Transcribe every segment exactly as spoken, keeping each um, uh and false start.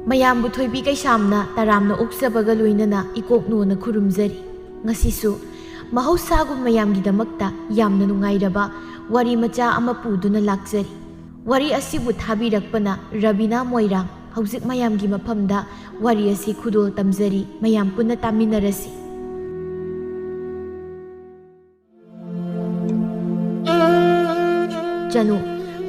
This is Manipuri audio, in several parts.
ꯃꯌꯥꯝꯕꯨ ꯊꯣꯏꯕꯤ ꯀꯩꯁꯥꯝꯅ ꯇꯔꯥꯝꯅ ꯑꯣꯛꯆꯕꯒ ꯂꯣꯏꯅꯅ ꯏꯀꯣꯛ ꯅꯣꯟꯅ ꯈꯨꯔꯨꯝꯖꯔꯤ꯫ ꯉꯁꯤꯁꯨ ꯃꯍꯧꯁꯥꯒꯨꯝ ꯃꯌꯥꯝꯒꯤꯗꯃꯛꯇ ꯌꯥꯝꯅ ꯅꯨꯡꯉꯥꯏꯔꯕ ꯋꯥꯔꯤ ꯃꯆꯥ ꯑꯃ ꯄꯨꯗꯨꯅ ꯂꯥꯛꯆꯔꯤ꯫ ꯋꯥꯔꯤ ꯑꯁꯤꯕꯨ ꯊꯥꯕꯤꯔꯛꯄꯅ ꯔꯕꯤꯅꯥ ꯃꯣꯏꯔꯥꯡ꯫ ꯍꯧꯖꯤꯛ ꯃꯌꯥꯝꯒꯤ ꯃꯐꯝꯗ ꯋꯥꯔꯤ ꯑꯁꯤ ꯈꯨꯗꯣꯜ ꯇꯝꯖꯔꯤ, ꯃꯌꯥꯝ ꯄꯨꯟꯅ ꯇꯥꯃꯤꯟꯅꯔꯁꯤ꯫ ꯆꯅꯨ,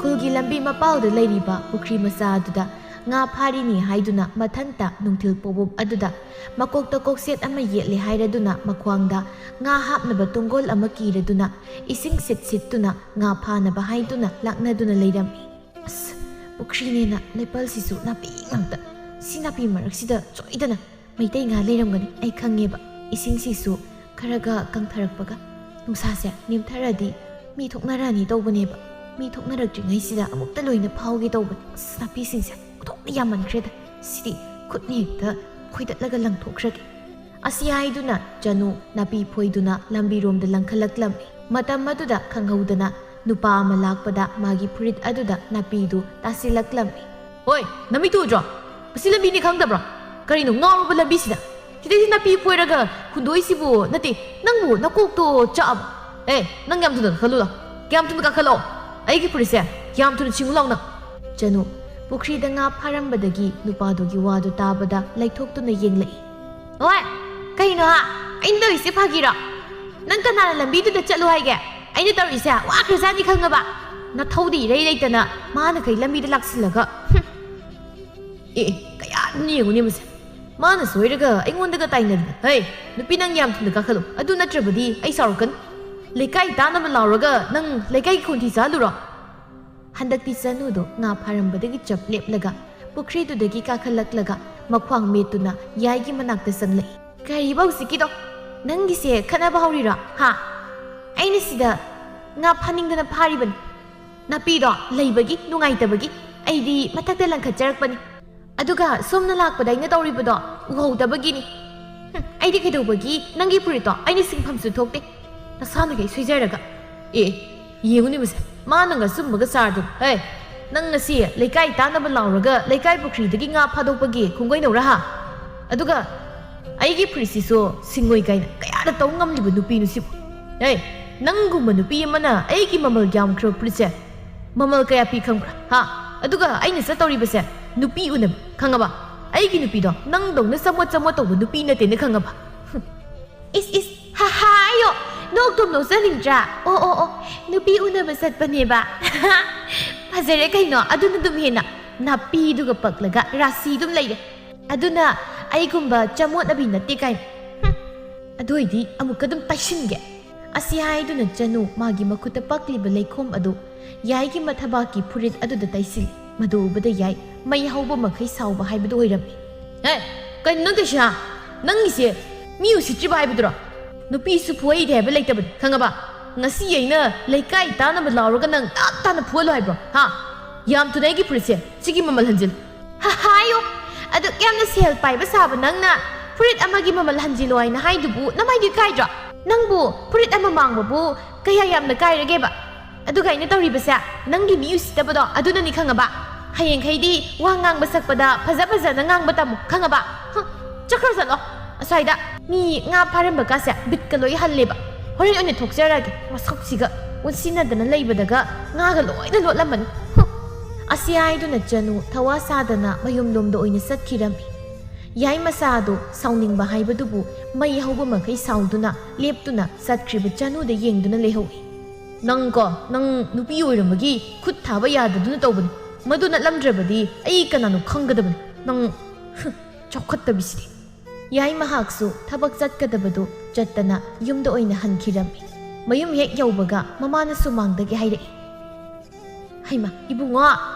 ꯈꯨꯜꯒꯤ ꯂꯝꯕꯤ ꯃꯄꯥꯜꯗ ꯂꯩꯔꯤꯕ ꯄꯨꯈ꯭ꯔꯤ ꯃꯆꯥ ꯑꯗꯨꯗ ꯉꯥ ꯐꯥꯔꯤꯅꯤ ꯍꯥꯏꯗꯨꯅ ꯃꯊꯟꯇ ꯅꯨꯡꯊꯤꯜ ꯄꯣꯕꯣꯞ ꯑꯗꯨꯗ ꯃꯀꯣꯛꯇ ꯀꯣꯛꯁꯦꯠ ꯑꯃ ꯌꯦꯠꯂꯦ ꯍꯥꯏꯔꯗꯨꯅ ꯃꯈ꯭ꯋꯥꯡꯗ ꯉꯥ ꯍꯥꯞꯅꯕ ꯇꯣꯡꯒꯣꯜ ꯑꯃ ꯀꯤꯔꯗꯨꯅ ꯏꯁꯤꯡ ꯁꯤꯠ ꯁꯤꯠꯇꯨꯅ ꯉꯥ ꯐꯥꯅꯕ ꯍꯥꯏꯗꯨꯅ ꯂꯥꯛꯅꯗꯨꯅ ꯂꯩꯔꯝꯃꯤ꯫ ꯑꯁ, ꯄꯨꯈ꯭ꯔꯤꯅꯦꯅ ꯂꯩꯄꯜꯁꯤꯁꯨ ꯅꯥꯄꯤ ꯉꯥꯛꯇ꯫ ꯁꯤ ꯅꯥꯄꯤ ꯃꯔꯛꯁꯤꯗ ꯁꯣꯏꯗꯅ ꯃꯩꯇꯩ ꯉꯥ ꯂꯩꯔꯝꯒꯅꯤ, ꯑꯩ ꯈꯪꯉꯦꯕ꯫ ꯏꯁꯤꯡꯁꯤꯁꯨ ꯈꯔꯒ ꯀꯪꯊꯔꯛꯄꯒ ꯅꯨꯡꯁꯥꯁꯦ ꯅꯦꯝꯊꯔꯗꯤ ꯃꯤ ꯊꯣꯛꯅꯔꯅꯤ ꯇꯧꯕꯅꯦꯕ꯫ ꯃꯤ ꯊꯣꯛꯅꯔꯛꯇ꯭ꯔꯤꯉꯩꯁꯤꯗ ꯑꯃꯨꯛꯇ ꯂꯣꯏꯅ ꯐꯥꯎꯒꯦ ꯇꯧꯕꯅꯦ꯫ ꯑꯁ, ꯅꯥꯄꯤꯁꯤꯡꯁꯦ ꯑꯣꯟꯊꯣꯛꯅ ꯌꯥꯝꯃꯟꯈ꯭ꯔꯦꯗ꯫ ꯁꯤꯗꯤ ꯈꯨꯠꯅ ꯍꯦꯛꯇ ꯈꯣꯏꯗꯠꯂꯒ ꯂꯪꯊꯣꯛꯈ꯭ꯔꯒꯦ꯫ ꯑꯁꯤ ꯍꯥꯏꯗꯨꯅ ꯆꯅꯨ ꯅꯥꯄꯤ ꯐꯣꯏꯗꯨꯅ ꯂꯝꯕꯤꯔꯣꯝꯗ ꯂꯪꯈꯠꯂꯛꯂꯝꯃꯤ꯫ ꯃꯇꯝ ꯑꯗꯨꯗ ꯈꯪꯍꯧꯗꯅ ꯅꯨꯄꯥ ꯑꯃ ꯂꯥꯛꯄꯗ ꯃꯥꯒꯤ ꯐꯨꯔꯤꯠ ꯑꯗꯨꯗ ꯅꯥꯄꯤꯗꯨ ꯇꯥꯁꯤꯜꯂꯛꯂꯝꯃꯤ꯫ "ꯍꯣꯏ, ꯅꯃꯤꯠꯇꯨ ꯎꯗ꯭ꯔꯣ? ꯃꯁꯤ ꯂꯝꯕꯤꯅꯤ ꯈꯪꯗꯕ꯭ꯔꯣ? ꯀꯔꯤꯅꯣ ꯉꯥꯎꯔꯕ ꯂꯝꯕꯤꯁꯤꯗ? ꯁꯤꯗꯩꯁꯤ ꯅꯥꯄꯤ ꯐꯣꯏꯔꯒ ꯍꯨꯟꯗꯣꯛꯏꯁꯤꯕꯨ? ꯅꯠꯇꯦ, ꯅꯪꯕꯨ ꯅꯀꯣꯛꯇꯣ ꯆꯥꯛꯑꯕ? ꯑꯦ, ꯅꯪ ꯌꯥꯝ ꯊꯨꯅ ꯀꯥꯈꯠꯂꯨ ꯂꯥꯎ꯫ ꯌꯥꯝ ꯊꯨꯅ ꯀꯥꯈꯠꯂꯛꯑꯣ꯫ ꯑꯩꯒꯤ ꯐꯨꯔꯤꯠꯁꯦ ꯌꯥꯝ ꯊꯨꯅ ꯁꯤꯡꯉꯨ ꯂꯥꯎ ꯅꯪ꯫" ꯆꯅꯨ ꯄꯨꯈ꯭ꯔꯤꯗ ꯉꯥ ꯐꯥꯔꯝꯕꯗꯒꯤ ꯅꯨꯄꯥꯗꯨꯒꯤ ꯋꯥꯗꯨ ꯇꯥꯕꯗ ꯂꯩꯊꯣꯛꯇꯨꯅ ꯌꯦꯡꯂꯛꯏ꯫ "ꯍꯣꯏ, ꯀꯩꯅꯣ ꯍꯥ? ꯑꯩꯅ ꯇꯧꯔꯤꯁꯦ ꯐꯥꯒꯤꯔꯣ? ꯅꯪ ꯀꯅꯥꯅ ꯂꯝꯕꯤꯗꯨꯗ ꯆꯠꯂꯣ ꯍꯥꯏꯒꯦ? ꯑꯩꯅ ꯇꯧꯔꯤꯁꯦ ꯋꯥꯈ꯭ꯔꯖꯥꯠꯅꯤ ꯈꯪꯉꯕ? ꯅꯊꯧꯗꯤ ꯏꯔꯩ ꯂꯩꯇꯅ ꯃꯥꯅ ꯀꯩ ꯂꯝꯕꯤꯗ ꯂꯥꯛꯁꯤꯜꯂꯒ, ꯍꯨꯝ꯫ ꯑꯦ, ꯑꯦ, ꯀꯌꯥꯗꯅꯤ ꯌꯦꯡꯉꯨꯅꯦ ꯃꯁꯦ꯫ ꯃꯥꯅ ꯁꯣꯏꯔꯒ ꯑꯩꯉꯣꯟꯗꯒ ꯇꯥꯏꯅꯔꯤꯕ꯫ ꯍꯩ, ꯅꯨꯄꯤ ꯅꯪ ꯌꯥꯝ ꯊꯨꯅ ꯀꯥꯈꯠꯂꯨ꯫ ꯑꯗꯨ ꯅꯠꯇ꯭ꯔꯕꯗꯤ ꯑꯩ ꯁꯥꯎꯔꯛꯀꯅꯤ꯫ ꯂꯩꯀꯥꯏ ꯇꯥꯅꯕ ꯂꯥꯎꯔꯒ ꯅꯪ ꯂꯩꯀꯥꯏꯒꯤ ꯈꯣꯟꯊꯤ ꯆꯥꯍꯜꯂꯨꯔꯣ?" ꯍꯟꯗꯛꯇꯤ ꯆꯅꯨꯗꯣ ꯉꯥ ꯐꯥꯔꯝꯕꯗꯒꯤ ꯆꯞ ꯂꯦꯞꯂꯒ ꯄꯨꯈ꯭ꯔꯤꯗꯨꯗꯒꯤ ꯀꯥꯈꯠꯂꯛꯂꯒ ꯃꯈ꯭ꯋꯥꯡ ꯃꯦꯠꯇꯨꯅ ꯌꯥꯏꯒꯤ ꯃꯅꯥꯛꯇ ꯆꯪꯂꯛꯏ꯫ "ꯀꯔꯤꯕ ꯍꯧꯖꯤꯛꯀꯤꯗꯣ? ꯅꯪꯒꯤꯁꯦ ꯈꯠꯅꯕ ꯍꯧꯔꯤꯔꯣ? ꯍꯥ? ꯑꯩꯅ ꯁꯤꯗ ꯉꯥ ꯐꯥꯅꯤꯡꯗꯅ ꯐꯥꯔꯤꯕꯅꯤ꯫ ꯅꯥꯄꯤꯗꯣ ꯂꯩꯕꯒꯤ ꯅꯨꯡꯉꯥꯏꯇꯕꯒꯤ ꯑꯩꯗꯤ ꯃꯊꯛꯇ ꯂꯪꯈꯠꯆꯔꯛꯄꯅꯤ꯫ ꯑꯗꯨꯒ ꯁꯣꯝꯅ ꯂꯥꯛꯄꯗ ꯑꯩꯅ ꯇꯧꯔꯤꯕꯗꯣ ꯎꯍꯧꯗꯕꯒꯤꯅꯤ꯫ ꯍꯨꯝ, ꯑꯩꯗꯤ ꯀꯩꯗꯧꯕꯒꯤ ꯅꯪꯒꯤ ꯐꯨꯔꯤꯠꯇꯣ ꯑꯩꯅ ꯁꯤꯡꯐꯝꯁꯨ ꯊꯣꯛꯇꯦ꯫ ꯅꯁꯥꯅꯈꯩ ꯁꯣꯏꯖꯔꯒ꯫ ꯑꯦ, ꯌꯦꯡꯉꯨꯅꯦ ꯃꯁꯦ, ꯃꯥꯅꯒ ꯑꯆꯨꯝꯕꯒ ꯆꯥꯔꯗꯨ꯫ ꯍꯦ, ꯅꯪ ꯉꯁꯤ ꯂꯩꯀꯥꯏ ꯇꯥꯅꯕ ꯂꯥꯎꯔꯒ ꯂꯩꯀꯥꯏ ꯄꯨꯈ꯭ꯔꯤꯗꯒꯤ ꯉꯥ ꯐꯥꯗꯣꯛꯄꯒꯤ ꯈꯣꯡꯒꯩꯅꯧꯔꯥ ꯍꯥ? ꯑꯗꯨꯒ ꯑꯩꯒꯤ ꯐꯨꯔꯤꯠꯁꯤꯁꯨ ꯁꯤꯡꯉꯣꯏ ꯀꯥꯏꯅ ꯀꯌꯥꯗ ꯇꯧ ꯉꯝꯂꯤꯕ ꯅꯨꯄꯤꯅꯣ ꯁꯤꯕꯨ? ꯍꯦ, ꯅꯪꯒꯨꯝꯕ ꯅꯨꯄꯤ ꯑꯃꯅ ꯑꯩꯒꯤ ꯃꯃꯜ ꯌꯥꯝꯈ꯭ꯔꯕ ꯐꯨꯔꯤꯠꯁꯦ ꯃꯃꯜ ꯀꯌꯥ ꯄꯤ ꯈꯪꯕ꯭ꯔꯥ? ꯍꯥ? ꯑꯗꯨꯒ ꯑꯩꯅ ꯆꯠꯇꯧꯔꯤꯕꯁꯦ ꯅꯨꯄꯤ ꯎꯅꯕ, ꯈꯪꯉꯕ? ꯑꯩꯒꯤ ꯅꯨꯄꯤꯗꯣ ꯅꯪꯗꯧꯅ ꯆꯃꯣꯠ ꯆꯃꯣꯠ ꯇꯧꯕ ꯅꯨꯄꯤ ꯅꯠꯇꯦꯅ, ꯈꯪꯉꯕ? ꯏꯁ, ꯏꯁ, ꯍꯥ, ꯍꯥꯏꯌꯣ꯫ ꯅꯣꯛꯇꯨꯝ ꯅꯣꯛꯆꯅꯤꯡꯗ꯭ꯔꯥ? ꯑꯣ, ꯑꯣ, ꯑꯣ, ꯅꯨꯄꯤ ꯎꯅꯕ ꯆꯠꯄꯅꯦꯕ꯫ ꯐꯖꯔꯦ ꯀꯩꯅꯣ, ꯑꯗꯨꯅ ꯑꯗꯨꯝ ꯍꯦꯟꯅ ꯅꯥꯄꯤꯗꯨꯒ ꯄꯛꯂꯒ ꯔꯥꯁꯤ ꯑꯗꯨꯝ ꯂꯩꯔꯦ꯫ ꯑꯗꯨꯅ ꯑꯩꯒꯨꯝꯕ ꯆꯃꯣꯠꯅꯕꯤ ꯅꯠꯇꯦ ꯀꯥꯏꯅ꯫ ꯍꯨꯝ, ꯑꯗꯨ ꯑꯣꯏꯗꯤ ꯑꯃꯨꯛꯀ ꯑꯗꯨꯝ ꯇꯩꯁꯤꯟꯒꯦ꯫ ꯑꯁꯤ ꯍꯥꯏꯗꯨꯅ ꯆꯅꯨ ꯃꯥꯒꯤ ꯃꯈꯨꯠꯇ ꯄꯛꯂꯤꯕ ꯂꯩꯈꯣꯝ ꯑꯗꯨ ꯌꯥꯏꯒꯤ ꯃꯊꯕꯥꯛꯀꯤ ꯐꯨꯔꯤꯠ ꯑꯗꯨꯗ ꯇꯩꯁꯤꯜꯂꯤ꯫ ꯃꯗꯨ ꯎꯕꯗ ꯌꯥꯏ ꯃꯩ ꯍꯧꯕ ꯃꯈꯩ ꯁꯥꯎꯕ ꯍꯥꯏꯕꯗꯨ ꯑꯣꯏꯔꯝꯃꯤ꯫ "ꯑꯦ, ꯀꯩꯅꯣ ꯅꯪ ꯇꯧꯏꯁꯦ, ꯍꯥ? ꯅꯪꯒꯤꯁꯦ ꯃꯤ ꯎꯁꯤꯠꯇ꯭ꯔꯤꯕ ꯍꯥꯏꯕꯗꯨꯔꯣ? ꯅꯨꯄꯤꯁꯨ ꯐꯨꯍꯩꯗꯦ ꯍꯥꯏꯕ ꯂꯩꯇꯕꯅꯤ, ꯈꯪꯉꯕ? ꯉꯁꯤ ꯑꯩꯅ ꯂꯩꯀꯥꯏ ꯇꯥꯅꯕ ꯂꯥꯎꯔꯒ ꯅꯪ ꯇꯞ ꯇꯥꯅ ꯐꯨꯍꯜꯂꯣ ꯍꯥꯏꯕ꯭ꯔꯣ, ꯍꯥ? ꯌꯥꯝ ꯊꯨꯅ ꯑꯩꯒꯤ ꯐꯨꯔꯤꯠꯁꯦ ꯁꯤꯒꯤ ꯃꯃꯜ ꯍꯟꯖꯤꯜꯂꯨ꯫" "ꯍꯥ, ꯍꯥꯏꯌꯣ꯫ ꯑꯗꯨꯛ ꯌꯥꯝꯅ ꯁꯦꯜ ꯄꯥꯏꯕ ꯁꯥꯕ ꯅꯪꯅ ꯐꯨꯔꯤꯠ ꯑꯃꯒꯤ ꯃꯃꯜ ꯍꯟꯖꯤꯜꯂꯣ ꯍꯥꯏꯅ ꯍꯥꯏꯗꯨꯕꯨ ꯅꯃꯥꯏꯗꯨ ꯀꯥꯏꯗ꯭ꯔꯣ? ꯅꯪꯕꯨ ꯐꯨꯔꯤꯠ ꯑꯃ ꯃꯥꯡꯕꯕꯨ ꯀꯌꯥ ꯌꯥꯝꯅ ꯀꯥꯏꯔꯒꯦꯕ? ꯑꯗꯨꯒ ꯑꯩꯅ ꯇꯧꯔꯤꯕꯁꯦ ꯅꯪꯒꯤ ꯃꯤ ꯎꯁꯤꯠꯇꯕꯗꯣ ꯑꯗꯨꯅꯅꯤ, ꯈꯪꯉꯕ? ꯍꯌꯦꯡꯈꯩꯗꯤ ꯋꯥ ꯉꯥꯡꯕ ꯁꯛꯄꯗ ꯐꯖ ꯐꯖꯅ ꯉꯥꯡꯕ ꯇꯝꯃꯨ, ꯈꯪꯉꯕ? ꯍꯨꯝ, ꯆꯠꯈ꯭ꯔꯣ ꯆꯠꯂꯣ ꯑꯁ꯭ꯋꯥꯏꯗ꯫ ꯃꯤ ꯉꯥ ꯐꯥꯔꯝꯕ ꯀꯥꯁꯦ ꯕꯤꯠꯀ ꯂꯣꯏ ꯍꯜꯂꯦꯕ꯫ ꯍꯣꯔꯦꯟ ꯑꯣꯏꯅ ꯊꯣꯛꯆꯔꯒꯦ꯫ ꯃꯁꯛꯁꯤꯒ ꯑꯣꯟꯁꯤꯟꯅꯗꯅ ꯂꯩꯕꯗꯒ ꯉꯥꯒ ꯂꯣꯏꯅ ꯂꯣꯠꯂꯝꯃꯅꯤ꯫ ꯍꯨꯝ꯫" ꯑꯁꯤ ꯍꯥꯏꯗꯨꯅ ꯆꯅꯨ ꯊꯋꯥ ꯁꯥꯗꯅ ꯃꯌꯨꯝꯂꯣꯝꯗ ꯑꯣꯏꯅ ꯆꯠꯈꯤꯔꯝꯃꯤ꯫ ꯌꯥꯏ ꯃꯆꯥ ꯑꯗꯨ ꯁꯥꯎꯅꯤꯡꯕ ꯍꯥꯏꯕꯗꯨꯕꯨ ꯃꯩ ꯍꯧꯕ ꯃꯈꯩ ꯁꯥꯎꯗꯨꯅ ꯂꯦꯞꯇꯨꯅ ꯆꯠꯈ꯭ꯔꯤꯕ ꯆꯅꯨꯗ ꯌꯦꯡꯗꯨꯅ ꯂꯩꯍꯧꯏ꯫ "ꯅꯪ ꯀꯣ, ꯅꯪ ꯅꯨꯄꯤ ꯑꯣꯏꯔꯝꯕꯒꯤ ꯈꯨꯠ ꯊꯥꯕ ꯌꯥꯗꯗꯨꯅ ꯇꯧꯕꯅꯤ꯫ ꯃꯗꯨ ꯅꯠꯂꯝꯗ꯭ꯔꯕꯗꯤ ꯑꯩ ꯀꯅꯥꯅꯣ ꯈꯪꯒꯗꯕꯅꯤ꯫ ꯅꯪ, ꯍꯨꯝ, ꯆꯥꯎꯈꯠꯇꯕꯤꯁꯤꯗꯤ꯫" ꯌꯥꯏ ꯃꯍꯥꯛꯁꯨ ꯊꯕꯛ ꯆꯠꯀꯗꯕꯗꯨ ꯆꯠꯇꯅ ꯌꯨꯝꯗ ꯑꯣꯏꯅ ꯍꯟꯈꯤꯔꯝꯃꯤ꯫ ꯃꯌꯨꯝ ꯍꯦꯛ ꯌꯧꯕꯒ ꯃꯃꯥꯅ ꯁꯨꯃꯥꯡꯗꯒꯤ ꯍꯥꯏꯔꯛꯏ꯫ "ꯍꯩꯃꯥ, ꯏꯕꯨꯡꯉꯣ,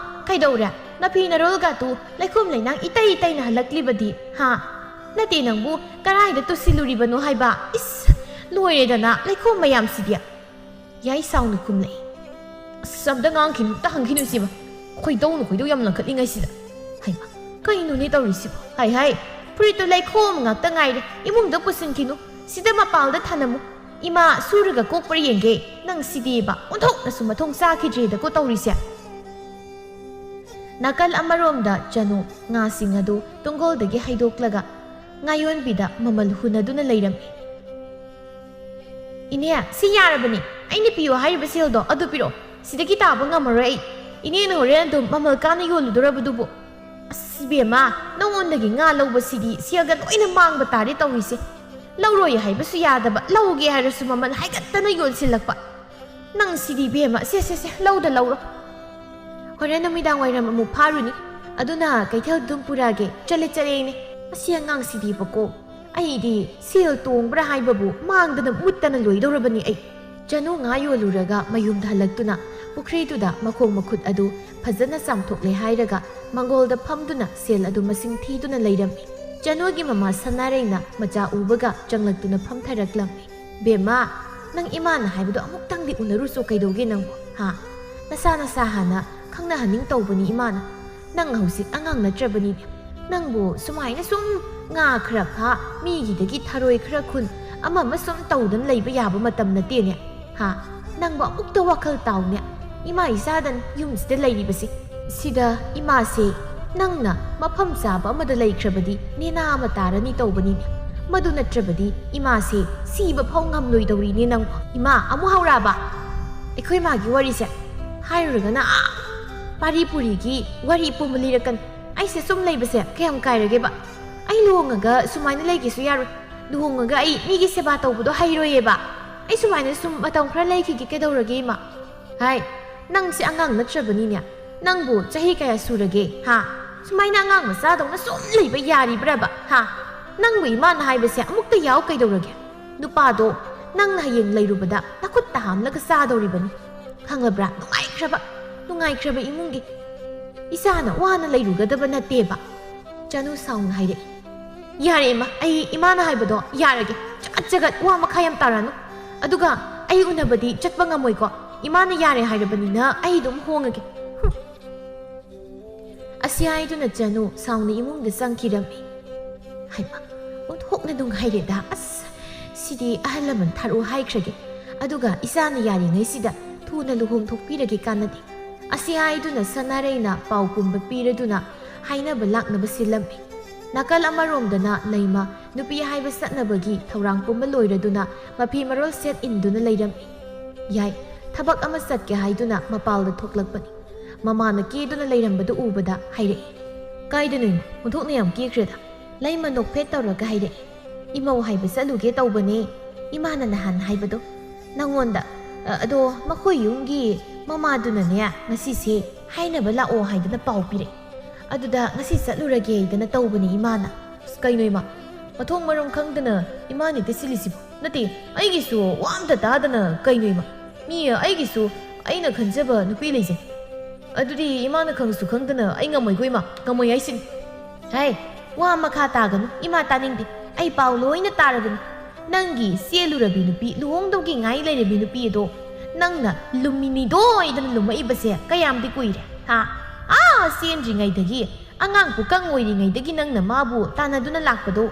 ꯀꯩꯗꯧꯔꯦ? ꯅꯐꯤ ꯅꯔꯣꯜꯒꯗꯨ ꯂꯩꯈꯣꯝ ꯂꯩꯅꯥꯡ ꯏꯇꯩ ꯏꯇꯩꯅ ꯍꯜꯂꯛꯂꯤꯕꯗꯤ, ꯍꯥ? ꯅꯠꯇꯦ, ꯅꯪꯕꯨ ꯀꯔꯥꯏꯗ ꯇꯨꯁꯤꯜꯂꯨꯔꯤꯕꯅꯣ ꯍꯥꯏꯕ? ꯏꯁ, ꯂꯣꯏꯔꯦꯗꯅ, ꯂꯩꯈꯣꯝ ꯃꯌꯥꯝꯁꯤꯗꯤ!" ꯌꯥꯏ ꯁꯥꯎꯅ ꯈꯨꯝꯂꯛꯏ꯫ "ꯑꯁ, ꯑꯝꯇ ꯉꯥꯡꯈꯤꯅꯨ, ꯑꯝꯇ ꯍꯪꯈꯤꯅꯨ ꯏꯆꯦꯃ꯫ ꯈꯣꯏꯗꯧꯅ ꯈꯣꯏꯗꯧ ꯌꯥꯝ ꯂꯪꯈꯠꯂꯤꯉꯩꯁꯤꯗ꯫ ꯍꯩꯃꯥ, ꯀꯩꯅꯣꯅꯦ ꯇꯧꯔꯤꯁꯤꯕꯣ? ꯍꯥꯏ ꯍꯥꯏ, "ꯐꯨꯔꯤꯠꯇꯨ ꯂꯩꯈꯣꯝ ꯉꯥꯛꯇ ꯉꯥꯏꯔꯦ, ꯏꯃꯨꯡꯗ ꯄꯨꯁꯤꯟꯈꯤꯅꯨ, ꯁꯤꯗ ꯃꯄꯥꯜꯗ ꯊꯅꯝꯃꯨ꯫ ꯏꯃꯥ ꯁꯨꯔꯒ ꯀꯣꯛꯄ꯭ꯔꯥ ꯌꯦꯡꯒꯦ꯫ ꯅꯪ ꯁꯤꯗꯤꯕ ꯑꯣꯟꯊꯣꯛꯅꯁꯨ ꯃꯊꯣꯡ ꯆꯥꯈꯤꯗ꯭ꯔꯦꯗꯀꯣ ꯇꯧꯔꯤꯁꯦ"꯫ ꯅꯥꯀꯜ ꯑꯃꯔꯣꯝꯗ ꯆꯅꯨ ꯉꯥꯁꯤꯡ ꯑꯗꯨ ꯇꯨꯡꯒꯣꯜꯗꯒꯤ ꯍꯩꯗꯣꯛꯂꯒ ꯉꯥꯌꯣꯟꯕꯤꯗ ꯃꯃꯜ ꯍꯨꯟꯅꯗꯨꯅ ꯂꯩꯔꯝꯃꯤ꯫ "ꯏꯅꯦ, ꯁꯤ ꯌꯥꯔꯕꯅꯤ꯫ ꯑꯩꯅ ꯄꯤꯌꯨ ꯍꯥꯏꯔꯤꯕ ꯁꯦꯜꯗꯣ ꯑꯗꯨ ꯄꯤꯔꯛꯑꯣ꯫ ꯁꯤꯗꯒꯤ ꯇꯥꯕ ꯉꯝꯃꯔꯣꯏ ꯑꯩ꯫ ꯏꯅꯦꯅ ꯍꯣꯔꯦꯟ ꯑꯗꯨꯝ ꯃꯃꯜ ꯀꯥꯅ ꯌꯣꯜꯂꯨꯗꯣꯔꯕꯗꯨꯕꯨ"꯫ "ꯑꯁ ꯏꯕꯦꯝꯃ, ꯅꯉꯣꯟꯗꯒꯤ ꯉꯥ ꯂꯧꯕꯁꯤꯗꯤ ꯁꯦꯜꯒ ꯂꯣꯏꯅ ꯃꯥꯡꯕ ꯇꯥꯔꯦ ꯇꯧꯔꯤꯁꯦ꯫ ꯂꯧꯔꯣꯏ ꯍꯥꯏꯕꯁꯨ ꯌꯥꯗꯕ, ꯂꯧꯒꯦ ꯍꯥꯏꯔꯁꯨ ꯃꯃꯜ ꯍꯥꯏꯒꯠꯇꯅ ꯌꯣꯟꯁꯤꯜꯂꯛꯄ꯫ ꯅꯪ ꯁꯤꯗꯤ ꯏꯕꯦꯝꯃ, ꯁꯦ, ꯁꯦ, ꯁꯦ, ꯂꯧꯗ ꯂꯧꯔꯣ"꯫ "ꯍꯣꯔꯦꯟ ꯅꯨꯃꯤꯗꯥꯡ ꯋꯥꯏꯔꯝ ꯑꯃꯨꯛ ꯐꯥꯔꯨꯅꯤ꯫ ꯑꯗꯨꯅ ꯀꯩꯊꯦꯜ ꯑꯗꯨꯝ ꯄꯨꯔꯛꯑꯒꯦ꯫ ꯆꯠꯂꯦ, ꯆꯠꯂꯦ ꯏꯅꯦ꯫ ꯑꯁꯤ ꯑꯉꯥꯡꯁꯤꯗꯤꯕꯀꯣ꯫ ꯑꯩꯗꯤ ꯁꯦꯜ ꯇꯣꯡꯕ꯭ꯔꯥ ꯍꯥꯏꯕꯕꯨ ꯃꯥꯡꯗꯅ ꯃꯨꯠꯇꯅ ꯂꯣꯏꯗꯧꯔꯕꯅꯤ ꯑꯩ"꯫ ꯆꯅꯨ ꯉꯥ ꯌꯣꯜꯂꯨꯔꯒ ꯃꯌꯨꯝꯗ ꯍꯜꯂꯛꯇꯨꯅ ꯄꯨꯈ꯭ꯔꯤꯗꯨꯗ ꯃꯈꯣꯡ ꯃꯈꯨꯠ ꯑꯗꯨ ꯐꯖꯅ ꯆꯥꯝꯊꯣꯛꯂꯦ ꯍꯥꯏꯔꯒ ꯃꯪꯒꯣꯜꯗ ꯐꯝꯗꯨꯅ ꯁꯦꯜ ꯑꯗꯨ ꯃꯁꯤꯡ ꯊꯤꯗꯨꯅ ꯂꯩꯔꯝꯃꯤ꯫ ꯆꯅꯨꯒꯤ ꯃꯃꯥ ꯁꯅꯥꯔꯩꯅ ꯃꯆꯥ ꯎꯕꯒ ꯆꯪꯂꯛꯇꯨꯅ ꯐꯝꯊꯔꯛꯂꯝꯃꯤ꯫ "ꯕꯦꯝꯃ, ꯅꯪ ꯏꯃꯥꯅ ꯍꯥꯏꯕꯗꯣ ꯑꯃꯨꯛꯇꯪꯗꯤ ꯎꯅꯔꯨꯆꯣ ꯀꯩꯗꯧꯒꯦ ꯅꯪꯕꯨ, ꯍꯥ? ꯅꯁꯥ ꯅꯁꯥ ꯍꯥꯟꯅ ꯈꯪꯅꯍꯟꯅꯤꯡ ꯇꯧꯕꯅꯤ ꯏꯃꯥꯅ꯫ ꯅꯪ ꯍꯧꯖꯤꯛ ꯑꯉꯥꯡ ꯅꯠꯇ꯭ꯔꯕꯅꯤꯅꯦ꯫ ꯅꯪꯕꯨ ꯁꯨꯃꯥꯏꯅ ꯁꯨꯝ ꯉꯥ ꯈꯔ ꯐꯥ, ꯃꯤꯒꯤꯗꯒꯤ ꯊꯔꯣꯏ ꯈꯔ ꯈꯨꯟ, ꯑꯃ ꯑꯃ ꯁꯨꯝ ꯇꯧꯗꯨꯅ ꯂꯩꯕ ꯌꯥꯕ ꯃꯇꯝ ꯅꯠꯇꯦꯅꯦ, ꯍꯥ? ꯅꯪꯕꯨ ꯑꯃꯨꯛꯇ ꯋꯥꯈꯜ ꯇꯥꯎꯅꯦ꯫ ꯏꯃꯥ ꯏꯆꯥꯗꯅ ꯌꯨꯝꯁꯤꯗ ꯂꯩꯔꯤꯕꯁꯦ꯫ ꯁꯤꯗ ꯏꯃꯥꯁꯦ ꯅꯪꯅ ꯃꯐꯝ ꯆꯥꯕ ꯑꯃꯗ ꯂꯩꯈ꯭ꯔꯕꯗꯤ ꯅꯦꯅꯥ ꯑꯃ ꯇꯥꯔꯅꯤ ꯇꯧꯕꯅꯤꯅꯦ꯫ ꯃꯗꯨ ꯅꯠꯇ꯭ꯔꯕꯗꯤ ꯏꯃꯥꯁꯦ ꯁꯤꯕ ꯐꯥꯎ ꯉꯝꯂꯣꯏꯗꯧꯔꯤꯅꯦ ꯅꯪꯕꯨ"꯫ "ꯏꯃꯥ, ꯑꯃꯨꯛ ꯍꯧꯔꯛꯑꯕ? ꯑꯩꯈꯣꯏ ꯃꯥꯒꯤ ꯋꯥꯔꯤꯁꯦ ꯍꯥꯏꯔꯨꯔꯒꯅ ꯑꯥ ꯄꯥꯔꯤ ꯄꯨꯔꯤꯒꯤ ꯋꯥꯔꯤ ꯄꯨꯝꯕ ꯂꯤꯔꯛꯀꯅꯤ꯫ ꯑꯩꯁꯦ ꯁꯨꯝ ꯂꯩꯕꯁꯦ ꯀꯌꯥꯝ ꯀꯥꯏꯔꯒꯦꯕ? ꯑꯩ ꯂꯨꯍꯣꯡꯉꯒ ꯁꯨꯃꯥꯏꯅ ꯂꯩꯒꯦꯁꯨ ꯌꯥꯔꯣꯏ꯫ ꯂꯨꯍꯣꯡꯉꯒ ꯑꯩ ꯃꯤꯒꯤ ꯁꯦꯕꯥ ꯇꯧꯕꯗꯣ ꯍꯩꯔꯣꯏꯌꯦꯕ꯫ ꯑꯩ ꯁꯨꯃꯥꯏꯅ ꯁꯨꯝ ꯃꯇꯝ ꯈꯔ ꯂꯩꯈꯤꯒꯦ ꯀꯩꯗꯧꯔꯒꯦ ꯏꯃꯥ?" "ꯍꯥꯏ, ꯅꯪꯁꯦ ꯑꯉꯥꯡ ꯅꯠꯇ꯭ꯔꯕꯅꯤꯅꯦ꯫ ꯅꯪꯕꯨ ꯆꯍꯤ ꯀꯌꯥ ꯁꯨꯔꯒꯦ, ꯍꯥ? ꯁꯨꯃꯥꯏꯅ ꯑꯉꯥꯡ ꯃꯆꯥꯗꯧꯅ ꯁꯨꯝ ꯂꯩꯕ ꯌꯥꯔꯤꯕ꯭ꯔꯕ, ꯍꯥ? ꯅꯪꯕꯨ ꯏꯃꯥꯅ ꯍꯥꯏꯕꯁꯦ ꯑꯃꯨꯛꯇ ꯌꯥꯎ ꯀꯩꯗꯧꯔꯒꯦ? ꯅꯨꯄꯥꯗꯣ ꯅꯪꯅ ꯍꯌꯦꯡ ꯂꯩꯔꯨꯕꯗ ꯅꯈꯨꯠꯇ ꯍꯥꯝꯂꯒ ꯆꯥꯗꯧꯔꯤꯕꯅꯤ꯫ ꯈꯪꯉꯕ꯭ꯔꯥ? ꯅꯨꯡꯉꯥꯏꯈ꯭ꯔꯕ, ꯅꯨꯡꯉꯥꯏꯈ꯭ꯔꯕ ꯏꯃꯨꯡꯒꯤ ꯏꯆꯥꯅ ꯋꯥꯅ ꯂꯩꯔꯨꯒꯗꯕ ꯅꯠꯇꯦꯕ"꯫ ꯆꯅꯨ ꯁꯥꯎꯅ ꯍꯥꯏꯔꯛꯏ꯫ "ꯌꯥꯔꯦ ꯏꯃꯥ, ꯑꯩ ꯏꯃꯥꯅ ꯍꯥꯏꯕꯗꯣ ꯌꯥꯔꯒꯦ꯫ ꯆꯒꯠ ꯆꯒꯠ ꯋꯥ ꯃꯈꯥ ꯌꯥꯝ ꯇꯥꯔꯅꯨ꯫ ꯑꯗꯨꯒ ꯑꯩ ꯎꯅꯕꯗꯤ ꯆꯠꯄ ꯉꯝꯃꯣꯏꯀꯣ꯫ ꯏꯃꯥꯅ ꯌꯥꯔꯦ ꯍꯥꯏꯔꯕꯅꯤꯅ ꯑꯩ ꯑꯗꯨꯝ ꯍꯣꯡꯉꯒꯦ"꯫ ꯍꯨꯝ꯫ ꯑꯁꯤ ꯍꯥꯏꯗꯨꯅ ꯆꯅꯨ ꯁꯥꯎꯅ ꯏꯃꯨꯡꯗ ꯆꯪꯈꯤꯔꯝꯃꯤ꯫ ꯍꯩꯃꯥ, ꯑꯣꯟꯊꯣꯛꯅ ꯅꯨꯡꯉꯥꯏꯔꯦꯗ꯫ ꯑꯁ, ꯁꯤꯗꯤ ꯑꯍꯜ ꯂꯃꯟ ꯊꯥꯔꯛꯎ ꯍꯥꯏꯈ꯭ꯔꯒꯦ꯫ ꯑꯗꯨꯒ ꯏꯆꯥꯅ ꯌꯥꯔꯤꯉꯩꯁꯤꯗ ꯊꯨꯅ ꯂꯨꯍꯣꯡꯊꯣꯛꯄꯤꯔꯒꯦ ꯀꯥꯟꯅꯗꯦ꯫ ꯑꯁꯤ ꯍꯥꯏꯗꯨꯅ ꯁꯅꯥꯔꯩꯅ ꯄꯥꯎ ꯄꯨꯝꯕ ꯄꯤꯔꯗꯨꯅ ꯍꯥꯏꯅꯕ ꯂꯥꯛꯅꯕ ꯁꯤꯜꯂꯝꯃꯤ꯫ ꯅꯥꯀꯜ ꯑꯃꯔꯣꯝꯗꯅ ꯂꯩꯃ ꯅꯨꯄꯤ ꯍꯥꯏꯕ ꯆꯠꯅꯕꯒꯤ ꯊꯧꯔꯥꯡ ꯄꯨꯝꯕ ꯂꯣꯏꯔꯗꯨꯅ ꯃꯐꯤ ꯃꯔꯣꯜ ꯁꯦꯠ ꯏꯟꯗꯨꯅ ꯂꯩꯔꯝꯃꯤ꯫ ꯌꯥꯏ, ꯊꯕꯛ ꯑꯃ ꯆꯠꯀꯦ ꯍꯥꯏꯗꯨꯅ ꯃꯄꯥꯜꯗ ꯊꯣꯛꯂꯛꯄꯅꯤ꯫ ꯃꯃꯥꯅ ꯀꯦꯗꯨꯅ ꯂꯩꯔꯝꯕꯗꯨ ꯎꯕꯗ ꯍꯥꯏꯔꯛꯏ, "ꯀꯥꯏꯗꯅꯣ ꯏꯃꯥ? ꯑꯣꯟꯊꯣꯛꯅ ꯌꯥꯝ ꯀꯦꯈ꯭ꯔꯦꯗ?" ꯂꯩꯃ ꯅꯣꯛꯐꯦꯠ ꯇꯧꯔꯒ ꯍꯥꯏꯔꯛꯏ, "ꯏꯃꯧ ꯍꯥꯏꯕ ꯆꯠꯂꯨꯒꯦ ꯇꯧꯕꯅꯦ, ꯏꯃꯥꯅ ꯅꯍꯥꯟ ꯍꯥꯏꯕꯗꯣ ꯅꯪꯉꯣꯟꯗ꯫ ꯑ, ꯑꯗꯣ ꯃꯈꯣꯏ ꯌꯨꯝꯒꯤ ꯃꯃꯥꯗꯨꯅꯅꯦ ꯉꯁꯤꯁꯦ ꯍꯥꯏꯅꯕ ꯂꯥꯛꯑꯣ ꯍꯥꯏꯗꯅ ꯄꯥꯎ ꯄꯤꯔꯛꯏ꯫ ꯑꯗꯨꯗ ꯉꯁꯤ ꯆꯠꯂꯨꯔꯒꯦ ꯍꯥꯏꯗꯅ ꯇꯧꯕꯅꯦ ꯏꯃꯥꯅ꯫" "ꯑꯁ, ꯀꯩꯅꯣ ꯏꯃꯥ? ꯃꯊꯣꯡ ꯃꯔꯝ ꯈꯪꯗꯅ ꯏꯃꯥꯅ ꯍꯦꯛꯇ ꯁꯤꯜꯂꯤꯁꯤꯕꯣ? ꯅꯠꯇꯦ, ꯑꯩꯒꯤꯁꯨ ꯋꯥ ꯑꯝꯇ ꯇꯥꯗꯅ ꯀꯩꯅꯣ ꯏꯃꯥ? ꯃꯤ ꯑꯩꯒꯤꯁꯨ ꯑꯩꯅ ꯈꯟꯖꯕ ꯅꯨꯄꯤ ꯂꯩꯖꯩ꯫ ꯑꯗꯨꯗꯤ ꯏꯃꯥꯅ ꯈꯪꯁꯨ ꯈꯪꯗꯅ ꯑꯩ ꯉꯝꯃꯣꯏꯀꯣ ꯏꯃꯥ, ꯉꯝꯃꯣꯏ ꯍꯥꯏꯁꯤꯅꯤ꯫" "ꯍꯥꯏ, ꯋꯥ ꯃꯈꯥ ꯇꯥꯒꯅꯨ, ꯏꯃꯥ ꯇꯥꯅꯤꯡꯗꯦ꯫ ꯑꯩ ꯄꯥꯎ ꯂꯣꯏꯅ ꯇꯥꯔꯕꯅꯤ꯫ ꯅꯪꯒꯤ ꯆꯦꯜꯂꯨꯔꯕꯤ ꯅꯨꯄꯤ, ꯂꯨꯍꯣꯡꯗꯧꯒꯤ ꯉꯥꯏ ꯂꯩꯔꯕꯤ ꯅꯨꯄꯤ ꯑꯗꯣ ꯅꯪꯅ ꯂꯨꯝꯃꯤꯅꯤꯗꯣ ꯍꯥꯏꯗꯅ ꯂꯨꯝꯃꯛꯏꯕꯁꯦ ꯀꯌꯥꯝꯗꯤ ꯀꯨꯏꯔꯦ, ꯍꯥ? ꯑꯥ, ꯆꯦꯟꯗ꯭ꯔꯤꯉꯩꯗꯒꯤ, ꯑꯉꯥꯡ ꯄꯨꯀꯪ ꯑꯣꯏꯔꯤꯉꯩꯗꯒꯤ ꯅꯪꯅ ꯃꯥꯕꯨ ꯇꯥꯟꯅꯗꯨꯅ ꯂꯥꯛꯄꯗꯣ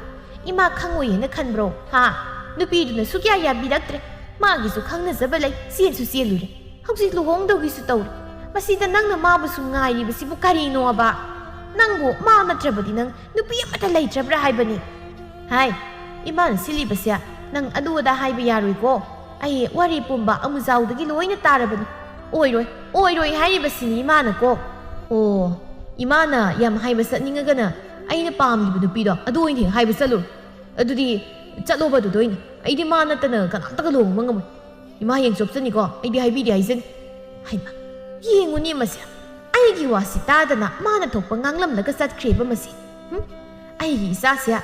ꯏꯃꯥ ꯈꯪꯉꯣꯏ ꯍꯥꯏꯅ ꯈꯟꯕ꯭ꯔꯣ, ꯍꯥ? ꯅꯨꯄꯤꯗꯨꯅꯁꯨ ꯀꯌꯥ ꯌꯥꯕꯤꯔꯛꯇ꯭ꯔꯦ꯫ ꯃꯥꯒꯤꯁꯨ ꯈꯪꯅꯖꯕ ꯂꯩ, ꯆꯦꯟꯁꯨ ꯆꯦꯜꯂꯨꯔꯦ꯫ ꯍꯧꯖꯤꯛ ꯂꯨꯍꯣꯡꯗꯧꯒꯤꯁꯨ ꯇꯧꯔꯦ꯫ ꯃꯁꯤꯗ ꯅꯪꯅ ꯃꯥꯕꯨꯁꯨ ꯉꯥꯏꯔꯤꯕꯁꯤꯕꯨ ꯀꯔꯤꯅꯣꯕ? ꯅꯪꯕꯨ ꯃꯥ ꯅꯠꯇ꯭ꯔꯕꯗꯤ ꯅꯪ ꯅꯨꯄꯤ ꯑꯃꯠꯇ ꯂꯩꯇ꯭ꯔꯕ꯭ꯔꯥ ꯍꯥꯏꯕꯅꯤ꯫" "ꯍꯥꯏ, ꯏꯃꯥꯅ ꯁꯤꯜꯂꯤꯕꯁꯦ ꯅꯪ ꯑꯗꯨ ꯑꯗꯥ ꯍꯥꯏꯕ ꯌꯥꯔꯣꯏꯀꯣ꯫ ꯑꯩ ꯋꯥꯔꯤ ꯄꯨꯝꯕ ꯑꯃꯨꯖꯥꯎꯗꯒꯤ ꯂꯣꯏꯅ ꯇꯥꯔꯕꯅꯤ꯫ ꯑꯣꯏꯔꯣꯏ, ꯑꯣꯏꯔꯣꯏ ꯍꯥꯏꯔꯤꯕꯁꯤꯅꯤ ꯏꯃꯥꯅꯀꯣ꯫" "ꯑꯣ, ꯏꯃꯥꯅ ꯌꯥꯝ ꯍꯥꯏꯕ ꯆꯠꯅꯤꯡꯉꯒꯅ ꯑꯩꯅ ꯄꯥꯝꯂꯤꯕ ꯅꯨꯄꯤꯗꯣ ꯑꯗꯨ ꯑꯣꯏꯅ ꯍꯦꯛ ꯍꯥꯏꯕ ꯆꯠꯂꯨꯔꯣ꯫ ꯑꯗꯨꯗꯤ ꯆꯠꯂꯣꯕ ꯑꯗꯨꯗ ꯑꯣꯏꯅ꯫ ꯑꯩꯗꯤ ꯃꯥ ꯅꯠꯇꯅ ꯀꯅꯥꯝꯇꯒ ꯂꯨꯍꯣꯡꯕ ꯉꯝꯃꯣꯏ꯫ ꯏꯃꯥ ꯍꯌꯦꯡ ꯆꯣꯞꯆꯅꯤꯀꯣ, ꯑꯩꯗꯤ ꯍꯥꯏꯕꯤꯔꯦ ꯍꯥꯏꯖꯅꯤ꯫" ꯍꯩꯃꯥ, ꯌꯦꯡꯉꯨꯅꯦ ꯃꯁꯦ, ꯑꯩꯒꯤ ꯋꯥꯁꯤ ꯇꯥꯗꯅ ꯃꯥꯅ ꯊꯣꯛꯄ ꯉꯥꯡꯂꯝꯂꯒ ꯆꯠꯈ꯭ꯔꯦꯕ ꯃꯁꯤ꯫ ꯍꯨꯝ? ꯑꯩꯒꯤ ꯏꯆꯥꯁꯦ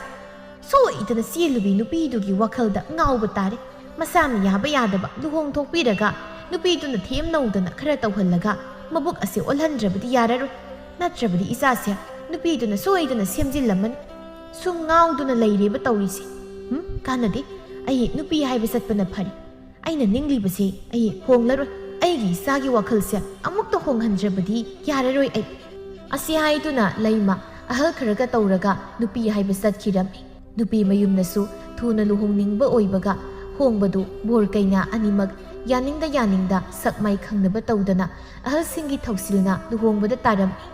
ꯁꯣꯏꯗꯅ ꯆꯦꯜꯂꯨꯕꯤ ꯅꯨꯄꯤꯗꯨꯒꯤ ꯋꯥꯈꯜꯗ ꯉꯥꯎꯕ ꯇꯥꯔꯦ꯫ ꯃꯁꯥꯅ ꯌꯥꯕ ꯌꯥꯗꯕ ꯂꯨꯍꯣꯡ ꯊꯣꯛꯄꯤꯔꯒ ꯅꯨꯄꯤꯗꯨꯅ ꯊꯦꯝ ꯅꯧꯗꯅ ꯈꯔ ꯇꯧꯍꯜꯂꯒ ꯃꯕꯨꯛ ꯑꯁꯦ ꯑꯣꯜꯍꯟꯗ꯭ꯔꯕꯗꯤ ꯌꯥꯔꯔꯣꯏ꯫ ꯅꯠꯇ꯭ꯔꯕꯗꯤ ꯏꯆꯥꯁꯦ ꯅꯨꯄꯤꯗꯨꯅ ꯁꯣꯏꯗꯅ ꯁꯦꯝꯖꯤꯜꯂꯝꯃꯅꯤ꯫ ꯁꯨꯝ ꯉꯥꯎꯗꯨꯅ ꯂꯩꯔꯦꯕ ꯇꯧꯔꯤꯁꯦ꯫ ꯍꯨꯝ? ꯀꯥꯟꯅꯗꯦ꯫ ꯑꯩ ꯅꯨꯄꯤ ꯍꯥꯏꯕ ꯆꯠꯄꯅ ꯐꯔꯦ꯫ ꯑꯩꯅ ꯅꯤꯡꯂꯤꯕꯁꯦ ꯑꯩ ꯍꯣꯡꯂꯔꯣꯏ꯫ ꯑꯩꯒꯤ ꯏꯆꯥꯒꯤ ꯋꯥꯈꯜꯁꯦ ꯑꯃꯨꯛꯇ ꯍꯣꯡꯍꯟꯗ꯭ꯔꯕꯗꯤ ꯌꯥꯔꯔꯣꯏ ꯑꯩ꯫ ꯑꯁꯤ ꯍꯥꯏꯗꯨꯅ ꯂꯩꯃ ꯑꯍꯜ ꯈꯔꯒ ꯇꯧꯔꯒ ꯅꯨꯄꯤ ꯍꯥꯏꯕ ꯆꯠꯈꯤꯔꯝꯃꯤ꯫ ꯅꯨꯄꯤ ꯃꯌꯨꯝꯅꯁꯨ ꯊꯨꯅ ꯂꯨꯍꯣꯡꯅꯤꯡꯕ ꯑꯣꯏꯕꯒ ꯍꯣꯡꯕꯗꯨ ꯕꯣꯔ ꯀꯩꯅꯥ ꯑꯅꯤꯃꯛ ꯌꯥꯅꯤꯡꯗ ꯌꯥꯅꯤꯡꯗ ꯁꯛ ꯃꯥꯏ ꯈꯪꯅꯕ ꯇꯧꯗꯅ ꯑꯍꯜꯁꯤꯡꯒꯤ ꯊꯧꯁꯤꯜꯅ ꯂꯨꯍꯣꯡꯕꯗ ꯇꯥꯔꯝꯃꯤ꯫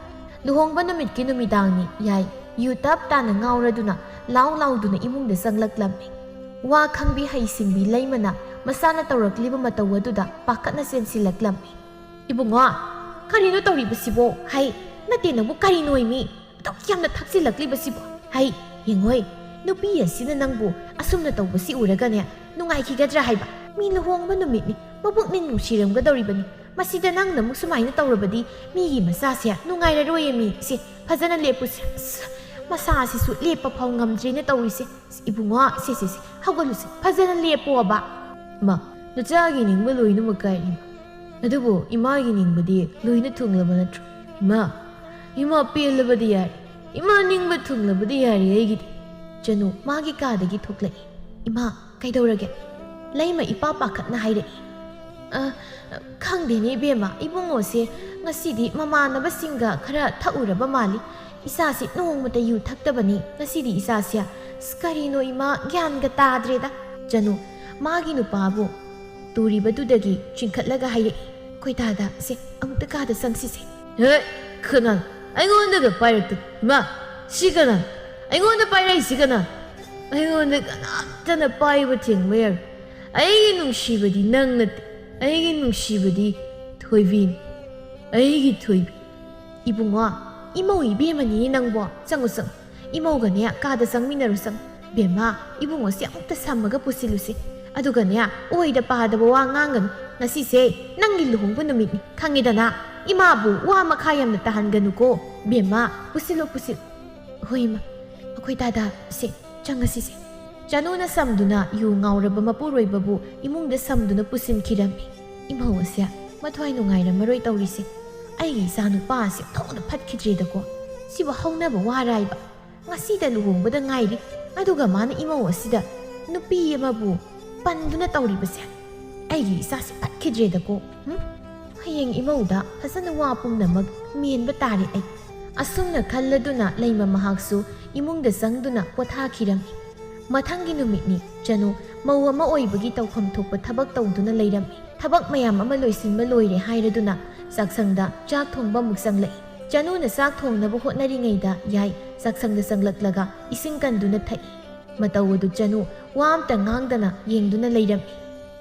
ꯂꯨꯍꯣꯡꯕ ꯅꯨꯃꯤꯠꯀꯤ ꯅꯨꯃꯤꯗꯥꯡꯅꯤ ꯌꯥꯏ꯫ ꯌꯨ ꯇꯞ ꯇꯥꯅ ꯉꯥꯎꯔꯗꯨꯅ ꯂꯥꯎ ꯂꯥꯎꯗꯨꯅ ꯏꯃꯨꯡꯗ ꯆꯪꯂꯛꯂꯝꯃꯤ꯫ ꯋꯥ ꯈꯪꯕꯤ ꯍꯩꯁꯤꯡꯕꯤ ꯂꯩꯃꯅ ꯃꯁꯥꯅ ꯇꯧꯔꯛꯂꯤꯕ ꯃꯇꯧ ꯑꯗꯨꯗ ꯄꯥꯈꯠꯅ ꯆꯦꯟꯁꯤꯜꯂꯛꯂꯝꯃꯤ꯫ "ꯏꯕꯨꯡꯉꯣ, ꯀꯔꯤꯅꯣ ꯇꯧꯔꯤꯕꯁꯤꯕꯣ? ꯍꯩ, ꯅꯠꯇꯦ, ꯅꯪꯕꯨ ꯀꯔꯤꯅꯣꯏꯃꯤ? ꯑꯗꯨꯛ ꯌꯥꯝꯅ ꯊꯛꯆꯤꯜꯂꯛꯂꯤꯕꯁꯤꯕꯣ? ꯍꯩ, ꯌꯦꯡꯉꯣꯏ, ꯅꯨꯄꯤ ꯑꯁꯤꯅ ꯅꯪꯕꯨ ꯑꯁꯨꯝꯅ ꯇꯧꯕꯁꯤ ꯎꯔꯒꯅꯦ, ꯅꯨꯡꯉꯥꯏꯈꯤꯒꯗ꯭ꯔꯥ ꯍꯥꯏꯕ? ꯃꯤ ꯂꯨꯍꯣꯡꯕ ꯅꯨꯃꯤꯠꯅꯤ, ꯃꯕꯨꯛꯅꯤꯡ ꯅꯨꯡꯁꯤꯔꯝꯒꯗꯧꯔꯤꯕꯅꯤ꯫ ꯃꯁꯤꯗ ꯅꯪꯅ ꯑꯃꯨꯛ ꯁꯨꯃꯥꯏꯅ ꯇꯧꯔꯕꯗꯤ ꯃꯤꯒꯤ ꯃꯆꯥꯁꯦ ꯅꯨꯡꯉꯥꯏꯔꯔꯣꯏꯌꯦ ꯃꯤ꯫ ꯁꯦ, ꯐꯖꯅ ꯂꯦꯞꯄꯨꯁꯦ꯫ ꯑꯁ, ꯃꯁꯥꯁꯤꯁꯨ ꯂꯦꯞꯄ ꯐꯥꯎ ꯉꯝꯗ꯭ꯔꯦꯅ ꯇꯧꯔꯤꯁꯦ꯫ ꯏꯕꯨꯡꯉꯣ, ꯁꯦ, ꯁꯦ, ꯁꯦ, ꯍꯧꯒꯠꯂꯨꯁꯦ, ꯐꯖꯅ ꯂꯦꯞꯄꯣꯕ꯫" "ꯏꯃꯥ, ꯅꯆꯥꯒꯤ ꯅꯤꯡꯕ ꯂꯣꯏꯅꯃꯛ ꯀꯥꯏꯔꯤ꯫ ꯑꯗꯨꯕꯨ ꯏꯃꯥꯒꯤ ꯅꯤꯡꯕꯗꯤ ꯂꯣꯏꯅ ꯊꯨꯡꯂꯕ ꯅꯠꯇ꯭ꯔꯣ? ꯏꯃꯥ, ꯏꯃꯥ, ꯄꯦꯜꯂꯕꯗꯤ ꯌꯥꯔꯦ꯫ ꯏꯃꯥ ꯅꯤꯡꯕ ꯊꯨꯡꯂꯕꯗꯤ ꯌꯥꯔꯦ ꯑꯩꯒꯤꯗꯤ꯫" ꯆꯅꯨ ꯃꯥꯒꯤ ꯀꯥꯗꯒꯤ ꯊꯣꯛꯂꯛꯏ꯫ "ꯏꯃꯥ, ꯀꯩꯗꯧꯔꯒꯦ?" ꯂꯩꯃ ꯏꯄꯥ ꯄꯥꯈꯠꯅ ꯍꯥꯏꯔꯛꯏ꯫ "ꯑ, ꯈꯪꯗꯦꯅꯦ ꯏꯕꯦꯝꯃ, ꯏꯕꯨꯡꯉꯣꯁꯦ ꯉꯁꯤꯗꯤ ꯃꯃꯥꯟꯅꯕꯁꯤꯡꯒ ꯈꯔ ꯊꯛꯎꯔꯕ ꯃꯥꯜꯂꯤ꯫ ꯏꯆꯥꯁꯤ ꯅꯣꯡꯃꯇ ꯌꯨ ꯊꯛꯇꯕꯅꯤ, ꯉꯁꯤꯗꯤ ꯏꯆꯥꯁꯦ꯫ ꯑꯁ, ꯀꯔꯤꯅꯣ ꯏꯃꯥ, ꯒ꯭ꯌꯥꯟꯒ ꯇꯥꯗ꯭ꯔꯦꯗ꯫" ꯆꯅꯨ ꯃꯥꯒꯤ ꯅꯨꯄꯥꯕꯨ ꯇꯨꯔꯤꯕꯗꯨꯗꯒꯤ ꯆꯤꯡꯈꯠꯂꯒ ꯍꯥꯏꯔꯛꯏ꯫ "ꯑꯩꯈꯣꯏ ꯗꯥꯗꯥ, ꯁꯦ, ꯑꯃꯨꯛꯇ ꯀꯥꯗ ꯆꯪꯁꯤꯁꯦ꯫" "ꯍꯦ, ꯀꯅꯥ? ꯑꯩꯉꯣꯟꯗꯒ ꯄꯥꯏꯔꯛꯇꯅ꯫ ꯏꯃꯥ, ꯁꯤ ꯀꯅꯥ? ꯑꯩꯉꯣꯟꯗ ꯄꯥꯏꯔꯛꯏꯁꯤ ꯀꯅꯥ? ꯑꯩꯉꯣꯟꯗ ꯀꯅꯥꯝꯇꯅ ꯄꯥꯏꯕ ꯊꯤꯡꯕ ꯌꯥꯔꯣꯏ꯫ ꯑꯩꯒꯤ ꯅꯨꯡꯁꯤꯕꯗꯤ ꯅꯪ ꯅꯠꯇꯦ, ꯑꯩꯒꯤ ꯅꯨꯡꯁꯤꯕꯗꯤ ꯊꯣꯏꯕꯤꯅꯤ, ꯑꯩꯒꯤ ꯊꯣꯏꯕꯤ꯫" "ꯏꯕꯨꯡꯉꯣ, ꯏꯃꯧ ꯏꯕꯦꯝꯃꯅꯤꯅꯦ ꯅꯪꯕꯣ꯫ ꯆꯪꯉꯨ, ꯆꯪꯉꯨ꯫ ꯏꯃꯧꯒꯅꯦ ꯀꯥꯗ ꯆꯪꯃꯤꯟꯅꯔꯨ, ꯆꯪꯉꯨ꯫" "ꯕꯦꯝꯃ, ꯏꯕꯨꯡꯉꯣꯁꯦ ꯑꯃꯨꯛꯇ ꯁꯝꯃꯒ ꯄꯨꯁꯤꯜꯂꯨꯁꯤ꯫ ꯑꯗꯨꯒꯅꯦ, ꯑꯣꯏꯗ ꯄꯥꯗꯕ ꯋꯥ ꯉꯥꯡꯒꯅꯨ꯫ ꯉꯁꯤꯁꯦ ꯅꯪꯒꯤ ꯂꯨꯍꯣꯡꯕ ꯅꯨꯃꯤꯠꯅꯤ, ꯈꯪꯉꯤꯗꯅ? ꯏꯃꯥꯕꯨ ꯋꯥ ꯃꯈꯥ ꯌꯥꯝꯅ ꯇꯥꯍꯟꯒꯅꯨꯀꯣ꯫ ꯕꯦꯝꯃ, ꯄꯨꯁꯤꯜꯂꯨ, ꯄꯨꯁꯤꯜꯂꯨ꯫" "ꯍꯣꯏ, ꯏꯃꯥ꯫ ꯑꯩꯈꯣꯏ ꯗꯥꯗꯥ, ꯁꯦ, ꯆꯪꯉꯁꯤꯁꯦ꯫" ꯆꯅꯨꯅ ꯁꯝꯗꯨꯅ ꯌꯨ ꯉꯥꯎꯔꯕ ꯃꯄꯨꯔꯣꯏꯕꯕꯨ ꯏꯃꯨꯡꯗ ꯁꯝꯗꯨꯅ ꯄꯨꯁꯤꯟꯈꯤꯔꯝꯃꯤ꯫ ꯏꯃꯧ ꯑꯁꯦ ꯃꯊ꯭ꯋꯥꯏ ꯅꯨꯡꯉꯥꯏꯔꯝꯃꯔꯣꯏ ꯇꯧꯔꯤꯁꯦ꯫ "ꯑꯩꯒꯤ ꯏꯆꯥ ꯅꯨꯄꯥ ꯑꯁꯦ ꯑꯣꯟꯊꯣꯛꯅ ꯐꯠꯈꯤꯗ꯭ꯔꯦꯗꯀꯣ꯫ ꯁꯤꯕꯨ ꯍꯧꯅꯕ ꯋꯥꯔꯥꯏꯕ꯫ ꯉꯁꯤꯗ ꯂꯨꯍꯣꯡꯕꯗ ꯉꯥꯏꯔꯤ, ꯑꯗꯨꯒ ꯃꯥꯅ ꯏꯃꯧ ꯑꯁꯤꯗ ꯅꯨꯄꯤ ꯑꯃꯕꯨ ꯄꯟꯗꯨꯅ ꯇꯧꯔꯤꯕꯁꯦ꯫ ꯑꯩꯒꯤ ꯏꯆꯥꯁꯤ ꯐꯠꯈꯤꯗ꯭ꯔꯦꯗꯀꯣ꯫ ꯍꯨꯝ? ꯍꯌꯦꯡ ꯏꯃꯧꯗ ꯐꯖꯅ ꯋꯥ ꯄꯨꯝꯅꯃꯛ ꯃꯦꯟꯕ ꯇꯥꯔꯦ ꯑꯩ꯫ ꯑꯁꯨꯝꯅ ꯈꯜꯂꯗꯨꯅ ꯂꯩꯃ ꯃꯍꯥꯛꯁꯨ ꯏꯃꯨꯡꯗ ꯆꯪꯗꯨꯅ ꯄꯣꯊꯥꯈꯤꯔꯝꯃꯤ꯫ ꯃꯊꯪꯒꯤ ꯅꯨꯃꯤꯠꯅꯤ꯫ ꯆꯅꯨ ꯃꯧ ꯑꯃ ꯑꯣꯏꯕꯒꯤ ꯇꯧꯐꯝ ꯊꯣꯛꯄ ꯊꯕꯛ ꯇꯧꯗꯨꯅ ꯂꯩꯔꯝꯃꯤ꯫ ꯊꯕꯛ ꯃꯌꯥꯝ ꯑꯃ ꯂꯣꯏꯁꯤꯟꯕ ꯂꯣꯏꯔꯦ ꯍꯥꯏꯔꯗꯨꯅ ꯆꯥꯛꯁꯪꯗ ꯆꯥꯛ ꯊꯣꯡꯕ ꯑꯃꯨꯛ ꯆꯪꯂꯛꯏ꯫ ꯆꯅꯨꯅ ꯆꯥꯛ ꯊꯣꯡꯅꯕ ꯍꯣꯠꯅꯔꯤꯉꯩꯗ ꯌꯥꯏ ꯆꯥꯛꯁꯪꯗ ꯆꯪꯂꯛꯂꯒ ꯏꯁꯤꯡ ꯀꯟꯗꯨꯅ ꯊꯛꯏ꯫ ꯃꯇꯧ ꯑꯗꯨ ꯆꯅꯨ ꯋꯥ ꯑꯝꯇ ꯉꯥꯡꯗꯅ ꯌꯦꯡꯗꯨꯅ ꯂꯩꯔꯝꯃꯤ꯫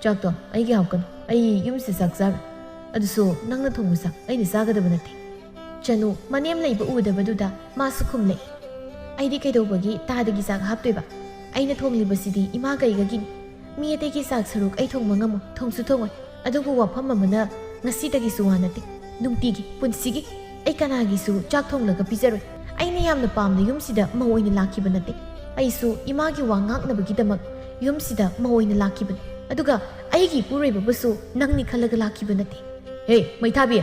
"ꯆꯥꯛꯇꯣ ꯑꯩꯒꯤ ꯍꯥꯞꯀꯅꯨ, ꯑꯩ ꯌꯨꯝꯁꯤꯗ ꯆꯥꯛ ꯆꯥꯔꯣꯏ꯫ ꯑꯗꯨꯁꯨ ꯅꯪꯅ ꯊꯣꯡꯕ ꯆꯥꯛ ꯑꯩꯅ ꯆꯥꯒꯗꯕ ꯅꯠꯇꯦ꯫" ꯆꯅꯨ ꯃꯅꯦꯝ ꯂꯩꯕ ꯎꯗꯕꯗꯨꯗ ꯃꯥꯁꯨ ꯈꯨꯝꯂꯛꯏ꯫ "ꯑꯩꯗꯤ ꯀꯩꯗꯧꯕꯒꯤ ꯇꯥꯗꯒꯤ ꯆꯥꯛ ꯍꯥꯞꯇꯣꯏꯕ? ꯑꯩꯅ ꯊꯣꯡꯂꯤꯕꯁꯤꯗꯤ ꯏꯃꯥ ꯀꯩꯒꯒꯤꯅꯤ꯫ ꯃꯤ ꯑꯇꯩꯒꯤ ꯆꯥꯛ ꯁꯔꯨꯛ ꯑꯩ ꯊꯣꯡꯕ ꯉꯝꯃꯣꯏ, ꯊꯣꯡꯁꯨ ꯊꯣꯡꯉꯣꯏ꯫ ꯑꯗꯨꯕꯨ ꯋꯥꯐꯝ ꯑꯃꯅ, ꯉꯁꯤꯗꯒꯤꯁꯨ ꯋꯥ ꯅꯠꯇꯦ, ꯅꯨꯡꯇꯤꯒꯤ ꯄꯨꯟꯁꯤꯒꯤ ꯑꯩ ꯀꯅꯥꯒꯤꯁꯨ ꯆꯥꯛ ꯊꯣꯡꯂꯒ ꯄꯤꯖꯔꯣꯏ꯫ ꯑꯩꯅ ꯌꯥꯝꯅ ꯄꯥꯝꯅ ꯌꯨꯝꯁꯤꯗ ꯃꯧ ꯑꯣꯏꯅ ꯂꯥꯛꯈꯤꯕ ꯅꯠꯇꯦ꯫ ꯑꯩꯁꯨ ꯏꯃꯥꯒꯤ ꯋꯥ ꯉꯥꯛꯅꯕꯒꯤꯗꯃꯛ ꯌꯨꯝꯁꯤꯗ ꯃꯧ ꯑꯣꯏꯅ ꯂꯥꯛꯈꯤꯕꯅꯤ꯫ ꯑꯗꯨꯒ ꯑꯩꯒꯤ ꯏꯄꯨꯔꯣꯏꯕꯕꯨꯁꯨ ꯅꯪꯅꯤ ꯈꯜꯂꯒ ꯂꯥꯛꯈꯤꯕ ꯅꯠꯇꯦ꯫" "ꯍꯦ, ꯃꯩꯊꯥꯕꯤ,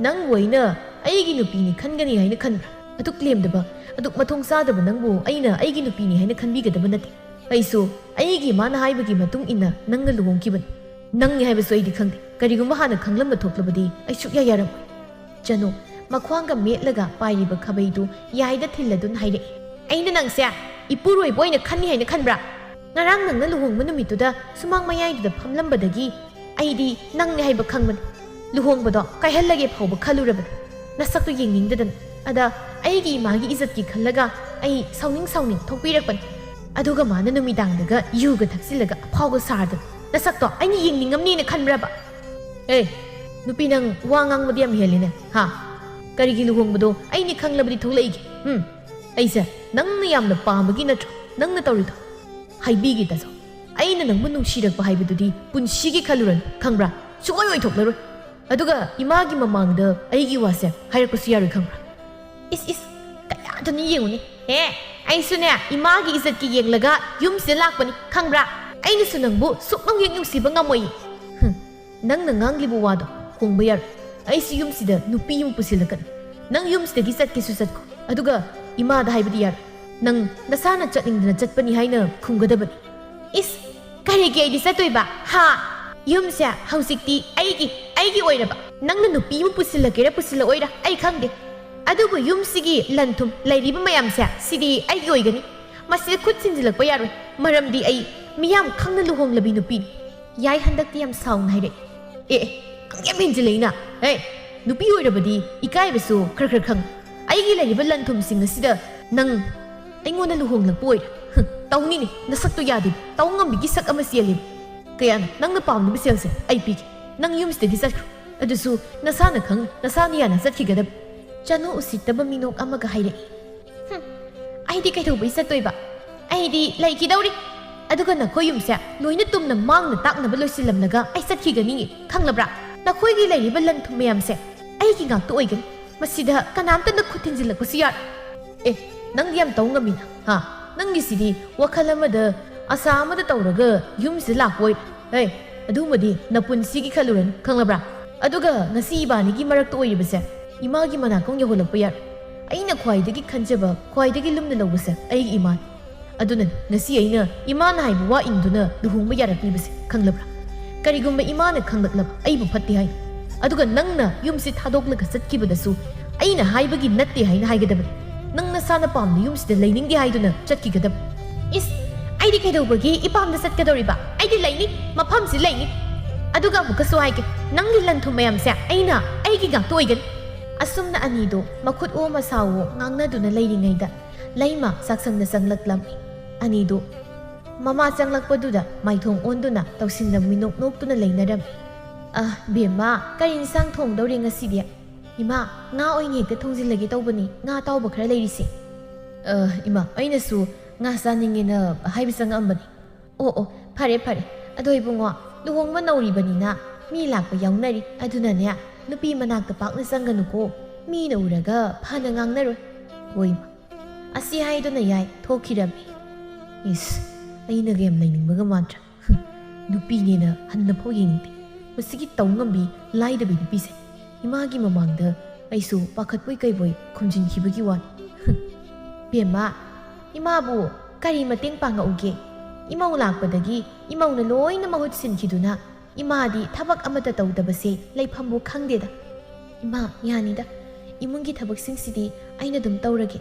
ꯅꯪꯕꯨ ꯑꯩꯅ ꯑꯩꯒꯤ ꯅꯨꯄꯤꯅꯤ ꯈꯟꯒꯅꯤ ꯍꯥꯏꯅ ꯈꯟꯕ꯭ꯔꯥ? ꯑꯗꯨꯛ ꯂꯦꯝꯗꯕ, ꯑꯗꯨꯛ ꯃꯊꯣꯡ ꯆꯥꯗꯕ ꯅꯪꯕꯨ ꯑꯩꯅ ꯑꯩꯒꯤ ꯅꯨꯄꯤꯅꯤ ꯍꯥꯏꯅ ꯈꯟꯕꯤꯒꯗꯕ ꯅꯠꯇꯦ꯫ ꯑꯩꯁꯨ ꯑꯩꯒꯤ ꯏꯃꯥꯅ ꯍꯥꯏꯕꯒꯤ ꯃꯇꯨꯡ ꯏꯟꯅ ꯅꯪꯒ ꯂꯨꯍꯣꯡꯈꯤꯕꯅꯤ꯫ ꯅꯪꯅꯤ ꯍꯥꯏꯕꯁꯨ ꯑꯩꯗꯤ ꯈꯪꯗꯦ꯫ ꯀꯔꯤꯒꯨꯝꯕ ꯍꯥꯟꯅ ꯈꯪꯂꯝꯕ ꯊꯣꯛꯂꯕꯗꯤ ꯑꯩ ꯁꯨꯛꯌꯥ ꯌꯥꯔꯝꯃꯣꯏ꯫" ꯆꯅꯨ ꯃꯈ꯭ꯋꯥꯡꯒ ꯃꯦꯠꯂꯒ ꯄꯥꯏꯔꯤꯕ ꯈꯥꯕꯩꯗꯨ ꯌꯥꯏꯗ ꯊꯤꯜꯂꯗꯨꯅ ꯍꯥꯏꯔꯛꯏ꯫ "ꯑꯩꯅ ꯅꯪꯁꯦ ꯏꯄꯨꯔꯣꯏꯕ ꯑꯣꯏꯅ ꯈꯟꯅꯤ ꯍꯥꯏꯅ ꯈꯟꯕ꯭ꯔꯥ? ꯉꯔꯥꯡ ꯅꯪꯅ ꯂꯨꯍꯣꯡꯕ ꯅꯨꯃꯤꯠꯇꯨꯗ ꯁꯨꯃꯥꯡ ꯃꯌꯥꯏꯗꯨꯗ ꯐꯝꯂꯝꯕꯗꯒꯤ ꯑꯩꯗꯤ ꯅꯪꯅꯤ ꯍꯥꯏꯕ ꯈꯪꯕꯅꯤ꯫ ꯂꯨꯍꯣꯡꯕꯗꯣ ꯀꯥꯏꯍꯜꯂꯒꯦ ꯐꯥꯎꯕ ꯈꯜꯂꯨꯔꯕꯅꯤ꯫ ꯅꯁꯛꯇꯨ ꯌꯦꯡꯅꯤꯡꯗꯗꯅ꯫ ꯑꯗ ꯑꯩꯒꯤ ꯏꯃꯥꯒꯤ ꯏꯖꯠꯀꯤ ꯈꯜꯂꯒ ꯑꯩ ꯁꯥꯎꯅꯤꯡ ꯁꯥꯎꯅꯤꯡ ꯊꯣꯛꯄꯤꯔꯛꯄꯅꯤ꯫ ꯑꯗꯨꯒ ꯃꯥꯅ ꯅꯨꯃꯤꯗꯥꯡꯗꯒ ꯌꯨꯒ ꯊꯛꯆꯤꯜꯂꯒ ꯑꯐꯥꯎꯒ ꯁꯥꯔꯗꯅ꯫ ꯅꯁꯛꯇꯣ ꯑꯩꯅ ꯌꯦꯡꯅꯤꯡꯉꯝꯅꯦꯅ ꯈꯟꯕ꯭ꯔꯕ?" "ꯑꯦ, ꯅꯨꯄꯤ, ꯅꯪ ꯋꯥ ꯉꯥꯡꯕꯗꯤ ꯌꯥꯝ ꯍꯦꯜꯂꯤꯅꯦ, ꯍꯥ? ꯀꯔꯤꯒꯤ ꯂꯨꯍꯣꯡꯕꯗꯣ ꯑꯩꯅꯤ ꯈꯪꯂꯕꯗꯤ ꯊꯣꯛꯂꯛꯏꯒꯦ? ꯎꯝ? ꯑꯩꯁꯦ ꯅꯪꯅ ꯌꯥꯝꯅ ꯄꯥꯝꯕꯒꯤ ꯅꯠꯇ꯭ꯔꯣ ꯅꯪꯅ ꯇꯧꯔꯤꯗꯣ? ꯍꯥꯏꯕꯤꯒꯦ ꯇꯥꯖꯧ, ꯑꯩꯅ ꯅꯪꯕꯨ ꯅꯨꯡꯁꯤꯔꯛꯄ ꯍꯥꯏꯕꯗꯨꯗꯤ ꯄꯨꯟꯁꯤꯒꯤ ꯈꯜꯂꯨꯔꯅꯨ, ꯈꯪꯕ꯭ꯔꯥ? ꯁꯨꯡꯑꯣꯏ ꯑꯣꯏꯊꯣꯛꯂꯔꯣꯏ꯫ ꯑꯗꯨꯒ ꯏꯃꯥꯒꯤ ꯃꯃꯥꯡꯗ ꯑꯩꯒꯤ ꯋꯥꯁꯦ ꯍꯥꯏꯔꯛꯄꯁꯨ ꯌꯥꯔꯣꯏ, ꯈꯪꯕ꯭ꯔꯥ?" "ꯏꯁ, ꯏꯁ, ꯀꯌꯥꯗꯅꯤ ꯌꯦꯡꯉꯨꯅꯦ꯫ ꯍꯦ, ꯑꯩꯁꯨꯅꯦ ꯏꯃꯥꯒꯤ ꯏꯖꯠꯀꯤ ꯌꯦꯡꯂꯒ ꯌꯨꯝꯁꯤꯗ ꯂꯥꯛꯄꯅꯤ, ꯈꯪꯕ꯭ꯔꯥ? ꯑꯩꯅꯁꯨ ꯅꯪꯕꯨ ꯁꯨꯛꯅꯨꯡ ꯍꯦꯛ ꯅꯨꯡꯁꯤꯕ ꯉꯝꯃꯣꯏꯌꯦ꯫" "ꯍꯨꯝ, ꯅꯪꯅ ꯉꯥꯡꯂꯤꯕ ꯋꯥꯗꯣ ꯍꯣꯡꯕ ꯌꯥꯔꯣꯏ꯫ ꯑꯩꯁꯨ ꯌꯨꯝꯁꯤꯗ ꯅꯨꯄꯤ ꯑꯃ ꯄꯨꯁꯤꯜꯂꯛꯀꯅꯤ꯫ ꯅꯪ ꯌꯨꯝꯁꯤꯗꯒꯤ ꯆꯠꯀꯦꯁꯨ ꯆꯠꯈꯣ꯫ ꯑꯗꯨꯒ ꯏꯃꯥꯗ ꯍꯥꯏꯕꯗꯤ ꯌꯥꯔꯣꯏ꯫ ꯅꯪ ꯅꯁꯥꯅ ꯆꯠꯅꯤꯡꯗꯅ ꯆꯠꯄꯅꯤ ꯍꯥꯏꯅ ꯈꯨꯝꯒꯗꯕꯅꯤ꯫" "ꯏꯁ, ꯀꯔꯤꯒꯤ ꯑꯩꯗꯤ ꯆꯠꯇꯣꯏꯕ? ꯍꯥ? ꯌꯨꯝꯁꯦ ꯍꯧꯖꯤꯛꯇꯤ ꯑꯩꯒꯤ, ꯑꯩꯒꯤ ꯑꯣꯏꯔꯕ꯫ ꯅꯪꯅ ꯅꯨꯄꯤ ꯑꯃ ꯄꯨꯁꯤꯜꯂꯛꯀꯦꯔꯥ ꯄꯨꯁꯤꯜꯂꯛꯑꯣꯏꯔꯥ ꯑꯩ ꯈꯪꯗꯦ꯫ ꯑꯗꯨꯕꯨ ꯌꯨꯝꯁꯤꯒꯤ ꯂꯟ ꯊꯨꯝ ꯂꯩꯔꯤꯕ ꯃꯌꯥꯝꯁꯦ ꯁꯤꯗꯤ ꯑꯩꯒꯤ ꯑꯣꯏꯒꯅꯤ꯫ ꯃꯁꯤꯗ ꯈꯨꯠ ꯊꯤꯟꯖꯤꯜꯂꯛꯄ ꯌꯥꯔꯣꯏ, ꯃꯔꯝꯗꯤ ꯑꯩ ꯃꯤꯌꯥꯝ ꯈꯪꯅ ꯂꯨꯍꯣꯡꯂꯕꯤ ꯅꯨꯄꯤꯅꯤ꯫ ꯌꯥꯏ, ꯍꯟꯗꯛꯇꯤ ꯌꯥꯝ ꯁꯥꯎꯅ ꯍꯥꯏꯔꯛꯑꯦ꯫ ꯑꯦ ꯑꯦ, ꯈꯪ ꯌꯥꯝ ꯍꯦꯟꯖꯤꯜꯂꯛꯏꯅ꯫ ꯍꯦ, ꯅꯨꯄꯤ ꯑꯣꯏꯔꯕꯗꯤ ꯏꯀꯥꯏꯕꯁꯨ ꯈꯔ ꯈꯔ ꯈꯪ꯫ ꯑꯩꯒꯤ ꯂꯩꯔꯤꯕ ꯂꯟ ꯊꯨꯝꯁꯤꯡ ꯑꯁꯤꯗ ꯅꯪ ꯑꯩꯉꯣꯟꯗ ꯂꯨꯍꯣꯡꯂꯛꯄ ꯑꯣꯏꯔꯦ꯫ ꯍꯨꯝ, ꯇꯧꯅꯤꯅꯦ, ꯅꯁꯛꯇꯣ ꯌꯥꯗꯦ꯫ ꯇꯧ ꯉꯝꯕꯤꯒꯤ ꯁꯛ ꯑꯃ ꯆꯦꯜꯂꯤ꯫ ꯀꯌꯥꯅꯣ ꯅꯪꯅ ꯄꯥꯝꯂꯤꯕ ꯁꯦꯜꯁꯦ ꯑꯩ ꯄꯤꯒꯦ꯫ ꯅꯪ ꯌꯨꯝꯁꯤꯗꯒꯤ ꯆꯠꯈ꯭ꯔꯣ꯫ ꯑꯗꯨꯁꯨ ꯅꯁꯥꯅ ꯈꯪꯅ, ꯅꯁꯥꯅ ꯌꯥꯅ ꯆꯠꯈꯤꯒꯗꯕ꯫ ꯆꯅꯨ ꯎꯁꯤꯠꯇꯕ ꯃꯤꯅꯣꯛ ꯑꯃꯒ ꯍꯥꯏꯔꯛꯏ꯫ ꯍꯨꯝ, ꯑꯩꯗꯤ ꯀꯩꯗꯧꯕꯩ ꯆꯠꯇꯣꯏꯕ? ꯑꯩꯗꯤ ꯂꯩꯈꯤꯗꯧꯔꯤ꯫ ꯑꯗꯨꯒ ꯅꯈꯣꯏ ꯌꯨꯝꯁꯦ ꯂꯣꯏꯅ ꯇꯨꯝꯅ ꯃꯥꯡꯅ ꯇꯥꯛꯅꯕ ꯂꯣꯏꯁꯤꯜꯂꯝꯂꯒ ꯑꯩ ꯆꯠꯈꯤꯒꯅꯤꯌꯦ, ꯈꯪꯂꯕ꯭ꯔꯥ? ꯅꯈꯣꯏꯒꯤ ꯂꯩꯔꯤꯕ ꯂꯟ ꯊꯨꯝ ꯃꯌꯥꯝꯁꯦ ꯑꯩꯒꯤ ꯉꯥꯛꯇ ꯑꯣꯏꯒꯅꯤ꯫ ꯃꯁꯤꯗ ꯀꯅꯥꯝꯇꯅ ꯈꯨꯠ ꯊꯤꯟꯖꯤꯜꯂꯛꯄꯁꯨ ꯌꯥꯔꯣꯏ꯫ ꯑꯦ, ꯅꯪꯗꯤ ꯌꯥꯝ ꯇꯧ ꯉꯝꯃꯤꯅ, ꯍꯥ? ꯅꯪꯒꯤꯁꯤꯗꯤ ꯋꯥꯈꯜ ꯑꯃꯗ, ꯑꯁꯥ ꯑꯃꯗ ꯇꯧꯔꯒ ꯌꯨꯝꯁꯤꯗ ꯂꯥꯛꯄ ꯑꯣꯏꯔꯦ꯫ ꯍꯦ, ꯑꯗꯨꯃꯗꯤ ꯅꯄꯨꯟꯁꯤꯒꯤ ꯈꯜꯂꯨꯔꯅꯨ, ꯈꯪꯂꯕ꯭ꯔꯥ? ꯑꯗꯨꯒ ꯉꯁꯤ ꯏꯕꯥꯅꯤꯒꯤ ꯃꯔꯛꯇ ꯑꯣꯏꯔꯤꯕꯁꯦ ꯏꯃꯥꯒꯤ ꯃꯅꯥꯀꯣꯡ ꯌꯧꯍꯜꯂꯛꯄ ꯌꯥꯔꯣꯏ꯫ ꯑꯩꯅ ꯈ꯭ꯋꯥꯏꯗꯒꯤ ꯈꯟꯖꯕ, ꯈ꯭ꯋꯥꯏꯗꯒꯤ ꯂꯨꯝꯅ ꯂꯧꯕꯁꯦ ꯑꯩꯒꯤ ꯏꯃꯥꯅꯤ꯫ ꯑꯗꯨꯅꯅꯤ ꯉꯁꯤ ꯑꯩꯅ ꯏꯃꯥꯅ ꯍꯥꯏꯕ ꯋꯥ ꯏꯟꯗꯨꯅ ꯂꯨꯍꯣꯡꯕ ꯌꯥꯔꯛꯂꯤꯕꯁꯦ, ꯈꯪꯂꯕ꯭ꯔꯥ? ꯀꯔꯤꯒꯨꯝꯕ ꯏꯃꯥꯅ ꯈꯪꯂꯛꯂꯕ ꯑꯩꯕꯨ ꯐꯠꯇꯦ ꯍꯥꯏꯅ, ꯑꯗꯨꯒ ꯅꯪꯅ ꯌꯨꯝꯁꯤ ꯊꯥꯗꯣꯛꯂꯒ ꯆꯠꯈꯤꯕꯗꯁꯨ ꯑꯩꯅ ꯍꯥꯏꯕꯒꯤ ꯅꯠꯇꯦ ꯍꯥꯏꯅ ꯍꯥꯏꯒꯗꯕꯅꯤ꯫ ꯅꯪ ꯅꯁꯥꯅ ꯄꯥꯝꯅ ꯌꯨꯝꯁꯤꯗ ꯂꯩꯅꯤꯡꯗꯦ ꯍꯥꯏꯗꯨꯅ ꯆꯠꯈꯤꯒꯗꯕꯅꯤ꯫ ꯏꯁ, ꯑꯩꯗꯤ ꯀꯩꯗꯧꯕꯒꯤ ꯏꯄꯥꯝꯗ ꯆꯠꯀꯗꯧꯔꯤꯕ? ꯑꯩꯗꯤ ꯂꯩꯅꯤ, ꯃꯐꯝꯁꯤ ꯂꯩꯅꯤ꯫ ꯑꯗꯨꯒ ꯑꯃꯨꯛꯀꯁꯨ ꯍꯥꯏꯒꯦ, ꯅꯪꯒꯤ ꯂꯟ ꯊꯨꯝ ꯃꯌꯥꯝꯁꯦ ꯑꯩꯅ, ꯑꯩꯒꯤ ꯉꯥꯛꯇ ꯑꯣꯏꯒꯅꯤ꯫ ꯑꯁꯨꯝꯅ ꯑꯅꯤꯗꯣ ꯃꯈꯨꯠ ꯑꯣ ꯃꯁꯥꯋꯣ ꯉꯥꯡꯅꯗꯨꯅ ꯂꯩꯔꯤꯉꯩꯗ ꯂꯩꯃ ꯆꯥꯛꯁꯪꯗ ꯆꯪꯂꯛꯂꯝꯃꯤ꯫ ꯑꯅꯤꯗꯣ ꯃꯃꯥ ꯆꯪꯂꯛꯄꯗꯨꯗ ꯃꯥꯏꯊꯣꯡ ꯑꯣꯟꯗꯨꯅ ꯇꯧꯁꯤꯟꯅ ꯃꯤꯅꯣꯛ ꯅꯣꯛꯇꯨꯅ ꯂꯩꯅꯔꯝꯃꯤ꯫ "ꯑ, ꯕꯦꯝꯃ, ꯀꯔꯤ ꯏꯟꯁꯥꯡ ꯊꯣꯡꯗꯧꯔꯤ ꯉꯁꯤꯗꯤ?" "ꯏꯃꯥ, ꯉꯥ ꯑꯣꯏꯅ ꯍꯦꯛꯇ ꯊꯣꯡꯖꯤꯜꯂꯒꯦ ꯇꯧꯕꯅꯤ, ꯉꯥ ꯑꯇꯥꯎꯕ ꯈꯔ ꯂꯩꯔꯤꯁꯦ꯫" "ꯑ, ꯏꯃꯥ, ꯑꯩꯅꯁꯨ ꯉꯥ ꯆꯥꯅꯤꯡꯉꯦꯅ ꯍꯥꯏꯕ ꯆꯪꯉꯛꯑꯝꯕꯅꯤ꯫" "ꯑꯣ, ꯑꯣ, ꯐꯔꯦ, ꯐꯔꯦ꯫ ꯑꯗꯣ ꯏꯕꯨꯡꯉꯣ, ꯂꯨꯍꯣꯡꯕ ꯅꯧꯔꯤꯕꯅꯤꯅ ꯃꯤ ꯂꯥꯛꯄ ꯌꯥꯎꯅꯔꯤ꯫ ꯑꯗꯨꯅꯅꯦ, ꯅꯨꯄꯤ ꯃꯅꯥꯛꯇ ꯄꯥꯛꯅ ꯆꯪꯒꯅꯨꯀꯣ꯫ ꯃꯤꯅ ꯎꯔꯒ ꯐꯅ ꯉꯥꯡꯅꯔꯣꯏ꯫" "ꯍꯣꯏ, ꯏꯃꯥ꯫" ꯑꯁꯤ ꯍꯥꯏꯗꯨꯅ ꯌꯥꯏ ꯊꯣꯛꯈꯤꯔꯝꯃꯤ꯫ ꯏꯁ, ꯑꯩꯅꯒ ꯌꯥꯝ ꯂꯩꯅꯤꯡꯕꯒ ꯃꯥꯟꯗ꯭ꯔꯥ? ꯍꯨꯝ, ꯅꯨꯄꯤꯅꯦꯅ ꯍꯟꯅꯐꯥꯎ ꯌꯦꯡꯅꯤꯡꯗꯦ꯫ ꯃꯁꯤꯒꯤ ꯇꯧ ꯉꯝꯕꯤ ꯂꯥꯏꯗꯕꯤ ꯅꯨꯄꯤꯁꯦ꯫ ꯏꯃꯥꯒꯤ ꯃꯃꯥꯡꯗ ꯑꯩꯁꯨ ꯄꯥꯈꯠꯄꯣꯏ ꯀꯩꯕꯣꯏ ꯈꯨꯝꯖꯤꯟꯈꯤꯕꯒꯤ ꯋꯥꯅꯤ꯫ ꯍꯨꯝ, ꯕꯦꯝꯃ, ꯏꯃꯥꯕꯨ ꯀꯔꯤ ꯃꯇꯦꯡ ꯄꯥꯡꯉꯛꯎꯒꯦ? ꯏꯃꯧ ꯂꯥꯛꯄꯗꯒꯤ ꯏꯃꯧꯅ ꯂꯣꯏꯅ ꯃꯍꯨꯠ ꯁꯤꯟꯈꯤꯗꯨꯅ ꯏꯃꯥꯗꯤ ꯊꯕꯛ ꯑꯃꯠꯇ ꯇꯧꯗꯕꯁꯦ ꯂꯩꯐꯝꯕꯨ ꯈꯪꯗꯦꯗ꯫ ꯏꯃꯥ, ꯌꯥꯅꯤꯗ꯫ "ꯏꯃꯨꯡꯒꯤ ꯊꯕꯛꯁꯤꯡꯁꯤꯗꯤ ꯑꯩꯅ ꯑꯗꯨꯝ ꯇꯧꯔꯒꯦ꯫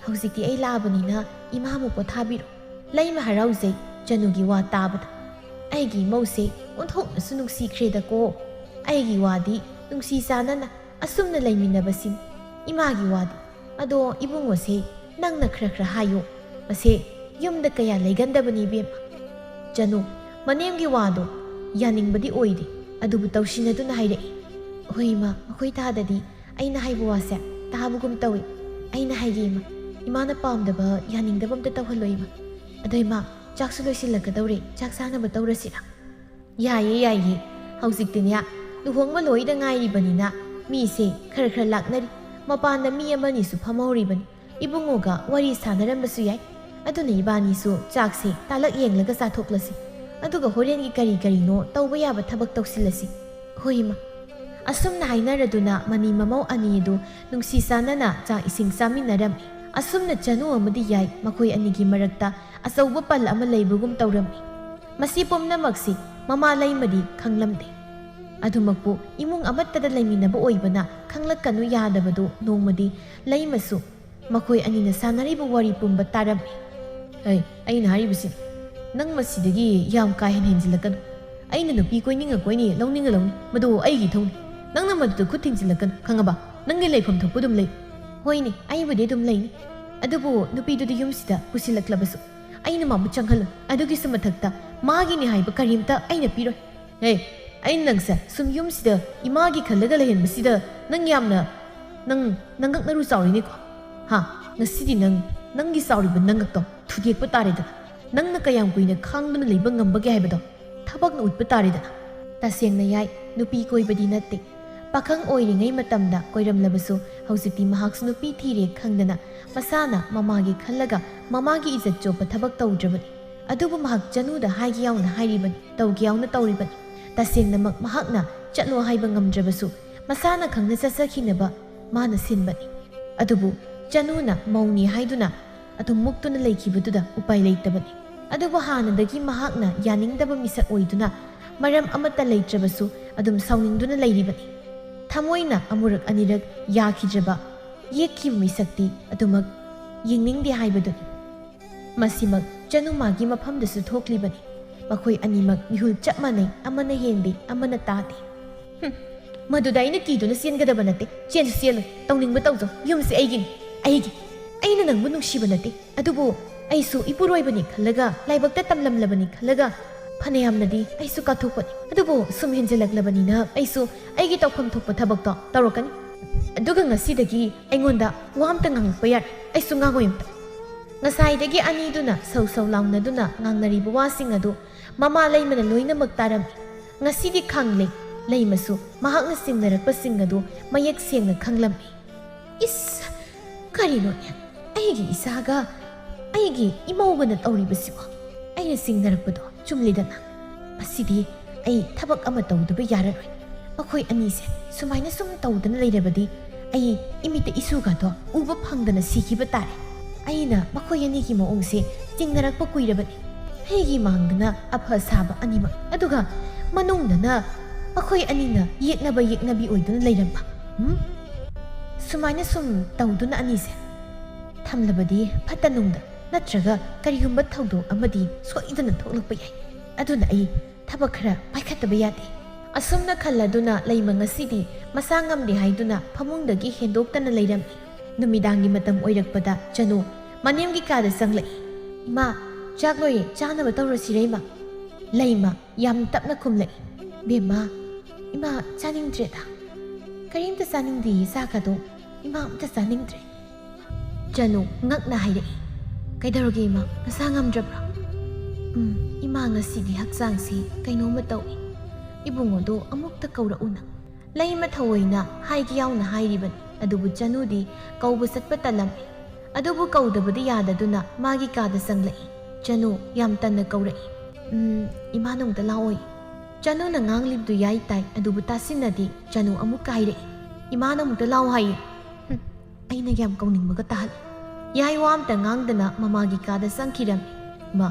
ꯍꯧꯖꯤꯛꯇꯤ ꯑꯩ ꯂꯥꯛꯑꯕꯅꯤꯅ ꯏꯃꯥ ꯑꯃꯨꯛ ꯄꯣꯊꯥꯕꯤꯔꯣ꯫" ꯂꯩꯃ ꯍꯔꯥꯎꯖꯩ ꯆꯅꯨꯒꯤ ꯋꯥ ꯇꯥꯕꯗ꯫ "ꯑꯩꯒꯤ ꯏꯃꯧꯁꯦ ꯑꯣꯟꯊꯣꯛꯅꯁꯨ ꯅꯨꯡꯁꯤꯈ꯭ꯔꯦꯗꯀꯣ꯫ ꯑꯩꯒꯤ ꯋꯥꯗꯤ ꯅꯨꯡꯁꯤ ꯆꯥꯟꯅꯅ ꯑꯁꯨꯝꯅ ꯂꯩꯃꯤꯟꯅꯕꯁꯤꯅꯤ꯫ ꯏꯃꯥꯒꯤ ꯋꯥꯗꯤ꯫ ꯑꯗꯣ ꯏꯕꯨꯡꯉꯣꯁꯦ ꯅꯪꯅ ꯈꯔ ꯈꯔ ꯍꯥꯏꯌꯣ꯫ ꯃꯁꯦ ꯌꯨꯝꯗ ꯀꯌꯥ ꯂꯩꯒꯟꯗꯕꯅꯤ ꯏꯕꯦꯝꯃ꯫" ꯆꯅꯨ, ꯃꯅꯦꯝꯒꯤ ꯋꯥꯗꯣ ꯌꯥꯅꯤꯡꯕꯗꯤ ꯑꯣꯏꯗꯦ, ꯑꯗꯨꯕꯨ ꯇꯧꯁꯤꯟꯅꯗꯨꯅ ꯍꯥꯏꯔꯛꯏ꯫ "ꯍꯣꯏ ꯏꯃꯥ, ꯃꯈꯣꯏ ꯊꯥꯗꯗꯤ ꯑꯩꯅ ꯍꯥꯏꯕ ꯋꯥꯁꯦ ꯇꯥꯕꯒꯨꯝ ꯇꯧꯏ꯫ ꯑꯩꯅ ꯍꯥꯏꯒꯦ ꯏꯃꯥ, ꯏꯃꯥꯅ ꯄꯥꯝꯗꯕ ꯌꯥꯅꯤꯡꯗꯕ ꯑꯝꯇ ꯇꯧꯍꯜꯂꯣꯏ ꯏꯃꯥ꯫ ꯑꯗꯣ ꯏꯃꯥ, ꯆꯥꯛꯁꯨ ꯂꯣꯏꯁꯤꯜꯂꯛꯀꯗꯧꯔꯦ, ꯆꯥꯛ ꯆꯥꯅꯕ ꯇꯧꯔꯁꯤꯔꯥ?" "ꯌꯥꯏꯌꯦ, ꯌꯥꯏꯌꯦ꯫ ꯍꯧꯖꯤꯛꯇꯤꯅꯦ, ꯂꯨꯍꯣꯡꯕ ꯂꯣꯏꯗ ꯉꯥꯏꯔꯤꯕꯅꯤꯅ ꯃꯤꯁꯦ ꯈꯔ ꯈꯔ ꯂꯥꯛꯅꯔꯤ꯫ ꯃꯄꯥꯟꯗ ꯃꯤ ꯑꯃꯅꯤꯁꯨ ꯐꯝꯍꯧꯔꯤꯕꯅꯤ꯫ ꯏꯕꯨꯡꯉꯣꯒ ꯋꯥꯔꯤ ꯁꯥꯟꯅꯔꯝꯕꯁꯨ ꯌꯥꯏ꯫ ꯑꯗꯨꯅ ꯏꯕꯥꯅꯤꯁꯨ ꯆꯥꯛꯁꯦ ꯇꯥꯂꯛ ꯌꯦꯡꯂꯒ ꯆꯥꯊꯣꯛꯂꯁꯤ꯫ ꯑꯗꯨꯒ ꯍꯣꯔꯦꯟꯒꯤ ꯀꯔꯤ ꯀꯔꯤꯅꯣ ꯇꯧꯕ ꯌꯥꯕ ꯊꯕꯛ ꯇꯧꯁꯤꯜꯂꯁꯤ꯫" "ꯍꯣꯏ ꯏꯃꯥ꯫" ꯑꯁꯨꯝꯅ ꯍꯥꯏꯅꯔꯗꯨꯅ ꯃꯅꯤ ꯃꯃꯧ ꯑꯅꯤ ꯑꯗꯨ ꯅꯨꯡꯁꯤ ꯆꯥꯟꯅꯅ ꯆꯥꯛ ꯏꯁꯤꯡ ꯆꯥꯃꯤꯟꯅꯔꯝꯃꯤ꯫ ꯑꯁꯨꯝꯅ ꯆꯅꯨ ꯑꯃꯗꯤ ꯌꯥꯏ ꯃꯈꯣꯏ ꯑꯅꯤꯒꯤ ꯃꯔꯛꯇ ꯑꯆꯧꯕ ꯄꯜ ꯑꯃ ꯂꯩꯕꯒꯨꯝ ꯇꯧꯔꯝꯃꯤ꯫ ꯃꯁꯤ ꯄꯨꯝꯅꯃꯛꯁꯤ ꯃꯃꯥ ꯂꯩꯃꯗꯤ ꯈꯪꯂꯝꯗꯦ꯫ ꯑꯗꯨꯃꯛꯄꯨ ꯏꯃꯨꯡ ꯑꯃꯠꯇꯗ ꯂꯩꯃꯤꯟꯅꯕ ꯑꯣꯏꯕꯅ ꯈꯪꯂꯛꯀꯅꯨ ꯌꯥꯗꯕꯗꯨ ꯅꯣꯡꯃꯗꯤ ꯂꯩꯃꯁꯨ ꯃꯈꯣꯏ ꯑꯅꯤꯅ ꯁꯥꯟꯅꯔꯤꯕ ꯋꯥꯔꯤ ꯄꯨꯝꯕ ꯇꯥꯔꯝꯃꯤ꯫ "ꯑꯩ, ꯑꯩꯅ ꯍꯥꯏꯔꯤꯕꯁꯤ, ꯅꯪ ꯃꯁꯤꯗꯒꯤ ꯌꯥꯝ ꯀꯥ ꯍꯦꯟꯅ ꯍꯦꯟꯖꯤꯜꯂꯛꯀꯅꯨ꯫ ꯑꯩꯅ ꯅꯨꯄꯤ ꯀꯣꯏꯅꯤꯡꯉ ꯀꯣꯏꯅꯤ, ꯂꯧꯅꯤꯡꯉ ꯂꯧꯅꯤ, ꯃꯗꯨ ꯑꯩꯒꯤ ꯏꯊꯧꯅꯤ꯫ ꯅꯪꯅ ꯃꯗꯨꯗ ꯈꯨꯠ ꯊꯤꯡꯖꯤꯜꯂꯛꯀꯅꯨ, ꯈꯪꯉꯕ? ꯅꯪꯒꯤ ꯂꯩꯐꯝ ꯊꯣꯛꯄ ꯑꯗꯨꯝ ꯂꯩ꯫" "ꯍꯣꯏꯅꯦ, ꯑꯩꯕꯨꯗꯤ ꯑꯗꯨꯝ ꯂꯩꯅꯤ꯫ ꯑꯗꯨꯕꯨ ꯅꯨꯄꯤꯗꯨꯗꯤ ꯌꯨꯝꯁꯤꯗ ꯄꯨꯁꯤꯜꯂꯛꯂꯕꯁꯨ ꯑꯩꯅ ꯃꯥꯕꯨ ꯆꯪꯍꯜꯂꯣꯏ꯫ ꯑꯗꯨꯒꯤꯁꯨ ꯃꯊꯛꯇ ꯃꯥꯒꯤꯅꯤ ꯍꯥꯏꯕ ꯀꯔꯤꯝꯇ ꯑꯩꯅ ꯄꯤꯔꯣꯏ꯫" "ꯍꯦ, ꯑꯩꯅ ꯅꯪꯁꯦ ꯁꯨꯝ ꯌꯨꯝꯁꯤꯗ ꯏꯃꯥꯒꯤ ꯈꯜꯂꯒ ꯂꯩꯍꯟꯕꯁꯤꯗ ꯅꯪ ꯌꯥꯝꯅ, ꯅꯪ ꯅꯉꯛ ꯅꯔꯨ ꯆꯥꯎꯔꯤꯅꯦꯀꯣ꯫ ꯍꯥ, ꯉꯁꯤꯗꯤ ꯅꯪ, ꯅꯪꯒꯤ ꯆꯥꯎꯔꯤꯕ ꯅꯉꯛꯇꯣ ꯊꯨꯗꯦꯛꯄ ꯇꯥꯔꯦꯗꯅ꯫ ꯅꯪꯅ ꯀꯌꯥꯝ ꯀꯨꯏꯅ ꯈꯥꯡꯗꯨꯅ ꯂꯩꯕ ꯉꯝꯕꯒꯦ ꯍꯥꯏꯕꯗꯣ ꯊꯕꯛꯅ ꯎꯠꯄ ꯇꯥꯔꯦꯗꯅ꯫" ꯇꯁꯦꯡꯅ ꯌꯥꯏ, ꯅꯨꯄꯤ ꯀꯣꯏꯕꯗꯤ ꯅꯠꯇꯦ꯫ ꯄꯥꯈꯪ ꯑꯣꯏꯔꯤꯉꯩ ꯃꯇꯝꯗ ꯀꯣꯏꯔꯝꯂꯕꯁꯨ ꯍꯧꯖꯤꯛꯇꯤ ꯃꯍꯥꯛꯁꯨ ꯅꯨꯄꯤ ꯊꯤꯔꯦ ꯈꯪꯗꯅ ꯃꯁꯥꯅ ꯃꯃꯥꯒꯤ ꯈꯜꯂꯒ ꯃꯃꯥꯒꯤ ꯏꯖꯠ ꯆꯣꯞꯄ ꯊꯕꯛ ꯇꯧꯗ꯭ꯔꯕꯅꯤ꯫ ꯑꯗꯨꯕꯨ ꯃꯍꯥꯛ ꯆꯅꯨꯗ ꯍꯥꯏꯒꯦ ꯌꯥꯎꯅ ꯍꯥꯏꯔꯤꯕꯅꯤ, ꯇꯧꯒꯦ ꯌꯥꯎꯅ ꯇꯧꯔꯤꯕꯅꯤ꯫ ꯇꯁꯦꯡꯅꯃꯛ ꯃꯍꯥꯛꯅ ꯆꯠꯂꯣ ꯍꯥꯏꯕ ꯉꯝꯗ꯭ꯔꯕꯁꯨ ꯃꯁꯥꯅ ꯈꯪꯅ ꯆꯠꯆꯈꯤꯅꯕ ꯃꯥꯅ ꯁꯤꯟꯕꯅꯤ꯫ ꯑꯗꯨꯕꯨ ꯆꯅꯨꯅ ꯃꯧꯅꯤ ꯍꯥꯏꯗꯨꯅ ꯑꯗꯨꯝ ꯃꯨꯛꯇꯨꯅ ꯂꯩꯈꯤꯕꯗꯨꯗ ꯎꯄꯥꯏ ꯂꯩꯇꯕꯅꯤ꯫ ꯑꯗꯨꯕꯨ ꯍꯥꯟꯅꯗꯒꯤ ꯃꯍꯥꯛꯅ ꯌꯥꯅꯤꯡꯗꯕ ꯃꯤꯁꯛ ꯑꯣꯏꯗꯨꯅ ꯃꯔꯝ ꯑꯃꯠꯇ ꯂꯩꯇ꯭ꯔꯕꯁꯨ ꯑꯗꯨꯝ ꯁꯥꯎꯅꯤꯡꯗꯨꯅ ꯂꯩꯔꯤꯕꯅꯤ꯫ ꯊꯃꯣꯏꯅ ꯑꯃꯨꯔꯛ ꯑꯅꯤꯔꯛ ꯌꯥꯈꯤꯗ꯭ꯔꯕ ꯌꯦꯛꯈꯤꯕ ꯃꯤꯁꯛꯇꯤ ꯑꯗꯨꯃꯛ ꯌꯦꯡꯅꯤꯡꯗꯦ ꯍꯥꯏꯕꯗꯨꯅꯤ꯫ ꯃꯁꯤꯃꯛ ꯆꯅꯨ ꯃꯥꯒꯤ ꯃꯐꯝꯗꯁꯨ ꯊꯣꯛꯂꯤꯕꯅꯤ꯫ ꯃꯈꯣꯏ ꯑꯅꯤꯃꯛ ꯃꯤꯍꯨꯜ ꯆꯞ ꯃꯥꯟꯅꯩ, ꯑꯃꯅ ꯍꯦꯟꯗꯦ, ꯑꯃꯅ ꯇꯥꯗꯦ꯫ ꯍꯨꯝ, ꯃꯗꯨꯗ ꯑꯩꯅ ꯀꯤꯗꯨꯅ ꯆꯦꯟꯒꯗꯕ ꯅꯠꯇꯦ꯫ ꯆꯦꯟꯁꯨ ꯆꯦꯜꯂꯣꯏ, ꯇꯧꯅꯤꯡꯕ ꯇꯧꯖꯧ, ꯌꯨꯝꯁꯦ ꯑꯩꯒꯤꯅꯤ, ꯑꯩꯒꯤ꯫ ꯑꯩꯅ ꯅꯪꯕꯨ ꯅꯨꯡꯁꯤꯕ ꯅꯠꯇꯦ, ꯑꯗꯨꯕꯨ ꯑꯩꯁꯨ ꯏꯄꯨꯔꯣꯏꯕꯅꯤ ꯈꯜꯂꯒ, ꯂꯥꯏꯕꯛꯇ ꯇꯝꯂꯝꯂꯕꯅꯤ ꯈꯜꯂꯒ, ꯐꯅꯌꯥꯝꯅꯗꯤ ꯑꯩꯁꯨ ꯀꯥꯊꯣꯛꯄꯅꯤ꯫ ꯑꯗꯨꯕꯨ ꯁꯨꯝ ꯍꯦꯟꯖꯜꯂꯛꯂꯕꯅꯤꯅ ꯑꯩꯁꯨ ꯑꯩꯒꯤ ꯇꯧꯐꯝ ꯊꯣꯛꯄ ꯊꯕꯛꯇꯣ ꯇꯧꯔꯛꯀꯅꯤ꯫ ꯑꯗꯨꯒ ꯉꯁꯤꯗꯒꯤ ꯑꯩꯉꯣꯟꯗ ꯋꯥ ꯑꯝꯇ ꯉꯥꯡꯉꯛꯄ ꯌꯥꯔꯦ, ꯑꯩꯁꯨ ꯉꯥꯡꯉꯣꯏ ꯑꯝꯇ꯫ ꯉꯁꯥꯏꯗꯒꯤ ꯑꯅꯤꯗꯨꯅ ꯁꯧ ꯁꯧ ꯂꯥꯎꯅꯗꯨꯅ ꯉꯥꯡꯅꯔꯤꯕ ꯋꯥꯁꯤꯡ ꯑꯗꯨ ꯃꯃꯥ ꯂꯩꯃꯅ ꯂꯣꯏꯅꯃꯛ ꯇꯥꯔꯝꯃꯤ꯫ ꯉꯁꯤꯗꯤ ꯈꯪꯂꯦ, ꯂꯩꯃꯁꯨ ꯃꯍꯥꯛꯅ ꯆꯤꯡꯅꯔꯛꯄꯁꯤꯡ ꯑꯗꯨ ꯃꯌꯦꯛ ꯁꯦꯡꯅ ꯈꯪꯂꯝꯃꯤ꯫ ꯏꯁ! ꯀꯔꯤꯅꯣꯅꯦ? ꯑꯩꯒꯤ ꯏꯆꯥꯒ ꯑꯩꯒꯤ ꯏꯃꯧꯒꯅ ꯇꯧꯔꯤꯕꯁꯤꯕꯣ? ꯑꯩꯅ ꯆꯤꯡꯅꯔꯛꯄꯗꯣ ꯆꯨꯝꯂꯤꯗꯅ꯫ ꯃꯁꯤꯗꯤ ꯑꯩ ꯊꯕꯛ ꯑꯃ ꯇꯧꯗꯕ ꯌꯥꯔꯔꯣꯏ꯫ ꯃꯈꯣꯏ ꯑꯅꯤꯁꯦ ꯁꯨꯃꯥꯏꯅ ꯁꯨꯝ ꯇꯧꯗꯅ ꯂꯩꯔꯕꯗꯤ ꯑꯩ ꯏꯃꯤꯠꯇ ꯏꯁꯨꯒꯗꯣ ꯎꯕ ꯐꯪꯗꯅ ꯁꯤꯈꯤꯕ ꯇꯥꯔꯦ꯫ ꯑꯩꯅ ꯃꯈꯣꯏ ꯑꯅꯤꯒꯤ ꯃꯑꯣꯡꯁꯦ ꯆꯤꯡꯅꯔꯛꯄ ꯀꯨꯏꯔꯕꯅꯤ꯫ ꯑꯩꯒꯤ ꯃꯥꯡꯗꯅ ꯑꯐ ꯁꯥꯕ ꯑꯅꯤꯃꯛ, ꯑꯗꯨꯒ ꯃꯅꯨꯡꯗꯅ ꯃꯈꯣꯏ ꯑꯅꯤꯅ ꯌꯦꯛꯅꯕ ꯌꯦꯛꯅꯕꯤ ꯑꯣꯏꯗꯨꯅ ꯂꯩꯔꯝꯕ꯫ ꯎꯝ? ꯁꯨꯃꯥꯏꯅ ꯁꯨꯝ ꯇꯧꯗꯨꯅ ꯑꯅꯤꯁꯦ ꯊꯝꯂꯕꯗꯤ ꯐꯠꯇ ꯅꯨꯡꯗ ꯅꯠꯇ꯭ꯔꯒ ꯀꯔꯤꯒꯨꯝꯕ ꯊꯧꯗꯣꯛ ꯑꯃꯗꯤ ꯁꯣꯏꯗꯅ ꯊꯣꯛꯂꯛꯄ ꯌꯥꯏ꯫ ꯑꯗꯨꯅ ꯑꯩ ꯊꯕꯛ ꯈꯔ ꯄꯥꯏꯈꯠꯇꯕ ꯌꯥꯗꯦ꯫ ꯑꯁꯨꯝꯅ ꯈꯜꯂꯗꯨꯅ ꯂꯩꯃ ꯉꯁꯤꯗꯤ ꯃꯁꯥ ꯉꯝꯗꯦ ꯍꯥꯏꯗꯨꯅ ꯐꯃꯨꯡꯗꯒꯤ ꯍꯦꯟꯗꯣꯛꯇꯅ ꯂꯩꯔꯝꯃꯤ꯫ ꯅꯨꯃꯤꯗꯥꯡꯒꯤ ꯃꯇꯝ ꯑꯣꯏꯔꯛꯄꯗ ꯆꯅꯨ ꯃꯅꯦꯝꯒꯤ ꯀꯥꯗ ꯆꯪꯂꯛꯏ꯫ "ꯏꯃꯥ, ꯆꯥꯛ ꯂꯣꯏꯔꯦ, ꯆꯥꯅꯕ ꯇꯧꯔꯁꯤꯔꯦ, ꯏꯃꯥ?" ꯂꯩꯃ ꯌꯥꯝ ꯇꯞꯅ ꯈꯨꯝꯂꯛꯏ꯫ "ꯕꯦꯝꯃ, ꯏꯃꯥ ꯆꯥꯅꯤꯡꯗ꯭ꯔꯦꯗ꯫ ꯀꯔꯤꯝꯇ ꯆꯥꯅꯤꯡꯗꯦꯌꯦ, ꯆꯥꯛꯀꯗꯣ꯫ ꯏꯃꯥ ꯑꯝꯇ ꯆꯥꯅꯤꯡꯗ꯭ꯔꯦ꯫" ꯆꯅꯨ ꯉꯛꯅ ꯍꯥꯏꯔꯛꯏ꯫ "ꯀꯩꯗꯧꯔꯒꯦ ꯏꯃꯥ? ꯅꯁꯥ ꯉꯝꯗ꯭ꯔꯕ꯭ꯔꯣ?" "ꯎꯝ, ꯏꯃꯥ ꯉꯁꯤꯗꯤ ꯍꯛꯆꯥꯡꯁꯤ ꯀꯩꯅꯣꯝꯃ ꯇꯧꯏ꯫ ꯏꯕꯨꯡꯉꯣꯗꯣ ꯑꯃꯨꯛꯇ ꯀꯧꯔꯛꯎꯅ꯫" ꯂꯩꯃ ꯊꯑꯣꯏꯅ ꯍꯥꯏꯒꯦ ꯌꯥꯎꯅ ꯍꯥꯏꯔꯤꯕꯅꯤ, ꯑꯗꯨꯕꯨ ꯆꯅꯨꯗꯤ ꯀꯧꯕ ꯆꯠꯄ ꯇꯜꯂꯝꯃꯤ꯫ ꯑꯗꯨꯕꯨ ꯀꯧꯗꯕꯗꯤ ꯌꯥꯗꯗꯨꯅ ꯃꯥꯒꯤ ꯀꯥꯗ ꯆꯪꯂꯛꯏ꯫ ꯆꯅꯨ ꯌꯥꯝ ꯇꯟꯅ ꯀꯧꯔꯛꯏ꯫ "ꯎꯝ, ꯏꯃꯥ ꯅꯣꯡꯇ ꯂꯥꯛꯑꯣꯏ꯫" ꯆꯅꯨꯅ ꯉꯥꯡꯂꯤꯕꯗꯨ ꯌꯥꯏ ꯇꯥꯏ, ꯑꯗꯨꯕꯨ ꯇꯥꯁꯤꯟꯅꯗꯦ꯫ ꯆꯅꯨ ꯑꯃꯨꯛꯀ ꯍꯥꯏꯔꯛꯏ, "ꯏꯃꯥꯅ ꯑꯃꯨꯛꯇ ꯂꯥꯛꯑꯣ ꯍꯥꯏꯌꯦ꯫" ꯍꯨꯝ, ꯑꯩꯅ ꯌꯥꯝ ꯀꯧꯅꯤꯡꯕꯒ ꯇꯥꯍꯜꯂꯤ꯫ ꯌꯥꯏ ꯋꯥ ꯑꯝꯇ ꯉꯥꯡꯗꯅ ꯃꯃꯥꯒꯤ ꯀꯥꯗ ꯆꯪꯈꯤꯔꯝꯃꯤ꯫ "ꯏꯃꯥ,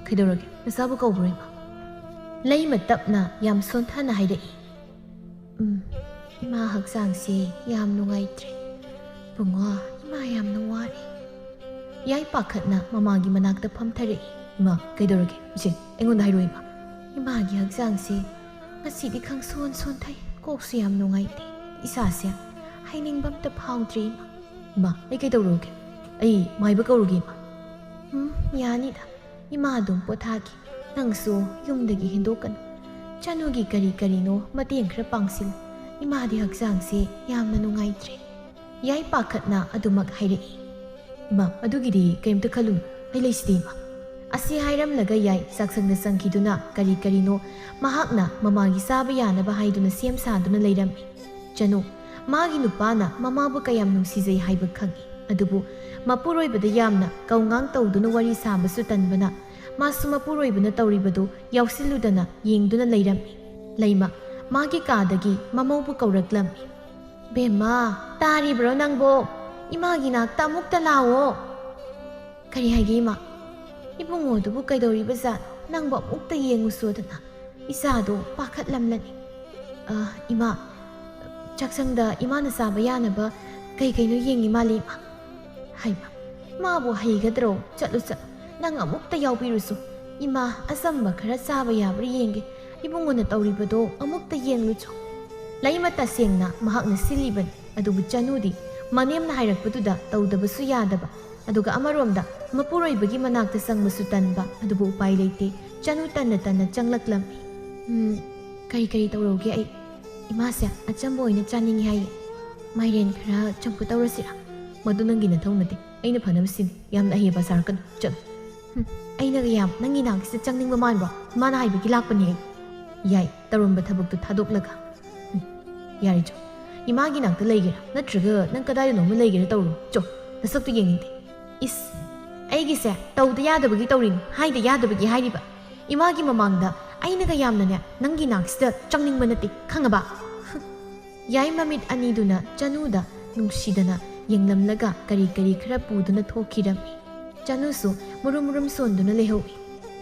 ꯀꯩꯗꯧꯔꯒꯦ? ꯅꯆꯥꯕꯨ ꯀꯧꯕ꯭ꯔꯣ, ꯏꯃꯥ?" ꯂꯩꯃ ꯇꯞꯅ ꯌꯥꯝ ꯁꯣꯟꯊꯅ ꯍꯥꯏꯔꯛꯏ꯫ "ꯎꯝ, ꯏꯃꯥ ꯍꯛꯆꯥꯡꯁꯦ ꯌꯥꯝ ꯅꯨꯡꯉꯥꯏꯇ꯭ꯔꯦ꯫ ꯕꯨꯡꯉꯣ, ꯏꯃꯥ ꯌꯥꯝꯅ ꯋꯥꯔꯦ꯫ ꯌꯥꯏ ꯄꯥꯈꯠꯅ ꯃꯃꯥꯒꯤ ꯃꯅꯥꯛꯇ ꯐꯝꯊꯔꯛꯏ꯫ "ꯏꯃꯥ, ꯀꯩꯗꯧꯔꯒꯦ? ꯏꯆꯦ, ꯑꯩꯉꯣꯟꯗ ꯍꯥꯏꯔꯣ, ꯏꯃꯥ꯫" "ꯏꯃꯥꯒꯤ ꯍꯛꯆꯥꯡꯁꯦ ꯉꯁꯤꯗꯤ ꯈꯪꯁꯣꯟ ꯁꯣꯟꯊꯩ, ꯀꯣꯛꯁꯨ ꯌꯥꯝ ꯅꯨꯡꯉꯥꯏꯇꯦ, ꯏꯁꯥꯁꯦ ꯍꯥꯏꯅꯤꯡꯕ ꯑꯝꯇ ꯐꯥꯎꯗ꯭ꯔꯦ, ꯏꯃꯥ꯫" "ꯏꯃꯥ, ꯑꯩ ꯀꯩꯗꯧꯔꯒꯦ? ꯑꯩ ꯃꯥꯏꯕ ꯀꯧꯔꯒꯦ, ꯏꯃꯥ?" "ꯎꯝ, ꯌꯥꯅꯤꯗ, ꯏꯃꯥ ꯑꯗꯨꯝ ꯄꯣꯊꯥꯒꯦ꯫ ꯅꯪꯁꯨ ꯌꯨꯝꯗꯒꯤ ꯍꯦꯟꯗꯣꯛꯀꯅꯨ꯫ ꯆꯅꯨꯒꯤ ꯀꯔꯤ ꯀꯔꯤꯅꯣ ꯃꯇꯦꯡ ꯈꯔ ꯄꯥꯡꯁꯤꯜꯂꯨ꯫ ꯏꯃꯥꯗꯤ ꯍꯛꯆꯥꯡꯁꯦ ꯌꯥꯝꯅ ꯅꯨꯡꯉꯥꯏꯇ꯭ꯔꯦ꯫" ꯌꯥꯏ ꯄꯥꯈꯠꯅ ꯑꯗꯨꯃꯛ ꯍꯥꯏꯔꯛꯏ꯫ "ꯏꯃꯥ, ꯑꯗꯨꯒꯤꯗꯤ ꯀꯔꯤꯝꯇ ꯈꯜꯂꯨꯅꯨ, ꯑꯩ ꯂꯩꯁꯤꯗꯤ, ꯏꯃꯥ꯫" ꯑꯁꯤ ꯍꯥꯏꯔꯝꯂꯒ ꯌꯥꯏ ꯆꯥꯛꯁꯪꯗ ꯆꯪꯈꯤꯗꯨꯅ ꯀꯔꯤ ꯀꯔꯤꯅꯣ ꯃꯍꯥꯛꯅ ꯃꯃꯥꯒꯤ ꯆꯥꯕ ꯌꯥꯅꯕ ꯍꯥꯏꯗꯨꯅ ꯁꯦꯝ ꯁꯥꯗꯨꯅ ꯂꯩꯔꯝꯃꯤ꯫ ꯆꯅꯨ, ꯃꯥꯒꯤ ꯅꯨꯄꯥꯅ ꯃꯃꯥꯕꯨ ꯀꯌꯥꯝ ꯅꯨꯡꯁꯤꯖꯩ ꯍꯥꯏꯕ ꯈꯪꯏ꯫ ꯑꯗꯨꯕꯨ ꯃꯄꯨꯔꯣꯏꯕꯗ ꯌꯥꯝꯅ ꯀꯧꯉꯥꯡ ꯇꯧꯗꯨꯅ ꯋꯥꯔꯤ ꯁꯥꯕꯁꯨ ꯇꯟꯕꯅ ꯃꯥꯁꯨ ꯃꯄꯨꯔꯣꯏꯕꯅ ꯇꯧꯔꯤꯕꯗꯨ ꯌꯥꯎꯁꯤꯜꯂꯨꯗꯅ ꯌꯦꯡꯗꯨꯅ ꯂꯩꯔꯝꯃꯤ꯫ ꯂꯩꯃ, ꯃꯥꯒꯤ ꯀꯥꯗꯒꯤ ꯃꯃꯧꯕꯨ ꯀꯧꯔꯛꯂꯝꯃꯤ꯫ "ꯕꯦꯝꯃ, ꯇꯥꯔꯤꯕ꯭ꯔꯣ ꯅꯪꯕꯣ? ꯏꯃꯥꯒꯤ ꯅꯥꯛꯇ ꯑꯃꯨꯛꯇ ꯂꯥꯛꯑꯣ꯫" "ꯀꯔꯤ ꯍꯥꯏꯒꯦ, ꯏꯃꯥ?" "ꯏꯕꯨꯡꯉꯣꯗꯨꯕꯨ ꯀꯩꯗꯧꯔꯤꯕꯖꯥꯠ? ꯅꯪꯕꯨ ꯑꯃꯨꯛꯇ ꯌꯦꯡꯉꯨꯁꯣꯗꯅ, ꯏꯆꯥꯗꯣ ꯄꯥꯈꯠꯂꯝꯂꯅꯤ꯫" "ꯑ, ꯏꯃꯥ, ꯆꯥꯛꯁꯪꯗ ꯏꯃꯥꯅ ꯆꯥꯕ ꯌꯥꯅꯕ ꯀꯩ ꯀꯩꯅꯣ ꯌꯦꯡꯉꯤ ꯃꯥꯜꯂꯤ, ꯏꯃꯥ꯫" "ꯍꯩꯃꯥ, ꯃꯥꯕꯨ ꯍꯩꯒꯗ꯭ꯔꯣ? ꯆꯠꯂꯨ, ꯆꯠꯂꯨ, ꯅꯪ ꯑꯃꯨꯛꯇ ꯌꯥꯎꯕꯤꯔꯨꯁꯨ꯫ ꯏꯃꯥ ꯑꯆꯝꯕ ꯈꯔ ꯆꯥꯕ ꯌꯥꯕ꯭ꯔꯥ ꯌꯦꯡꯒꯦ꯫ ꯏꯕꯨꯡꯉꯣꯅ ꯇꯧꯔꯤꯕꯗꯣ ꯑꯃꯨꯛꯇ ꯌꯦꯡꯂꯨꯆꯣ꯫" ꯂꯩꯃ ꯇꯁꯦꯡꯅ ꯃꯍꯥꯛꯅ ꯁꯤꯜꯂꯤꯕꯅꯤ꯫ ꯑꯗꯨꯕꯨ ꯆꯅꯨꯗꯤ ꯃꯅꯦꯝꯅ ꯍꯥꯏꯔꯛꯄꯗꯨꯗ ꯇꯧꯗꯕꯁꯨ ꯌꯥꯗꯕ, ꯑꯗꯨꯒ ꯑꯃꯔꯣꯝꯗ ꯃꯄꯨꯔꯣꯏꯕꯒꯤ ꯃꯅꯥꯛꯇ ꯆꯪꯕꯁꯨ ꯇꯟꯕ꯫ ꯑꯗꯨꯕꯨ ꯎꯄꯥꯏ ꯂꯩꯇꯦ, ꯆꯅꯨ ꯇꯟꯅ ꯇꯟꯅ ꯆꯪꯂꯛꯂꯝꯃꯤ꯫ "ꯎꯝ, ꯀꯔꯤ ꯀꯔꯤ ꯇꯧꯔꯧꯒꯦ ꯑꯩ? ꯏꯃꯥꯁꯦ ꯑꯆꯝꯕ ꯑꯣꯏꯅ ꯆꯥꯅꯤꯡꯉꯤ ꯍꯥꯏꯌꯦ꯫ ꯃꯥꯏꯔꯦꯟ ꯈꯔ ꯆꯝꯐꯨꯠ ꯇꯧꯔꯁꯤꯔꯥ?" "ꯃꯗꯨ ꯅꯪꯒꯤ ꯅꯊꯧ ꯅꯠꯇꯦ, ꯑꯩꯅ ꯐꯅꯕ ꯁꯤꯟ꯫ ꯌꯥꯝꯅ ꯑꯍꯦꯕ ꯁꯥꯔꯛꯀꯅꯨ, ꯆꯠꯂꯨ꯫" "ꯍꯨꯝ, ꯑꯩꯅꯒ ꯌꯥꯝ ꯅꯪꯒꯤ ꯅꯥꯛꯁꯤꯗ ꯆꯪꯅꯤꯡꯕ ꯃꯥꯟꯕ꯭ꯔꯣ? ꯏꯃꯥꯅ ꯍꯥꯏꯕꯒꯤ ꯂꯥꯛꯄꯅꯦ ꯑꯩ꯫" ꯌꯥꯏ, ꯇꯧꯔꯝꯕ ꯊꯕꯛꯇꯨ ꯊꯥꯗꯣꯛꯂꯒ꯫ "ꯍꯨꯝ, ꯌꯥꯔꯦ, ꯆꯣ꯫ ꯏꯃꯥꯒꯤ ꯅꯥꯛꯇ ꯂꯩꯒꯦꯔꯥ, ꯅꯠꯇ꯭ꯔꯒ ꯅꯪ ꯀꯗꯥꯏꯗꯅꯣ ꯑꯃ ꯂꯩꯒꯦꯔꯥ ꯇꯧꯔꯣ꯫ ꯆꯣ, ꯅꯁꯛꯇꯨ ꯌꯦꯡꯅꯤꯡꯗꯦ꯫" "ꯏꯁ, ꯑꯩꯒꯤꯁꯦ ꯇꯧꯗ ꯌꯥꯗꯕꯒꯤ ꯇꯧꯔꯤꯅꯤ, ꯍꯥꯏꯗ ꯌꯥꯗꯕꯒꯤ ꯍꯥꯏꯔꯤꯕ꯫ ꯏꯃꯥꯒꯤ ꯃꯃꯥꯡꯗ ꯑꯩꯅꯒ ꯌꯥꯝꯅꯅꯦ ꯅꯪꯒꯤ ꯅꯥꯛꯁꯤꯗ ꯆꯪꯅꯤꯡꯕ ꯅꯠꯇꯦ, ꯈꯪꯉꯕ?" ꯌꯥꯏ ꯃꯃꯤꯠ ꯑꯅꯤꯗꯨꯅ ꯆꯅꯨꯗ ꯅꯨꯡꯁꯤꯗꯅ ꯌꯦꯡꯂꯝꯂꯒ ꯀꯔꯤ ꯀꯔꯤ ꯈꯔ ꯄꯨꯗꯨꯅ ꯊꯣꯛꯈꯤꯔꯝꯃꯤ꯫ ꯆꯅꯨꯁꯨ ꯃꯨꯔꯨꯝ ꯃꯨꯔꯨꯝ ꯁꯣꯟꯗꯨꯅ ꯂꯩꯍꯧꯏ꯫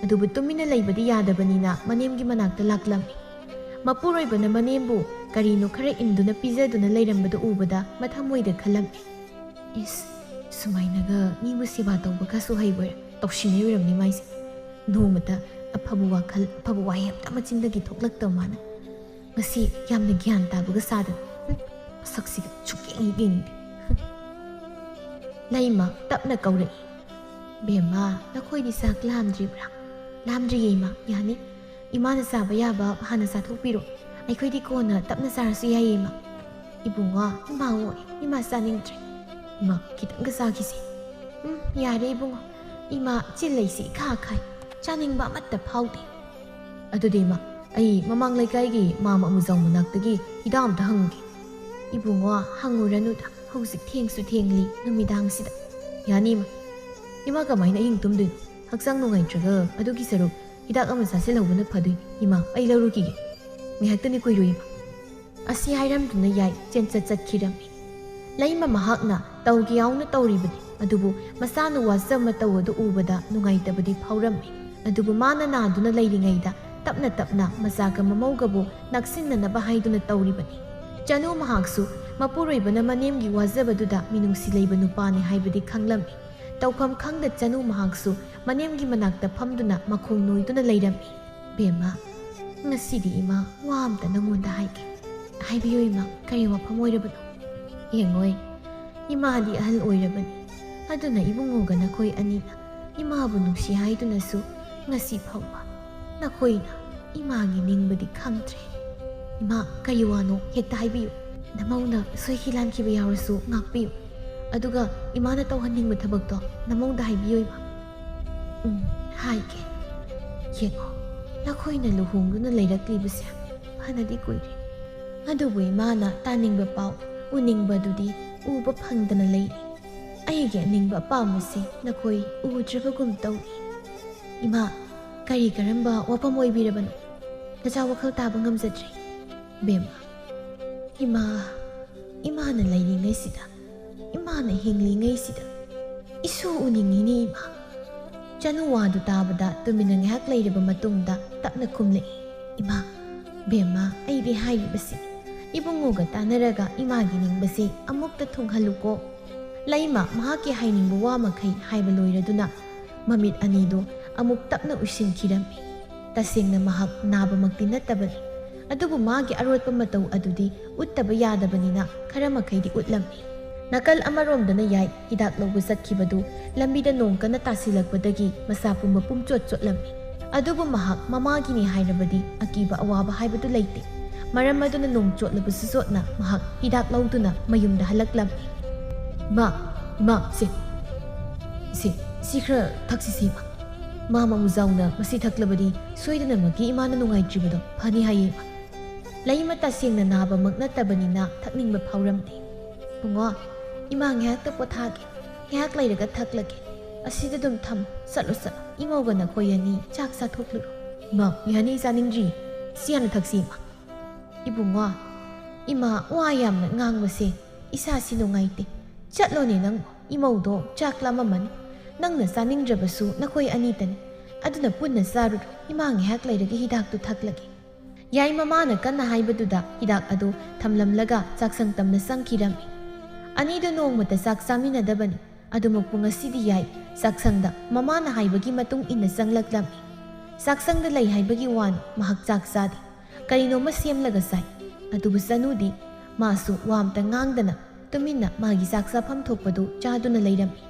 ꯑꯗꯨꯕꯨ ꯇꯨꯃꯤꯟꯅ ꯂꯩꯕꯗꯤ ꯌꯥꯗꯕꯅꯤꯅ ꯃꯅꯦꯝꯒꯤ ꯃꯅꯥꯛꯇ ꯂꯥꯛꯂꯝꯃꯤ꯫ ꯃꯄꯨꯔꯣꯏꯕꯅ ꯃꯅꯦꯝꯕꯨ ꯀꯔꯤꯅꯣ ꯈꯔ ꯏꯟꯗꯨꯅ ꯄꯤꯖꯗꯨꯅ ꯂꯩꯔꯝꯕꯗꯨ ꯎꯕꯗ ꯃꯊꯃꯣꯏꯗ ꯈꯜꯂꯝꯃꯤ꯫ ꯏꯁ, ꯁꯨꯃꯥꯏꯅꯒ ꯃꯤꯕꯨ ꯁꯦꯕꯥ ꯇꯧꯕꯒꯁꯨ ꯍꯩꯕꯣꯏꯔꯦ, ꯇꯧꯁꯤꯟꯅꯩ ꯑꯣꯏꯔꯝꯅꯤ ꯃꯥꯏꯁꯦ꯫ ꯅꯣꯡꯃꯇ ꯑꯐꯕ ꯋꯥꯈꯜ, ꯑꯐꯕ ꯋꯥꯍꯩ ꯑꯝꯇ ꯃꯆꯤꯟꯗꯒꯤ ꯊꯣꯛꯂꯛꯇꯕ ꯃꯥꯅ꯫ ꯉꯁꯤ ꯌꯥꯝꯅ ꯒ꯭ꯌꯥꯟ ꯇꯥꯕꯒ ꯁꯥꯗꯅ꯫ ꯍꯨꯝ, ꯃꯁꯛꯁꯤꯒ ꯁꯨꯛꯌꯦꯡ ꯍꯦꯛ ꯌꯦꯡꯅꯤꯡꯗꯦ꯫ ꯍꯨꯝ꯫ ꯂꯩꯃ ꯇꯞꯅ ꯀꯧꯔꯛꯏ꯫ "ꯕꯦꯝꯃ, ꯅꯈꯣꯏꯗꯤ ꯆꯥꯛ ꯂꯥꯝꯗ꯭ꯔꯤꯕ꯭ꯔꯥ?" "ꯂꯥꯝꯗ꯭ꯔꯤꯌꯦ ꯏꯃꯥ, ꯌꯥꯅꯤ꯫ ꯏꯃꯥꯅ ꯆꯥꯕ ꯌꯥꯕ ꯍꯥꯟꯅ ꯆꯥꯊꯣꯛꯄꯤꯔꯣ꯫ ꯑꯩꯈꯣꯏꯗꯤ ꯀꯣꯟꯅ ꯇꯞꯅ ꯆꯥꯔꯁꯨ ꯌꯥꯏꯌꯦ ꯏꯃꯥ꯫" "ꯏꯕꯨꯡꯉꯣ, ꯏꯃꯥ ꯑꯣꯏ, ꯏꯃꯥ ꯆꯥꯅꯤꯡꯗ꯭ꯔꯦ꯫" "ꯏꯃꯥ, ꯈꯤꯇꯪꯒ ꯆꯥꯈꯤꯁꯦ꯫" "ꯎꯝ, ꯌꯥꯔꯦ ꯏꯕꯨꯡꯉꯣ꯫ ꯏꯃꯥ ꯆꯤꯜ ꯂꯩꯁꯤ ꯏꯈꯥ ꯈꯥꯏ꯫ ꯆꯥꯅꯤꯡꯕ ꯑꯃꯠꯇ ꯐꯥꯎꯗꯦ꯫" "ꯑꯗꯨꯗꯤ ꯏꯃꯥ, ꯑꯩ ꯃꯃꯥꯡ ꯂꯩꯀꯥꯏꯒꯤ ꯃꯥꯝꯃ ꯑꯃꯨꯖꯥꯎ ꯃꯅꯥꯛꯇꯒꯤ ꯍꯤꯗꯥꯛ ꯑꯝꯇ ꯍꯪꯉꯨꯒꯦ꯫" "ꯏꯕꯨꯡꯉꯣ, ꯍꯪꯉꯨꯔꯅꯨꯗ꯫ ꯍꯧꯖꯤꯛ ꯊꯦꯡꯁꯨ ꯊꯦꯡꯂꯤ, ꯅꯨꯃꯤꯗꯥꯡꯁꯤꯗ꯫" "ꯌꯥꯅꯤ ꯏꯃꯥ꯫" "ꯏꯃꯥ ꯀꯃꯥꯏꯅ ꯑꯍꯤꯡ ꯇꯨꯝꯗꯣꯏꯅꯣ? ꯍꯛꯆꯥꯡ ꯅꯨꯡꯉꯥꯏꯇ꯭ꯔꯒ ꯑꯗꯨꯒꯤ ꯁꯔꯨꯛ ꯍꯤꯗꯥꯛ ꯑꯃ ꯆꯥꯁꯤꯜꯍꯧꯕꯅ ꯐꯗꯣꯏꯅꯤ꯫ ꯏꯃꯥ, ꯑꯩ ꯂꯧꯔꯨꯈꯤꯒꯦ꯫ ꯉꯥꯏꯍꯥꯛꯇꯅꯤ ꯀꯨꯏꯔꯣꯏ ꯏꯃꯥ꯫" ꯑꯁꯤ ꯍꯥꯏꯔꯝꯗꯨꯅ ꯌꯥꯏ ꯆꯦꯟꯆꯠ ꯆꯠꯈꯤꯔꯝꯃꯤ꯫ ꯂꯩꯃ ꯃꯍꯥꯛꯅ ꯇꯧꯒꯦ ꯌꯥꯎꯅ ꯇꯧꯔꯤꯕꯅꯤ, ꯑꯗꯨꯕꯨ ꯃꯆꯥꯅ ꯋꯥꯖꯕ ꯃꯇꯧ ꯑꯗꯨ ꯎꯕꯗ ꯅꯨꯡꯉꯥꯏꯇꯕꯗꯤ ꯐꯥꯎꯔꯝꯃꯤ꯫ ꯑꯗꯨꯕꯨ ꯃꯥꯅ ꯅꯥꯗꯨꯅ ꯂꯩꯔꯤꯉꯩꯗ ꯇꯞꯅ ꯇꯞꯅ ꯃꯆꯥꯒ ꯃꯃꯧꯒꯕꯨ ꯅꯛꯁꯤꯟꯅꯅꯕ ꯍꯥꯏꯗꯨꯅ ꯇꯧꯔꯤꯕꯅꯤ꯫ ꯆꯅꯨ ꯃꯍꯥꯛꯁꯨ ꯃꯄꯨꯔꯣꯏꯕꯅ ꯃꯅꯦꯝꯒꯤ ꯋꯥꯖꯕꯗꯨꯗ ꯃꯤꯅꯨꯡꯁꯤ ꯂꯩꯕ ꯅꯨꯄꯥꯅꯤ ꯍꯥꯏꯕꯗꯤ ꯈꯪꯂꯝꯃꯤ꯫ ꯇꯧꯐꯝ ꯈꯪꯗ ꯆꯅꯨ ꯃꯍꯥꯛꯁꯨ ꯃꯅꯦꯝꯒꯤ ꯃꯅꯥꯛꯇ ꯐꯝꯗꯨꯅ ꯃꯈꯣꯡ ꯅꯣꯏꯗꯨꯅ ꯂꯩꯔꯝꯃꯤ꯫ "ꯕꯦꯝꯃ, ꯉꯁꯤꯗꯤ ꯏꯃꯥ ꯋꯥ ꯑꯝꯇ ꯅꯉꯣꯟꯗ ꯍꯥꯏꯒꯦ꯫" "ꯍꯥꯏꯕꯤꯌꯨ ꯏꯃꯥ, ꯀꯔꯤ ꯋꯥꯐꯝ ꯑꯣꯏꯔꯕꯅꯣ?" "ꯌꯦꯡꯉꯣꯏ, ꯏꯃꯥꯗꯤ ꯑꯍꯜ ꯑꯣꯏꯔꯕꯅꯤ꯫ ꯑꯗꯨꯅ ꯏꯕꯨꯡꯉꯣꯒ ꯅꯈꯣꯏ ꯑꯅꯤꯅ ꯏꯃꯥꯕꯨ ꯅꯨꯡꯁꯤ ꯍꯥꯏꯗꯨꯅꯁꯨ ꯉꯁꯤ ꯐꯥꯎꯕ ꯅꯈꯣꯏꯅ ꯏꯃꯥꯒꯤ ꯅꯤꯡꯕꯗꯤ ꯈꯪꯗ꯭ꯔꯦ꯫" "ꯏꯃꯥ, ꯀꯔꯤ ꯋꯥꯅꯣ? ꯍꯦꯛꯇ ꯍꯥꯏꯕꯤꯌꯨ꯫ ꯅꯃꯧꯅ ꯁꯣꯏꯈꯤ ꯂꯥꯟꯈꯤꯕ ꯌꯥꯎꯔꯁꯨ ꯉꯥꯛꯄꯤꯌꯨ꯫ ꯑꯗꯨꯒ ꯏꯃꯥꯅ ꯇꯧꯍꯟꯅꯤꯡꯕ ꯊꯕꯛꯇꯣ ꯅꯃꯧꯗ ꯍꯥꯏꯕꯤꯌꯨ ꯏꯃꯥ꯫" "ꯎꯝ, ꯍꯥꯏꯒꯦ꯫ ꯌꯦꯡꯉꯣ, ꯅꯈꯣꯏꯅ ꯂꯨꯍꯣꯡꯗꯨꯅ ꯂꯩꯔꯛꯂꯤꯕꯁꯦ ꯐꯅꯗꯤ ꯀꯨꯏꯔꯦ꯫ ꯑꯗꯨꯕꯨ ꯏꯃꯥꯅ ꯇꯥꯅꯤꯡꯕ ꯄꯥꯎ, ꯎꯅꯤꯡꯕꯗꯨꯗꯤ ꯎꯕ ꯐꯪꯗꯅ ꯂꯩꯔꯤ꯫ ꯑꯩꯒꯤ ꯑꯅꯤꯡꯕ ꯑꯄꯥꯝꯕꯁꯦ ꯅꯈꯣꯏ ꯎꯗ꯭ꯔꯕꯒꯨꯝ ꯇꯧꯔꯤ꯫ ꯏꯃꯥ, ꯀꯔꯤ ꯀꯔꯝꯕ ꯋꯥꯐꯝ ꯑꯣꯏꯕꯤꯔꯕꯅꯣ? ꯅꯆꯥ ꯋꯥꯈꯜ ꯇꯥꯕ ꯉꯝꯖꯗ꯭ꯔꯦ꯫" "ꯕꯦꯝꯃ, ꯏꯃꯥ, ꯏꯃꯥꯅ ꯂꯩꯔꯤꯉꯩꯁꯤꯗ, ꯏꯃꯥꯅ ꯍꯤꯡꯂꯤꯉꯩꯁꯤꯗ ꯏꯁꯨ ꯎꯅꯤꯡꯉꯤꯅꯦ ꯏꯃꯥ꯫" ꯆꯅꯨ ꯋꯥꯗꯨ ꯇꯥꯕꯗ ꯇꯨꯃꯤꯟꯅ ꯉꯥꯏꯍꯥꯛ ꯂꯩꯔꯕ ꯃꯇꯨꯡꯗ ꯇꯞꯅ ꯈꯨꯝꯂꯛꯏ, "ꯏꯃꯥ, ꯕꯦꯝꯃ, ꯑꯩꯗꯤ ꯍꯥꯏꯔꯤꯕꯁꯤ "ꯏꯕꯨꯡꯉꯣꯒ ꯇꯥꯟꯅꯔꯒ ꯏꯃꯥꯒꯤ ꯅꯤꯡꯕꯁꯦ ꯑꯃꯨꯛꯇ ꯊꯨꯡꯍꯜꯂꯨꯀꯣ꯫" ꯂꯩꯃ ꯃꯍꯥꯛꯀꯤ ꯍꯥꯏꯅꯤꯡꯕ ꯋꯥ ꯃꯈꯩ ꯍꯥꯏꯕ ꯂꯣꯏꯔꯗꯨꯅ ꯃꯃꯤꯠ ꯑꯅꯤꯗꯨ ꯑꯃꯨꯛ ꯇꯞꯅ ꯎꯏꯁꯤꯟꯈꯤꯔꯝꯃꯤ꯫ ꯇꯁꯦꯡꯅ ꯃꯍꯥꯛ ꯅꯥꯕꯃꯛꯇꯤ ꯅꯠꯇꯕꯅꯤ, ꯑꯗꯨꯕꯨ ꯃꯥꯒꯤ ꯑꯔꯣꯠꯄ ꯃꯇꯧ ꯑꯗꯨꯗꯤ ꯎꯠꯇꯕ ꯌꯥꯗꯕꯅꯤꯅ ꯈꯔ ꯃꯈꯩꯗꯤ ꯎꯠꯂꯝꯃꯤ꯫ ꯅꯥꯀꯜ ꯑꯃꯔꯣꯝꯗꯅ ꯌꯥꯏ ꯍꯤꯗꯥꯛ ꯂꯧꯕ ꯆꯠꯈꯤꯕꯗꯨ ꯂꯝꯕꯤꯗ ꯅꯣꯡ ꯀꯟꯅ ꯇꯥꯁꯤꯜꯂꯛꯄꯗꯒꯤ ꯃꯁꯥ ꯄꯨꯝꯕ ꯄꯨꯝꯆꯣꯠ ꯆꯣꯠꯂꯝꯃꯤ꯫ ꯑꯗꯨꯕꯨ ꯃꯍꯥꯛ ꯃꯃꯥꯒꯤꯅꯤ ꯍꯥꯏꯔꯕꯗꯤ ꯑꯀꯤꯕ ꯑꯋꯥꯕ ꯍꯥꯏꯕꯗꯨ ꯂꯩꯇꯦ꯫ ꯃꯔꯝ ꯑꯗꯨꯅ ꯅꯣꯡ ꯆꯣꯠꯂꯕꯁꯨ ꯆꯣꯠꯅ ꯃꯍꯥꯛ ꯍꯤꯗꯥꯛ ꯂꯧꯗꯨꯅ ꯃꯌꯨꯝꯗ ꯍꯜꯂꯛꯂꯝꯃꯤ꯫ "ꯏꯃꯥ, ꯏꯃꯥ, ꯁꯦ, ꯁꯦ, ꯁꯤ ꯈꯔ ꯊꯛꯁꯤꯁꯦ ꯏꯃꯥ꯫ ꯃꯥ ꯃꯃꯨꯖꯥꯎꯅ ꯃꯁꯤ ꯊꯛꯂꯕꯗꯤ ꯁꯣꯏꯗꯅꯃꯛꯀꯤ ꯏꯃꯥꯅ ꯅꯨꯡꯉꯥꯏꯇ꯭ꯔꯤꯕꯗꯣ ꯐꯅꯤ ꯍꯥꯏꯌꯦ ꯏꯃꯥ꯫" ꯂꯩꯃ ꯇꯁꯦꯡꯅ ꯅꯥꯕꯃꯛ ꯅꯠꯇꯕꯅꯤꯅ ꯊꯛꯅꯤꯡꯕ ꯐꯥꯎꯔꯝꯗꯦ꯫ "ꯏꯕꯨꯡꯉꯣ, ꯏꯃꯥ ꯉꯥꯏꯍꯥꯛꯇ ꯄꯣꯊꯥꯒꯦ, ꯉꯥꯏꯍꯥꯛ ꯂꯩꯔꯒ ꯊꯛꯂꯒꯦ꯫ ꯑꯁꯤꯗ ꯑꯗꯨꯝ ꯊꯝꯃꯨ, ꯆꯠꯂꯣ, ꯆꯠꯂꯣ꯫ ꯏꯃꯧꯒ ꯅꯈꯣꯏ ꯑꯅꯤ ꯆꯥꯛ ꯆꯥꯊꯣꯛꯂꯨꯔꯣ꯫" "ꯏꯃꯥ, ꯌꯥꯅꯤ, ꯆꯥꯅꯤꯡꯗ꯭ꯔꯤ꯫ ꯁꯤ ꯍꯥꯟꯅ ꯊꯛꯁꯤ ꯏꯃꯥ꯫" "ꯏꯕꯨꯡꯉꯣ, ꯏꯃꯥ ꯋꯥ ꯌꯥꯝꯅ ꯉꯥꯡꯕꯁꯦ ꯏꯁꯥꯁꯤ ꯅꯨꯡꯉꯥꯏꯇꯦ꯫ ꯆꯠꯂꯣꯅꯦ ꯅꯪ, ꯏꯃꯧꯗꯣ ꯆꯥꯛ ꯂꯥꯝꯃꯝꯃꯅꯤ꯫ ꯅꯪꯅ ꯆꯥꯅꯤꯡꯗ꯭ꯔꯕꯁꯨ ꯅꯈꯣꯏ ꯑꯅꯤꯇꯅꯤ, ꯑꯗꯨꯅ ꯄꯨꯟꯅ ꯆꯥꯔꯨꯔꯣ꯫ ꯏꯃꯥ ꯉꯥꯏꯍꯥꯛ ꯂꯩꯔꯒ ꯍꯤꯗꯥꯛꯇꯨ ꯊꯛꯂꯒꯦ꯫" ꯌꯥꯏ ꯃꯃꯥꯅ ꯀꯟꯅ ꯍꯥꯏꯕꯗꯨꯗ ꯍꯤꯗꯥꯛ ꯑꯗꯨ ꯊꯝꯂꯝꯂꯒ ꯆꯥꯛꯁꯪ ꯇꯝꯅ ꯆꯪꯈꯤꯔꯝꯃꯤ꯫ ꯑꯅꯤꯗꯨ ꯅꯣꯡꯃꯇ ꯆꯥꯛ ꯆꯥꯃꯤꯟꯅꯗꯕꯅꯤ, ꯑꯗꯨꯃꯛꯄꯨ ꯉꯁꯤꯗꯤ ꯌꯥꯏ ꯆꯥꯛꯁꯪꯗ ꯃꯃꯥꯅ ꯍꯥꯏꯕꯒꯤ ꯃꯇꯨꯡ ꯏꯟꯅ ꯆꯪꯂꯛꯂꯝꯃꯤ꯫ ꯆꯥꯛꯁꯪꯗ ꯂꯩ ꯍꯥꯏꯕꯒꯤ ꯋꯥꯅꯤ, ꯃꯍꯥꯛ ꯆꯥꯛ ꯆꯥꯗꯦ꯫ ꯀꯔꯤꯅꯣꯃ ꯁꯦꯝꯂꯒ ꯆꯥꯏ꯫ ꯑꯗꯨꯕꯨ ꯆꯅꯨꯗꯤ ꯃꯥꯁꯨ ꯋꯥ ꯑꯝꯇ ꯉꯥꯡꯗꯅ ꯇꯨꯃꯤꯟꯅ ꯃꯥꯒꯤ ꯆꯥꯛ ꯆꯥꯐꯝ ꯊꯣꯛꯄꯗꯨ ꯆꯥꯗꯨꯅ ꯂꯩꯔꯝꯃꯤ꯫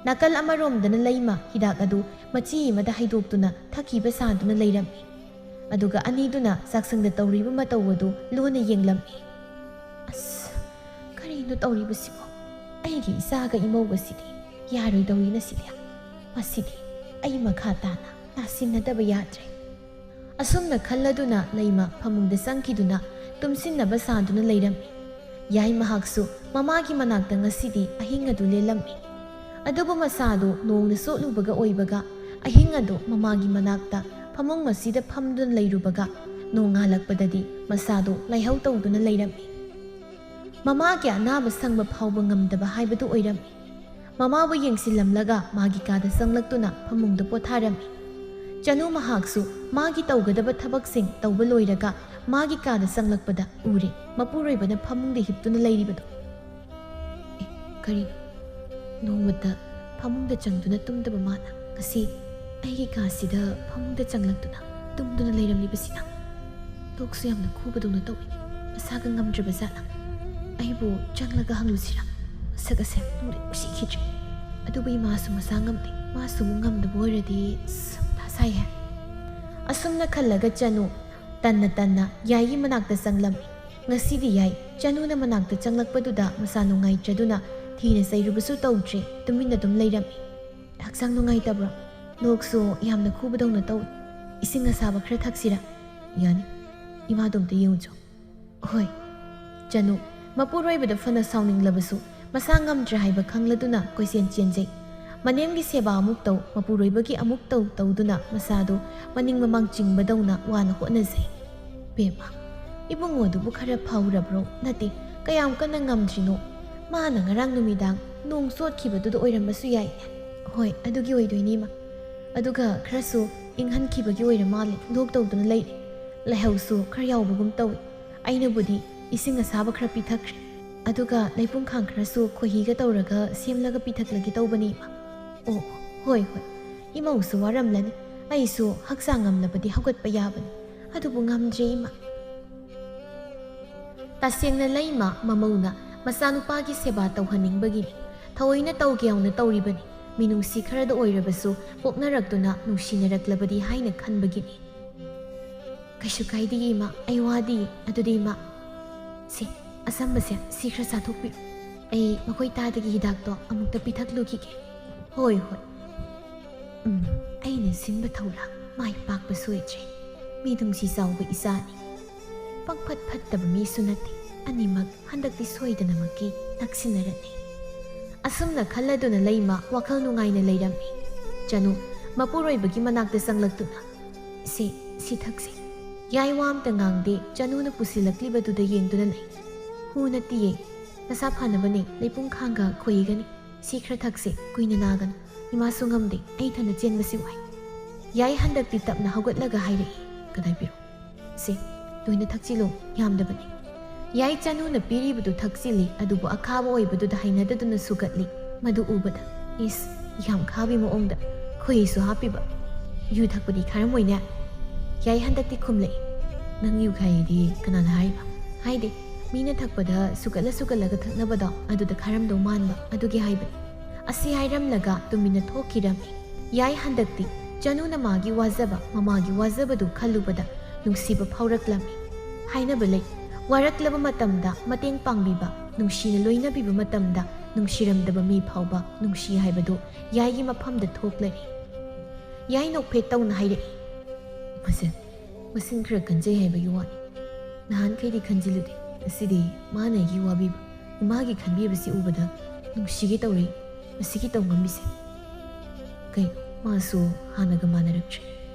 ꯅꯥꯀꯜ ꯑꯃꯔꯣꯝꯗꯅ ꯂꯩꯃ ꯍꯤꯗꯥꯛ ꯑꯗꯨ ꯃꯆꯤ ꯑꯃꯗ ꯍꯩꯗꯣꯛꯇꯨꯅ ꯊꯛꯈꯤꯕ ꯁꯥꯗꯨꯅ ꯂꯩꯔꯝꯃꯤ꯫ ꯑꯗꯨꯒ ꯑꯅꯤꯗꯨꯅ ꯆꯥꯛꯁꯪꯗ ꯇꯧꯔꯤꯕ ꯃꯇꯧ ꯑꯗꯨ ꯂꯨꯅ ꯌꯦꯡꯂꯝꯃꯤ꯫ "ꯑꯁ, ꯀꯔꯤꯅꯣ ꯇꯧꯔꯤꯕꯁꯤꯕꯣ? ꯑꯩꯒꯤ ꯏꯆꯥꯒ ꯏꯃꯧꯒꯁꯤꯗꯤ ꯌꯥꯔꯣꯏꯗꯧꯔꯤꯅ ꯁꯤꯗꯤ꯫ ꯃꯁꯤꯗꯤ ꯑꯩ ꯃꯈꯥ ꯇꯥꯅ ꯅꯥꯁꯤꯟꯅꯗꯕ ꯌꯥꯗ꯭ꯔꯦ꯫" ꯑꯁꯨꯝꯅ ꯈꯜꯂꯗꯨꯅ ꯂꯩꯃ ꯐꯃꯨꯡꯗ ꯆꯪꯈꯤꯗꯨꯅ ꯇꯨꯝꯁꯤꯟꯅꯕ ꯁꯥꯗꯨꯅ ꯂꯩꯔꯝꯃꯤ꯫ ꯌꯥꯏ ꯃꯍꯥꯛꯁꯨ ꯃꯃꯥꯒꯤ ꯃꯅꯥꯛꯇ ꯉꯁꯤꯗꯤ ꯑꯍꯤꯡ ꯑꯗꯨ ꯂꯦꯜꯂꯝꯃꯤ꯫ ꯑꯗꯨꯕꯨ ꯃꯁꯥꯗꯨ ꯅꯣꯡꯅ ꯆꯣꯠꯂꯨꯕꯒ ꯑꯣꯏꯕꯒ ꯑꯍꯤꯡ ꯑꯗꯨ ꯃꯃꯥꯒꯤ ꯃꯅꯥꯛꯇ ꯐꯃꯨꯡ ꯑꯁꯤꯗ ꯐꯝꯗꯨꯅ ꯂꯩꯔꯨꯕꯒ ꯅꯣꯡꯉꯥꯜꯂꯛꯄꯗꯗꯤ ꯃꯁꯥꯗꯨ ꯂꯥꯏꯍꯧ ꯇꯧꯗꯨꯅ ꯂꯩꯔꯝꯃꯤ꯫ ꯃꯃꯥꯒꯤ ꯑꯅꯥꯕ ꯁꯪꯕ ꯐꯥꯎꯕ ꯉꯝꯗꯕ ꯍꯥꯏꯕꯗꯨ ꯑꯣꯏꯔꯝꯃꯤ꯫ ꯃꯃꯥꯕꯨ ꯌꯦꯡꯁꯤꯜꯂꯝꯂꯒ ꯃꯥꯒꯤ ꯀꯥꯗ ꯆꯪꯂꯛꯇꯨꯅ ꯐꯃꯨꯡꯗ ꯄꯣꯊꯥꯔꯝꯃꯤ꯫ ꯆꯅꯨ ꯃꯍꯥꯛꯁꯨ ꯃꯥꯒꯤ ꯇꯧꯒꯗꯕ ꯊꯕꯛꯁꯤꯡ ꯇꯧꯕ ꯂꯣꯏꯔꯒ ꯃꯥꯒꯤ ꯀꯥꯗ ꯆꯪꯂꯛꯄꯗ ꯎꯔꯦ ꯃꯄꯨꯔꯣꯏꯕꯅ ꯐꯃꯨꯡꯗ ꯍꯤꯞꯇꯨꯅ ꯂꯩꯔꯤꯕꯗꯣ꯫ ꯑꯦ, ꯀꯔꯤꯅꯣ? ꯅꯣꯡꯃꯇ ꯐꯃꯨꯡꯗ ꯆꯪꯗꯨꯅ ꯇꯨꯝꯗꯕ ꯃꯥꯅ ꯉꯁꯤ ꯑꯩꯒꯤ ꯀꯥꯁꯤꯗ ꯐꯃꯨꯡꯗ ꯆꯪꯂꯛꯇꯨꯅ ꯇꯨꯝꯗꯨꯅ ꯂꯩꯔꯝꯂꯤꯕꯁꯤꯅ? ꯂꯣꯛꯁꯨ ꯌꯥꯝꯅ ꯈꯨꯕꯗꯧꯅ ꯇꯧꯏ꯫ ꯃꯁꯥꯒ ꯉꯝꯗ꯭ꯔꯕ ꯖꯥꯠꯂ? ꯑꯩꯕꯨ ꯆꯪꯂꯒ ꯍꯪꯂꯨꯁꯤꯔꯥ? ꯃꯁꯛ ꯑꯁꯦ ꯅꯨꯡꯗꯤ ꯅꯨꯡꯁꯤꯈꯤꯗ꯭ꯔꯦ꯫ ꯑꯗꯨꯕꯨ ꯏꯃꯥꯁꯨ ꯃꯁꯥ ꯉꯝꯗꯦ꯫ ꯃꯥꯁꯨ ꯑꯃꯨꯛ ꯉꯝꯗꯕ ꯑꯣꯏꯔꯗꯤ ꯑꯁ, ꯃꯊꯥ ꯁꯥꯏꯍꯦ꯫ ꯑꯁꯨꯝꯅ ꯈꯜꯂꯒ ꯆꯅꯨ ꯇꯟꯅ ꯇꯟꯅ ꯌꯥꯏꯒꯤ ꯃꯅꯥꯛꯇ ꯆꯪꯂꯝꯃꯤ꯫ ꯉꯁꯤꯗꯤ ꯌꯥꯏ ꯆꯅꯨꯅ ꯃꯅꯥꯛꯇ ꯆꯪꯂꯛꯄꯗꯨꯗ ꯃꯁꯥ ꯅꯨꯡꯉꯥꯏꯇ꯭ꯔꯗꯨꯅ ꯊꯤꯅ ꯆꯩꯔꯨꯕꯁꯨ ꯇꯧꯗ꯭ꯔꯦ, ꯇꯨꯃꯤꯟꯅ ꯑꯗꯨꯝ ꯂꯩꯔꯝꯃꯤ꯫ "ꯍꯛꯆꯥꯡ ꯅꯨꯡꯉꯥꯏꯇꯕ꯭ꯔꯣ? ꯂꯣꯛꯁꯨ ꯌꯥꯝꯅ ꯈꯨꯕꯗꯧꯅ ꯇꯧꯏ꯫ ꯏꯁꯤꯡ ꯑꯁꯥꯕ ꯈꯔ ꯊꯛꯁꯤꯔꯥ?" "ꯌꯥꯅꯤ꯫ ꯏꯃꯥꯗꯣ ꯑꯝꯇ ꯌꯦꯡꯉꯨꯆꯣ꯫" "ꯍꯣꯏ꯫" ꯆꯅꯨ ꯃꯄꯨꯔꯣꯏꯕꯗ ꯐꯅ ꯁꯥꯎꯅꯤꯡꯂꯕꯁꯨ ꯃꯁꯥ ꯉꯝꯗ꯭ꯔꯦ ꯍꯥꯏꯕ ꯈꯪꯂꯗꯨꯅ ꯀꯣꯏꯆꯦꯟ ꯆꯦꯟꯖꯩ꯫ ꯃꯅꯦꯝꯒꯤ ꯁꯦꯕꯥ ꯑꯃꯨꯛ ꯇꯧ, ꯃꯄꯨꯔꯣꯏꯕꯒꯤ ꯑꯃꯨꯛ ꯇꯧ ꯇꯧꯗꯨꯅ ꯃꯁꯥꯗꯨ ꯃꯅꯤꯡ ꯃꯃꯥꯡ ꯆꯤꯡꯕꯗꯧꯅ ꯋꯥꯅ ꯍꯣꯠꯅꯖꯩ꯫ ꯕꯦꯝꯃ, ꯏꯕꯨꯡꯉꯣꯗꯨꯕꯨ ꯈꯔ ꯐꯥꯎꯔꯕ꯭ꯔꯣ? ꯅꯠꯇꯦ, ꯀꯌꯥꯝ ꯀꯟꯅ ꯉꯝꯗ꯭ꯔꯤꯅꯣ? ꯃꯥꯅ ꯉꯔꯥꯡ ꯅꯨꯃꯤꯗꯥꯡ ꯅꯣꯡ ꯆꯣꯠꯈꯤꯕꯗꯨꯗ ꯑꯣꯏꯔꯝꯕꯁꯨ ꯌꯥꯏ꯫ "ꯍꯣꯏ, ꯑꯗꯨꯒꯤ ꯑꯣꯏꯗꯣꯏꯅꯤ, ꯏꯃꯥ꯫ ꯑꯗꯨꯒ ꯈꯔꯁꯨ ꯏꯪꯍꯟꯈꯤꯕꯒꯤ ꯑꯣꯏꯔ ꯃꯥꯜꯂꯦ, ꯂꯣꯛ ꯇꯧꯗꯨꯅ ꯂꯩꯔꯦ꯫ ꯂꯥꯏꯍꯧꯁꯨ ꯈꯔ ꯌꯥꯎꯕꯒꯨꯝ ꯇꯧꯏ꯫ ꯑꯩꯅꯕꯨꯗꯤ ꯏꯁꯤꯡ ꯑꯁꯥꯕ ꯈꯔ ꯄꯤꯊꯛꯈ꯭ꯔꯦ꯫ ꯑꯗꯨꯒ ꯂꯩꯄꯨꯡꯈꯥꯡ ꯈꯔꯁꯨ ꯈꯣꯏꯍꯤꯒ ꯇꯧꯔꯒ ꯁꯦꯝꯂꯒ ꯄꯤꯊꯛꯂꯒꯦ ꯇꯧꯕꯅꯤ, ꯏꯃꯥ꯫" "ꯑꯣ, ꯍꯣꯏ, ꯍꯣꯏ꯫ ꯏꯃꯧꯁꯨ ꯋꯥꯔꯝꯂꯅꯤ꯫ ꯑꯩꯁꯨ ꯍꯛꯆꯥꯡ ꯉꯝꯂꯕꯗꯤ ꯍꯧꯒꯠꯄ ꯌꯥꯕꯅꯤ꯫ ꯑꯗꯨꯕꯨ ꯉꯝꯗ꯭ꯔꯦ, ꯏꯃꯥ꯫" ꯇꯁꯦꯡꯅ ꯂꯩꯃ ꯃꯃꯧꯅ ꯃꯆꯥꯅꯨꯄꯥꯒꯤ ꯁꯦꯕꯥ ꯇꯧꯍꯟꯅꯤꯡꯕꯒꯤꯅꯤ꯫ ꯊꯑꯣꯏꯅ ꯇꯧꯒꯦ ꯌꯥꯎꯅ ꯇꯧꯔꯤꯕꯅꯤ꯫ ꯃꯤꯅꯨꯡꯁꯤ ꯈꯔꯗ ꯑꯣꯏꯔꯕꯁꯨ ꯄꯣꯛꯅꯔꯛꯇꯨꯅ ꯅꯨꯡꯁꯤꯅꯔꯛꯂꯕꯗꯤ ꯍꯥꯏꯅ ꯈꯟꯕꯒꯤꯅꯤ꯫ "ꯀꯩꯁꯨ ꯀꯥꯏꯗꯦ, ꯏꯃꯥ, ꯑꯩ ꯋꯥꯗꯤꯌꯦ꯫ ꯑꯗꯨꯗꯤ, ꯏꯃꯥ, ꯁꯦ, ꯑꯆꯝꯕꯁꯦ ꯁꯤ ꯈꯔ ꯆꯥꯊꯣꯛꯄꯤꯔꯣ꯫ ꯑꯩ ꯃꯈꯣꯏ ꯇꯥꯗꯒꯤ ꯍꯤꯗꯥꯛꯇꯣ ꯑꯃꯨꯛꯇ ꯄꯤꯊꯛꯂꯨꯈꯤꯒꯦ꯫" "ꯍꯣꯏ, ꯍꯣꯏ꯫" ꯎꯝ, ꯑꯩꯅ ꯁꯤꯟꯕ ꯊꯧꯔꯥꯡ ꯃꯥꯏ ꯄꯥꯛꯄ ꯁꯣꯏꯗ꯭ꯔꯦ꯫ ꯃꯤꯅꯨꯡꯁꯤ ꯆꯥꯎꯕ ꯏꯆꯥꯅꯤ꯫ ꯄꯪꯐꯠ ꯐꯠꯇꯕ ꯃꯤꯁꯨ ꯅꯠꯇꯦ꯫ ꯑꯅꯤꯃꯛ ꯍꯟꯗꯛꯇꯤ ꯁꯣꯏꯗꯅꯃꯛꯀꯤ ꯅꯛꯁꯤꯟꯅꯔꯅꯤ꯫ ꯑꯁꯨꯝꯅ ꯈꯜꯂꯗꯨꯅ ꯂꯩꯃ ꯋꯥꯈꯜ ꯅꯨꯡꯉꯥꯏꯅ ꯂꯩꯔꯝꯃꯤ꯫ ꯆꯅꯨ ꯃꯄꯨꯔꯣꯏꯕꯒꯤ ꯃꯅꯥꯛꯇ ꯆꯪꯂꯛꯇꯨꯅ, "ꯁꯦ, ꯁꯤ ꯊꯛꯁꯦ꯫" ꯌꯥꯏ ꯋꯥ ꯑꯝꯇ ꯉꯥꯡꯗꯦ, ꯆꯅꯨꯅ ꯄꯨꯁꯤꯜꯂꯛꯂꯤꯕꯗꯨꯗ ꯌꯦꯡꯗꯨꯅ ꯂꯩ꯫ "ꯍꯨ ꯅꯠꯇꯤꯌꯦ, ꯅꯁꯥ ꯐꯅꯕꯅꯦ, ꯂꯩꯄꯨꯡꯈꯥꯡꯒ ꯈꯣꯏꯍꯤꯒꯅꯤ꯫ ꯁꯤ ꯈꯔ ꯊꯛꯁꯦ, ꯀꯨꯏꯅ ꯅꯥꯒꯅꯨ꯫ ꯏꯃꯥꯁꯨ ꯉꯝꯗꯦ, ꯑꯩ ꯏꯊꯟꯗ ꯆꯦꯟꯕꯁꯤ ꯋꯥꯏ꯫" ꯌꯥꯏ ꯍꯟꯗꯛꯇꯤ ꯇꯞꯅ ꯍꯧꯒꯠꯂꯒ ꯍꯥꯏꯔꯛꯏ, "ꯀꯗꯥꯏꯕꯤꯔꯣ?" "ꯁꯦ, ꯂꯣꯏꯅ ꯊꯛꯆꯤꯜꯂꯨ, ꯌꯥꯝꯗꯕꯅꯤ꯫ ꯌꯥꯏ ꯆꯅꯨꯅ ꯄꯤꯔꯤꯕꯗꯨ ꯊꯛꯆꯤꯜꯂꯤ, ꯑꯗꯨꯕꯨ ꯑꯈꯥꯕ ꯑꯣꯏꯕꯗꯨꯗ ꯍꯩꯅꯗꯗꯨꯅ ꯁꯨꯒꯠꯂꯤ꯫ ꯃꯗꯨ ꯎꯕꯗ, ꯏꯁ, ꯌꯥꯝ ꯈꯥꯕꯤ ꯃꯑꯣꯡꯗ ꯈꯣꯏꯍꯤꯁꯨ ꯍꯥꯞꯄꯤꯕ꯫ "ꯌꯨ ꯊꯛꯄꯗꯤ ꯈꯥꯔꯝꯃꯣꯏꯅꯦ?" ꯌꯥꯏ ꯍꯟꯗꯛꯇꯤ ꯈꯨꯝꯂꯛꯏ꯫ "ꯅꯪ ꯌꯨ ꯈꯥꯏꯗꯤ ꯀꯅꯥꯅ ꯍꯥꯏꯕ?" "ꯍꯥꯏꯗꯦ, ꯃꯤꯅ ꯊꯛꯄꯗ ꯁꯨꯒꯠꯂ ꯁꯨꯒꯠꯂꯒ ꯊꯛꯅꯕꯗꯣ, ꯑꯗꯨꯗ ꯈꯥꯔꯝꯗꯧ ꯃꯥꯟꯕ, ꯑꯗꯨꯒꯤ ꯍꯥꯏꯕꯅꯤ"꯫ ꯑꯁꯤ ꯍꯥꯏꯔꯝꯂꯒ ꯇꯨꯃꯤꯟꯅ ꯊꯣꯛꯈꯤꯔꯝꯃꯤ꯫ ꯌꯥꯏ ꯍꯟꯗꯛꯇꯤ ꯆꯅꯨꯅ ꯃꯥꯒꯤ ꯋꯥꯖꯕ, ꯃꯃꯥꯒꯤ ꯋꯥꯖꯕꯗꯨ ꯈꯜꯂꯨꯕꯗ ꯅꯨꯡꯁꯤꯕ ꯐꯥꯎꯔꯛꯂꯝꯃꯤ꯫ ꯍꯥꯏꯅꯕ ꯂꯩ, ꯋꯥꯔꯛꯂꯕ ꯃꯇꯝꯗ ꯃꯇꯦꯡ ꯄꯥꯡꯕꯤꯕ, ꯅꯨꯡꯁꯤꯅ ꯂꯣꯏꯅꯕꯤꯕ ꯃꯇꯝꯗ ꯅꯨꯡꯁꯤꯔꯝꯗꯕ ꯃꯤ ꯐꯥꯎꯕ ꯅꯨꯡꯁꯤ ꯍꯥꯏꯕꯗꯨ ꯌꯥꯏꯒꯤ ꯃꯐꯝꯗ ꯊꯣꯛꯂꯔꯤ꯫ ꯌꯥꯏ ꯅꯣꯛꯐꯦꯠ ꯇꯧꯅ ꯍꯥꯏꯔꯛꯏ꯫ "ꯃꯁꯦ, ꯃꯁꯤꯡ ꯈꯔ ꯀꯟꯖꯩ ꯍꯥꯏꯕꯒꯤ ꯋꯥꯅꯤ꯫ ꯅꯍꯥꯟꯈꯩꯗꯤ ꯈꯟꯖꯤꯜꯂꯨꯗꯦ꯫ ꯉꯁꯤꯗꯤ ꯃꯥꯅ ꯑꯩꯒꯤ ꯋꯥꯕꯤꯕ, ꯏꯃꯥꯒꯤ ꯈꯟꯕꯤꯕꯁꯤ ꯎꯕꯗ ꯅꯨꯡꯁꯤꯒꯦ ꯇꯧꯔꯛꯏ꯫ ꯃꯁꯤꯒꯤ ꯇꯧꯉꯝꯃꯤꯁꯦ꯫ ꯀꯩꯅꯣ, ꯃꯥꯁꯨ ꯍꯥꯟꯅꯒ ꯃꯥꯟꯅꯔꯛꯇ꯭ꯔꯦ꯫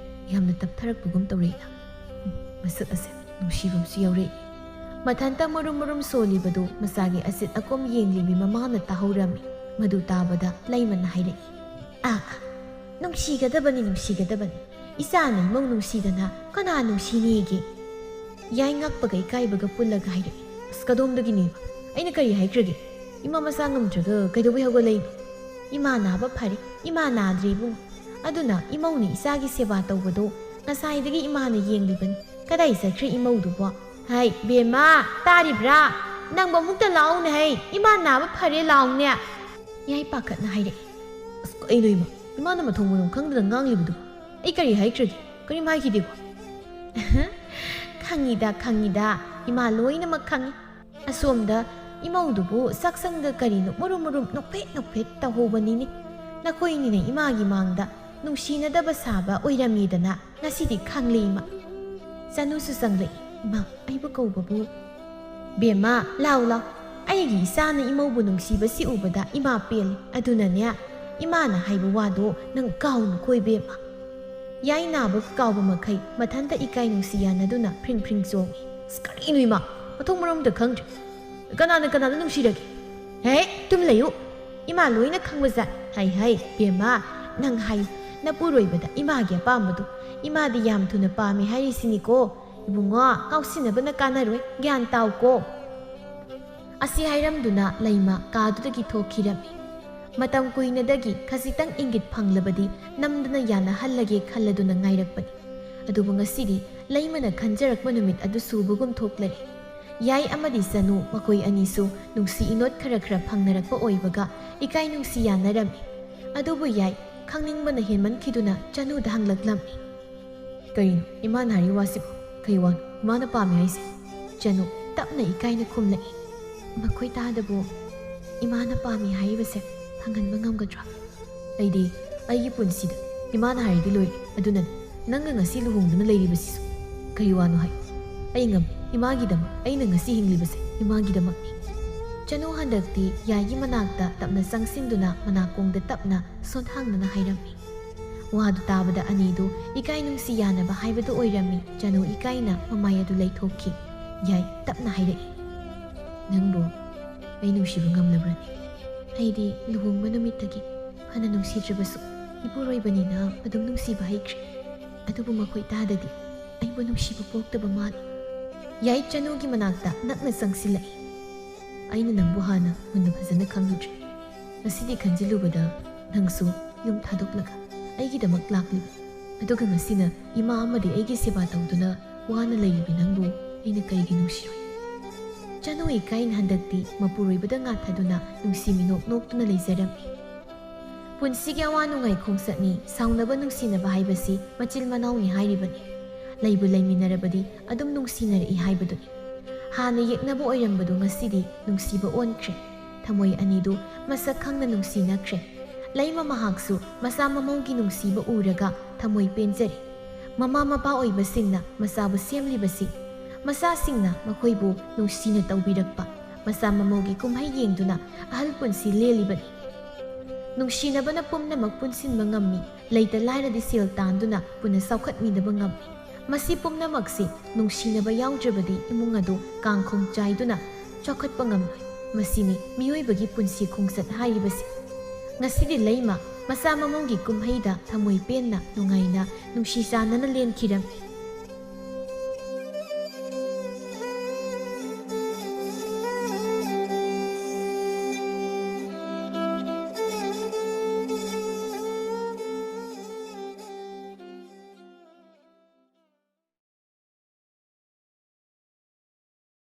ꯌꯥꯝꯅ ꯇꯞꯊꯔꯛꯄꯒꯨꯝ ꯇꯧꯔꯛꯏꯅ꯫ ꯎꯝ, ꯃꯁꯛ ꯑꯁꯦ ꯅꯨꯡꯁꯤꯕ ꯑꯃꯁꯨ ꯌꯥꯎꯔꯛꯏ"꯫ ꯃꯊꯟꯇ ꯃꯨꯔꯨꯝ ꯃꯨꯔꯨꯝ ꯁꯣꯜꯂꯤꯕꯗꯨ ꯃꯆꯥꯒꯤ ꯑꯁꯤꯠ ꯑꯀꯣꯝ ꯌꯦꯡꯂꯤꯕꯤ ꯃꯃꯥꯅ ꯇꯥꯍꯧꯔꯝꯃꯤ꯫ ꯃꯗꯨ ꯇꯥꯕꯗ ꯂꯩꯃꯅ ꯍꯥꯏꯔꯛꯏ, "ꯑꯥ, ꯑꯥ, ꯅꯨꯡꯁꯤꯒꯗꯕꯅꯤ, ꯅꯨꯡꯁꯤꯒꯗꯕꯅꯤ꯫ ꯏꯆꯥꯅ ꯏꯃꯧ ꯅꯨꯡꯁꯤꯗꯅ ꯀꯅꯥ ꯅꯨꯡꯁꯤꯅꯤꯒꯦ?" ꯌꯥꯏ ꯉꯛꯄꯒ ꯏꯀꯥꯏꯕꯒ ꯄꯨꯜꯂꯒ ꯍꯥꯏꯔꯛꯏ, "ꯑꯁ, ꯀꯗꯣꯝꯗꯒꯤꯅꯦꯕ? ꯑꯩꯅ ꯀꯔꯤ ꯍꯥꯏꯈ꯭ꯔꯒꯦ? ꯏꯃꯥ ꯃꯁꯥ ꯉꯝꯗ꯭ꯔꯒ ꯀꯩꯗꯧꯕꯩ ꯍꯧꯒꯠꯂꯛꯏꯅꯣ? ꯏꯃꯥ ꯅꯥꯕ ꯐꯔꯦ, ꯏꯃꯥ ꯅꯥꯗ꯭ꯔꯦ ꯏꯕꯨꯡꯉꯣ꯫ ꯑꯗꯨꯅ ꯏꯃꯧꯅ ꯏꯆꯥꯒꯤ ꯁꯦꯕꯥ ꯇꯧꯕꯗꯣ ꯉꯁꯥꯏꯗꯒꯤ ꯏꯃꯥꯅ ꯌꯦꯡꯂꯤꯕꯅꯤ꯫ ꯀꯗꯥꯏ ꯆꯠꯈ꯭ꯔꯦ ꯏꯃꯧꯗꯨꯕꯣ? ꯍꯩ, ꯕꯦꯝꯃ, ꯇꯥꯔꯤꯕ꯭ꯔꯥ? ꯅꯪꯕꯨ ꯑꯃꯨꯛꯇ ꯂꯥꯛꯎꯅꯦ ꯍꯩ, ꯏꯃꯥ ꯅꯥꯕ ꯐꯔꯦ ꯂꯥꯛꯎꯅꯦ"꯫ ꯌꯥꯏ ꯄꯥꯈꯠꯅ ꯍꯥꯏꯔꯛꯏ꯫ "ꯑꯁ, ꯀꯩꯅꯣ ꯏꯃꯥ? ꯏꯃꯥꯅ ꯃꯊꯣꯡ ꯃꯔꯝ ꯈꯪꯗꯅ ꯉꯥꯡꯂꯤꯕꯗꯨꯕꯨ? ꯑꯩ ꯀꯔꯤ ꯍꯥꯏꯈ꯭ꯔꯒꯦ? ꯀꯔꯤꯝ ꯍꯥꯏꯈꯤꯗꯦꯀꯣ?" "ꯈꯪꯉꯤꯗ, ꯈꯪꯉꯤꯗ, ꯏꯃꯥ ꯂꯣꯏꯅꯃꯛ ꯈꯪꯉꯤ"꯫ ꯑꯁꯣꯝꯗ ꯏꯃꯧꯗꯨꯕꯨ ꯆꯥꯛꯁꯪꯗ ꯀꯔꯤꯅꯣ ꯃꯨꯔꯨꯝ ꯃꯨꯔꯨꯝ ꯅꯣꯛꯐꯦꯠ ꯅꯣꯛꯐꯦꯠ ꯇꯧꯍꯧꯕꯅꯤꯅꯦ꯫ ꯅꯈꯣꯏꯅꯤꯅ ꯏꯃꯥꯒꯤ ꯃꯥꯡꯗ ꯅꯨꯡꯁꯤꯅꯗꯕ ꯁꯥꯕ ꯑꯣꯏꯔꯝꯃꯦꯗꯅ ꯉꯁꯤꯗꯤ ꯈꯪꯂꯦ ꯏꯃꯥ꯫ ꯆꯅꯨꯁꯨ ꯆꯪꯂꯛꯏ꯫ "ꯏꯃꯥ, ꯑꯩꯕꯨ ꯀꯧꯕꯕꯨ?" "ꯕꯦꯝꯃ, ꯂꯥꯎ ꯂꯥꯎ꯫ ꯑꯩꯒꯤ ꯏꯆꯥꯅ ꯏꯃꯧꯕꯨ ꯅꯨꯡꯁꯤꯕꯁꯤ ꯎꯕꯗ ꯏꯃꯥ ꯄꯦꯜꯂꯤ꯫ ꯑꯗꯨꯅꯅꯦ, ꯏꯃꯥꯅ ꯍꯥꯏꯕ ꯋꯥꯗꯣ ꯅꯪ ꯀꯥꯎꯅꯨꯀꯣ ꯏꯕꯦꯝꯃ"꯫ ꯌꯥꯏ ꯅꯥꯕ ꯀꯥꯎꯕ ꯃꯈꯩ ꯃꯊꯟꯇ ꯏꯀꯥꯏ ꯅꯨꯡꯁꯤ ꯌꯥꯅꯗꯨꯅ ꯐ꯭ꯔꯤꯡ ꯐ꯭ꯔꯤꯡ ꯆꯣꯡꯏ꯫ "ꯑꯁ, ꯀꯔꯤꯅꯣ ꯏꯃꯥ? ꯃꯊꯣꯡ ꯃꯔꯝ ꯑꯝꯇ ꯈꯪꯗ꯭ꯔꯦ꯫ ꯀꯅꯥꯅ ꯀꯅꯥꯗ ꯅꯨꯡꯁꯤꯔꯒꯦ? ꯍꯦ, ꯇꯨꯝ ꯂꯩꯌꯨ꯫ ꯏꯃꯥ ꯂꯣꯏꯅ ꯈꯪꯕꯖꯥꯠ꯫ ꯍꯩ ꯍꯩ, ꯕꯦꯝꯃ, ꯅꯪ ꯍꯥꯏꯌꯨ, ꯅꯄꯨꯔꯣꯏꯕꯗ ꯏꯃꯥꯒꯤ ꯑꯄꯥꯝꯕꯗꯣ ꯏꯃꯥꯗꯤ ꯌꯥꯝ ꯊꯨꯅ ꯄꯥꯝꯃꯤ ꯍꯥꯏꯔꯤꯁꯤꯅꯤꯀꯣ꯫ "ꯏꯕꯨꯡꯉꯣ, ꯉꯥꯎꯁꯤꯟꯅꯕꯅ ꯀꯥꯟꯅꯔꯣꯏ, ꯒ꯭ꯌꯥꯟ ꯇꯥꯎꯀꯣ꯫" ꯑꯁꯤ ꯍꯥꯏꯔꯝꯗꯨꯅ ꯂꯩꯃ ꯀꯥꯗꯨꯗꯒꯤ ꯊꯣꯛꯈꯤꯔꯝꯃꯤ꯫ ꯃꯇꯝ ꯀꯨꯏꯅꯗꯒꯤ ꯈꯖꯤꯛꯇꯪ ꯏꯪꯒꯤꯠ ꯐꯪꯂꯕꯗꯤ ꯅꯝꯗꯅ ꯌꯥꯅꯍꯜꯂꯒꯦ ꯈꯜꯂꯗꯨꯅ ꯉꯥꯏꯔꯛꯄꯅꯤ꯫ ꯑꯗꯨꯕꯨ ꯉꯁꯤꯗꯤ ꯂꯩꯃꯅ ꯈꯟꯖꯔꯛꯄ ꯅꯨꯃꯤꯠ ꯑꯗꯨ ꯁꯨꯕꯒꯨꯝ ꯊꯣꯛꯂꯔꯦ꯫ ꯌꯥꯏ ꯑꯃꯗꯤ ꯆꯅꯨ ꯃꯈꯣꯏ ꯑꯅꯤꯁꯨ ꯅꯨꯡꯁꯤ ꯏꯅꯣꯠ ꯈꯔ ꯈꯔ ꯐꯪꯅꯔꯛꯄ ꯑꯣꯏꯕꯒ ꯏꯀꯥꯏ ꯅꯨꯡꯁꯤ ꯌꯥꯅꯔꯝꯃꯤ꯫ ꯑꯗꯨꯕꯨ ꯌꯥꯏ ꯈꯪꯅꯤꯡꯕꯅ ꯍꯦꯟꯃꯟꯈꯤꯗꯨꯅ ꯆꯅꯨꯗ ꯍꯪꯂꯛꯂꯝꯃꯤ꯫ "ꯀꯔꯤꯅꯣ ꯏꯃꯥꯅ ꯍꯥꯏꯔꯤ ꯋꯥꯁꯤꯕꯨ? ꯀꯔꯤ ꯋꯥꯅꯣ ꯏꯃꯥꯅ ꯄꯥꯝꯃꯤ ꯍꯥꯏꯁꯦ?" ꯆꯅꯨ ꯇꯞꯅ ꯏꯀꯥꯏꯅ ꯈꯨꯝꯂꯛꯏ꯫ "ꯃꯈꯣꯏ ꯇꯥꯗꯕꯨ ꯏꯃꯥꯅ ꯄꯥꯝꯃꯤ ꯍꯥꯏꯔꯤꯕꯁꯦ ꯐꯪꯍꯟꯕ ꯉꯝꯒꯗ꯭ꯔꯥ?" "ꯑꯩꯗꯤ ꯑꯩꯒꯤ ꯄꯨꯟꯁꯤꯗ ꯏꯃꯥꯅ ꯍꯥꯏꯔꯗꯤ ꯂꯣꯏꯔꯦ꯫ ꯑꯗꯨꯅꯅꯦ ꯅꯪꯒ ꯉꯁꯤ ꯂꯨꯍꯣꯡꯗꯨꯅ ꯂꯩꯔꯤꯕꯁꯤꯁꯨ꯫ ꯀꯔꯤ ꯋꯥꯅꯣ ꯍꯥꯏ? ꯑꯩ ꯉꯝꯃꯤ꯫ ꯏꯃꯥꯒꯤꯗꯃꯛ ꯑꯩꯅ ꯉꯁꯤ ꯍꯤꯡꯂꯤꯕꯁꯦ ꯏꯃꯥꯒꯤꯗꯃꯛꯅꯤ꯫" ꯆꯅꯨ ꯍꯟꯗꯛꯇꯤ ꯌꯥꯏꯒꯤ ꯃꯅꯥꯛꯇ ꯇꯞꯅ ꯆꯪꯁꯤꯟꯗꯨꯅ ꯃꯅꯥꯀꯣꯡꯗ ꯇꯞꯅ ꯁꯣꯟꯊꯥꯡꯗꯨꯅ ꯍꯥꯏꯔꯝꯃꯤ꯫ ꯋꯥꯗꯨ ꯇꯥꯕꯗ ꯑꯅꯤꯗꯨ ꯏꯀꯥꯏ ꯅꯨꯡꯁꯤ ꯌꯥꯅꯕ ꯍꯥꯏꯕꯗꯨ ꯑꯣꯏꯔꯝꯃꯤ꯫ ꯆꯅꯨ ꯏꯀꯥꯏꯅ ꯃꯃꯥꯏ ꯑꯗꯨ ꯂꯩꯊꯣꯛꯈꯤ꯫ ꯌꯥꯏ ꯇꯞꯅ ꯍꯥꯏꯔꯛꯏ꯫ "ꯅꯪꯕꯨ ꯑꯩ ꯅꯨꯡꯁꯤꯕ ꯉꯝꯂꯕ꯭ꯔꯅꯦ?" "ꯑꯩꯗꯤ ꯂꯨꯍꯣꯡꯕ ꯅꯨꯃꯤꯠꯇꯒꯤ ꯐꯅ ꯅꯨꯡꯁꯤꯗ꯭ꯔꯕꯁꯨ ꯏꯄꯨꯔꯣꯏꯕꯅꯤꯅ ꯑꯗꯨꯝ ꯅꯨꯡꯁꯤꯕ ꯍꯩꯈ꯭ꯔꯦ꯫ ꯑꯗꯨꯕꯨ ꯃꯈꯣꯏ ꯇꯥꯗꯗꯤ ꯑꯩꯕꯨ ꯅꯨꯡꯁꯤꯕ ꯄꯣꯛꯇꯕ ꯃꯥꯜꯂꯤ꯫" ꯌꯥꯏ ꯆꯅꯨꯒꯤ ꯃꯅꯥꯛꯇ ꯅꯛꯅ ꯆꯪꯁꯤꯜꯂꯛꯏ꯫ "ꯑꯩꯅ ꯅꯪꯕꯨ ꯍꯥꯟꯅ ꯃꯨꯟꯅ ꯐꯖꯅ ꯈꯪꯂꯨꯗ꯭ꯔꯦ꯫ ꯉꯁꯤꯗꯤ ꯈꯟꯖꯤꯜꯂꯨꯕꯗ ꯅꯪꯁꯨ ꯌꯨꯝ ꯊꯥꯗꯣꯛꯂꯒ ꯑꯩꯒꯤꯗꯃꯛ ꯂꯥꯛꯂꯤꯕ꯫ ꯑꯗꯨꯒ ꯉꯁꯤꯅ ꯏꯃꯥ ꯑꯃꯗꯤ ꯑꯩꯒꯤ ꯁꯦꯕꯥ ꯇꯧꯗꯨꯅ ꯋꯥꯅ ꯂꯩꯔꯤꯕꯤ ꯅꯪꯕꯨ ꯑꯩꯅ ꯀꯔꯤꯒꯤ ꯅꯨꯡꯁꯤꯔꯣꯏ?" ꯆꯅꯨ ꯏꯀꯥꯏꯅ ꯍꯟꯗꯛꯇꯤ ꯃꯄꯨꯔꯣꯏꯕꯗ ꯉꯥꯊꯗꯨꯅ ꯅꯨꯡꯁꯤ ꯃꯤꯅꯣꯛ ꯅꯣꯛꯇꯨꯅ ꯂꯩꯖꯔꯝꯃꯤ꯫ ꯄꯨꯟꯁꯤꯒꯤ ꯑꯋꯥ ꯅꯨꯡꯉꯥꯏ ꯈꯣꯡꯆꯠꯅꯤ, ꯁꯥꯎꯅꯕ ꯅꯨꯡꯁꯤꯅꯕ ꯍꯥꯏꯕꯁꯤ ꯃꯆꯤꯜ ꯃꯅꯥꯎꯅꯤ ꯍꯥꯏꯔꯤꯕꯅꯤ꯫ ꯂꯩꯕꯨ ꯂꯩꯃꯤꯟꯅꯔꯕꯗꯤ ꯑꯗꯨꯝ ꯅꯨꯡꯁꯤꯅꯔꯛꯏ ꯍꯥꯏꯕꯗꯨꯅꯤ꯫ ꯍꯥꯟꯅ ꯌꯦꯛꯅꯕ ꯑꯣꯏꯔꯝꯕꯗꯨ ꯉꯁꯤꯗꯤ ꯅꯨꯡꯁꯤꯕ ꯑꯣꯟꯈ꯭ꯔꯦ꯫ ꯊꯃꯣꯏ ꯑꯅꯤꯗꯨ ꯃꯁꯛ ꯈꯪꯅ ꯅꯨꯡꯁꯤꯅꯈ꯭ꯔꯦ꯫ ꯂꯩꯃ ꯃꯍꯥꯛꯁꯨ ꯃꯆꯥ ꯃꯃꯧꯒꯤ ꯅꯨꯡꯁꯤꯕ ꯎꯔꯒ ꯊꯃꯣꯏ ꯄꯦꯟꯖꯔꯦ꯫ ꯃꯃꯥ ꯃꯄꯥ ꯑꯣꯏꯕꯁꯤꯡꯅ ꯃꯆꯥꯕꯨ ꯁꯦꯝꯂꯤꯕꯁꯤ, ꯃꯆꯥꯁꯤꯡꯅ ꯃꯈꯣꯏꯕꯨ ꯅꯨꯡꯁꯤꯅ ꯇꯧꯕꯤꯔꯛꯄ, ꯃꯆꯥ ꯃꯃꯧꯒꯤ ꯀꯨꯝꯍꯩ ꯌꯦꯡꯗꯨꯅ ꯑꯍꯜ ꯄꯨꯟꯁꯤ ꯂꯦꯜꯂꯤꯕꯅꯤ꯫ ꯅꯨꯡꯁꯤꯅꯕꯅ ꯄꯨꯝꯅꯃꯛ ꯄꯨꯟꯁꯤꯟꯕ ꯉꯝꯃꯤ, ꯂꯩꯇ ꯂꯥꯏꯔꯗꯤ ꯁꯦꯜ ꯇꯥꯟꯗꯨꯅ ꯄꯨꯟꯅ ꯆꯥꯎꯈꯠꯃꯤꯟꯅꯕ ꯉꯝꯃꯤ꯫ ꯃꯁꯤ ꯄꯨꯝꯅꯃꯛꯁꯤ ꯅꯨꯡꯁꯤꯅꯕ ꯌꯥꯎꯗ꯭ꯔꯕꯗꯤ ꯏꯃꯨꯡ ꯑꯗꯨ ꯀꯥꯡꯈꯣꯡ ꯆꯥꯏꯗꯨꯅ ꯆꯥꯎꯈꯠꯄ ꯉꯝꯂꯣꯏ꯫ ꯃꯁꯤꯅꯤ ꯃꯤꯑꯣꯏꯕꯒꯤ ꯄꯨꯟꯁꯤ ꯈꯣꯡꯆꯠ ꯍꯥꯏꯔꯤꯕꯁꯤ꯫ ꯉꯁꯤꯗꯤ ꯂꯩꯃ ꯃꯆꯥ ꯃꯃꯧꯒꯤ ꯀꯨꯝꯍꯩꯗ ꯊꯃꯣꯏ ꯄꯦꯟꯅ, ꯅꯨꯡꯉꯥꯏꯅ, ꯅꯨꯡꯁꯤ ꯆꯥꯟꯅꯅ ꯂꯦꯟꯈꯤꯔꯝꯃꯤ꯫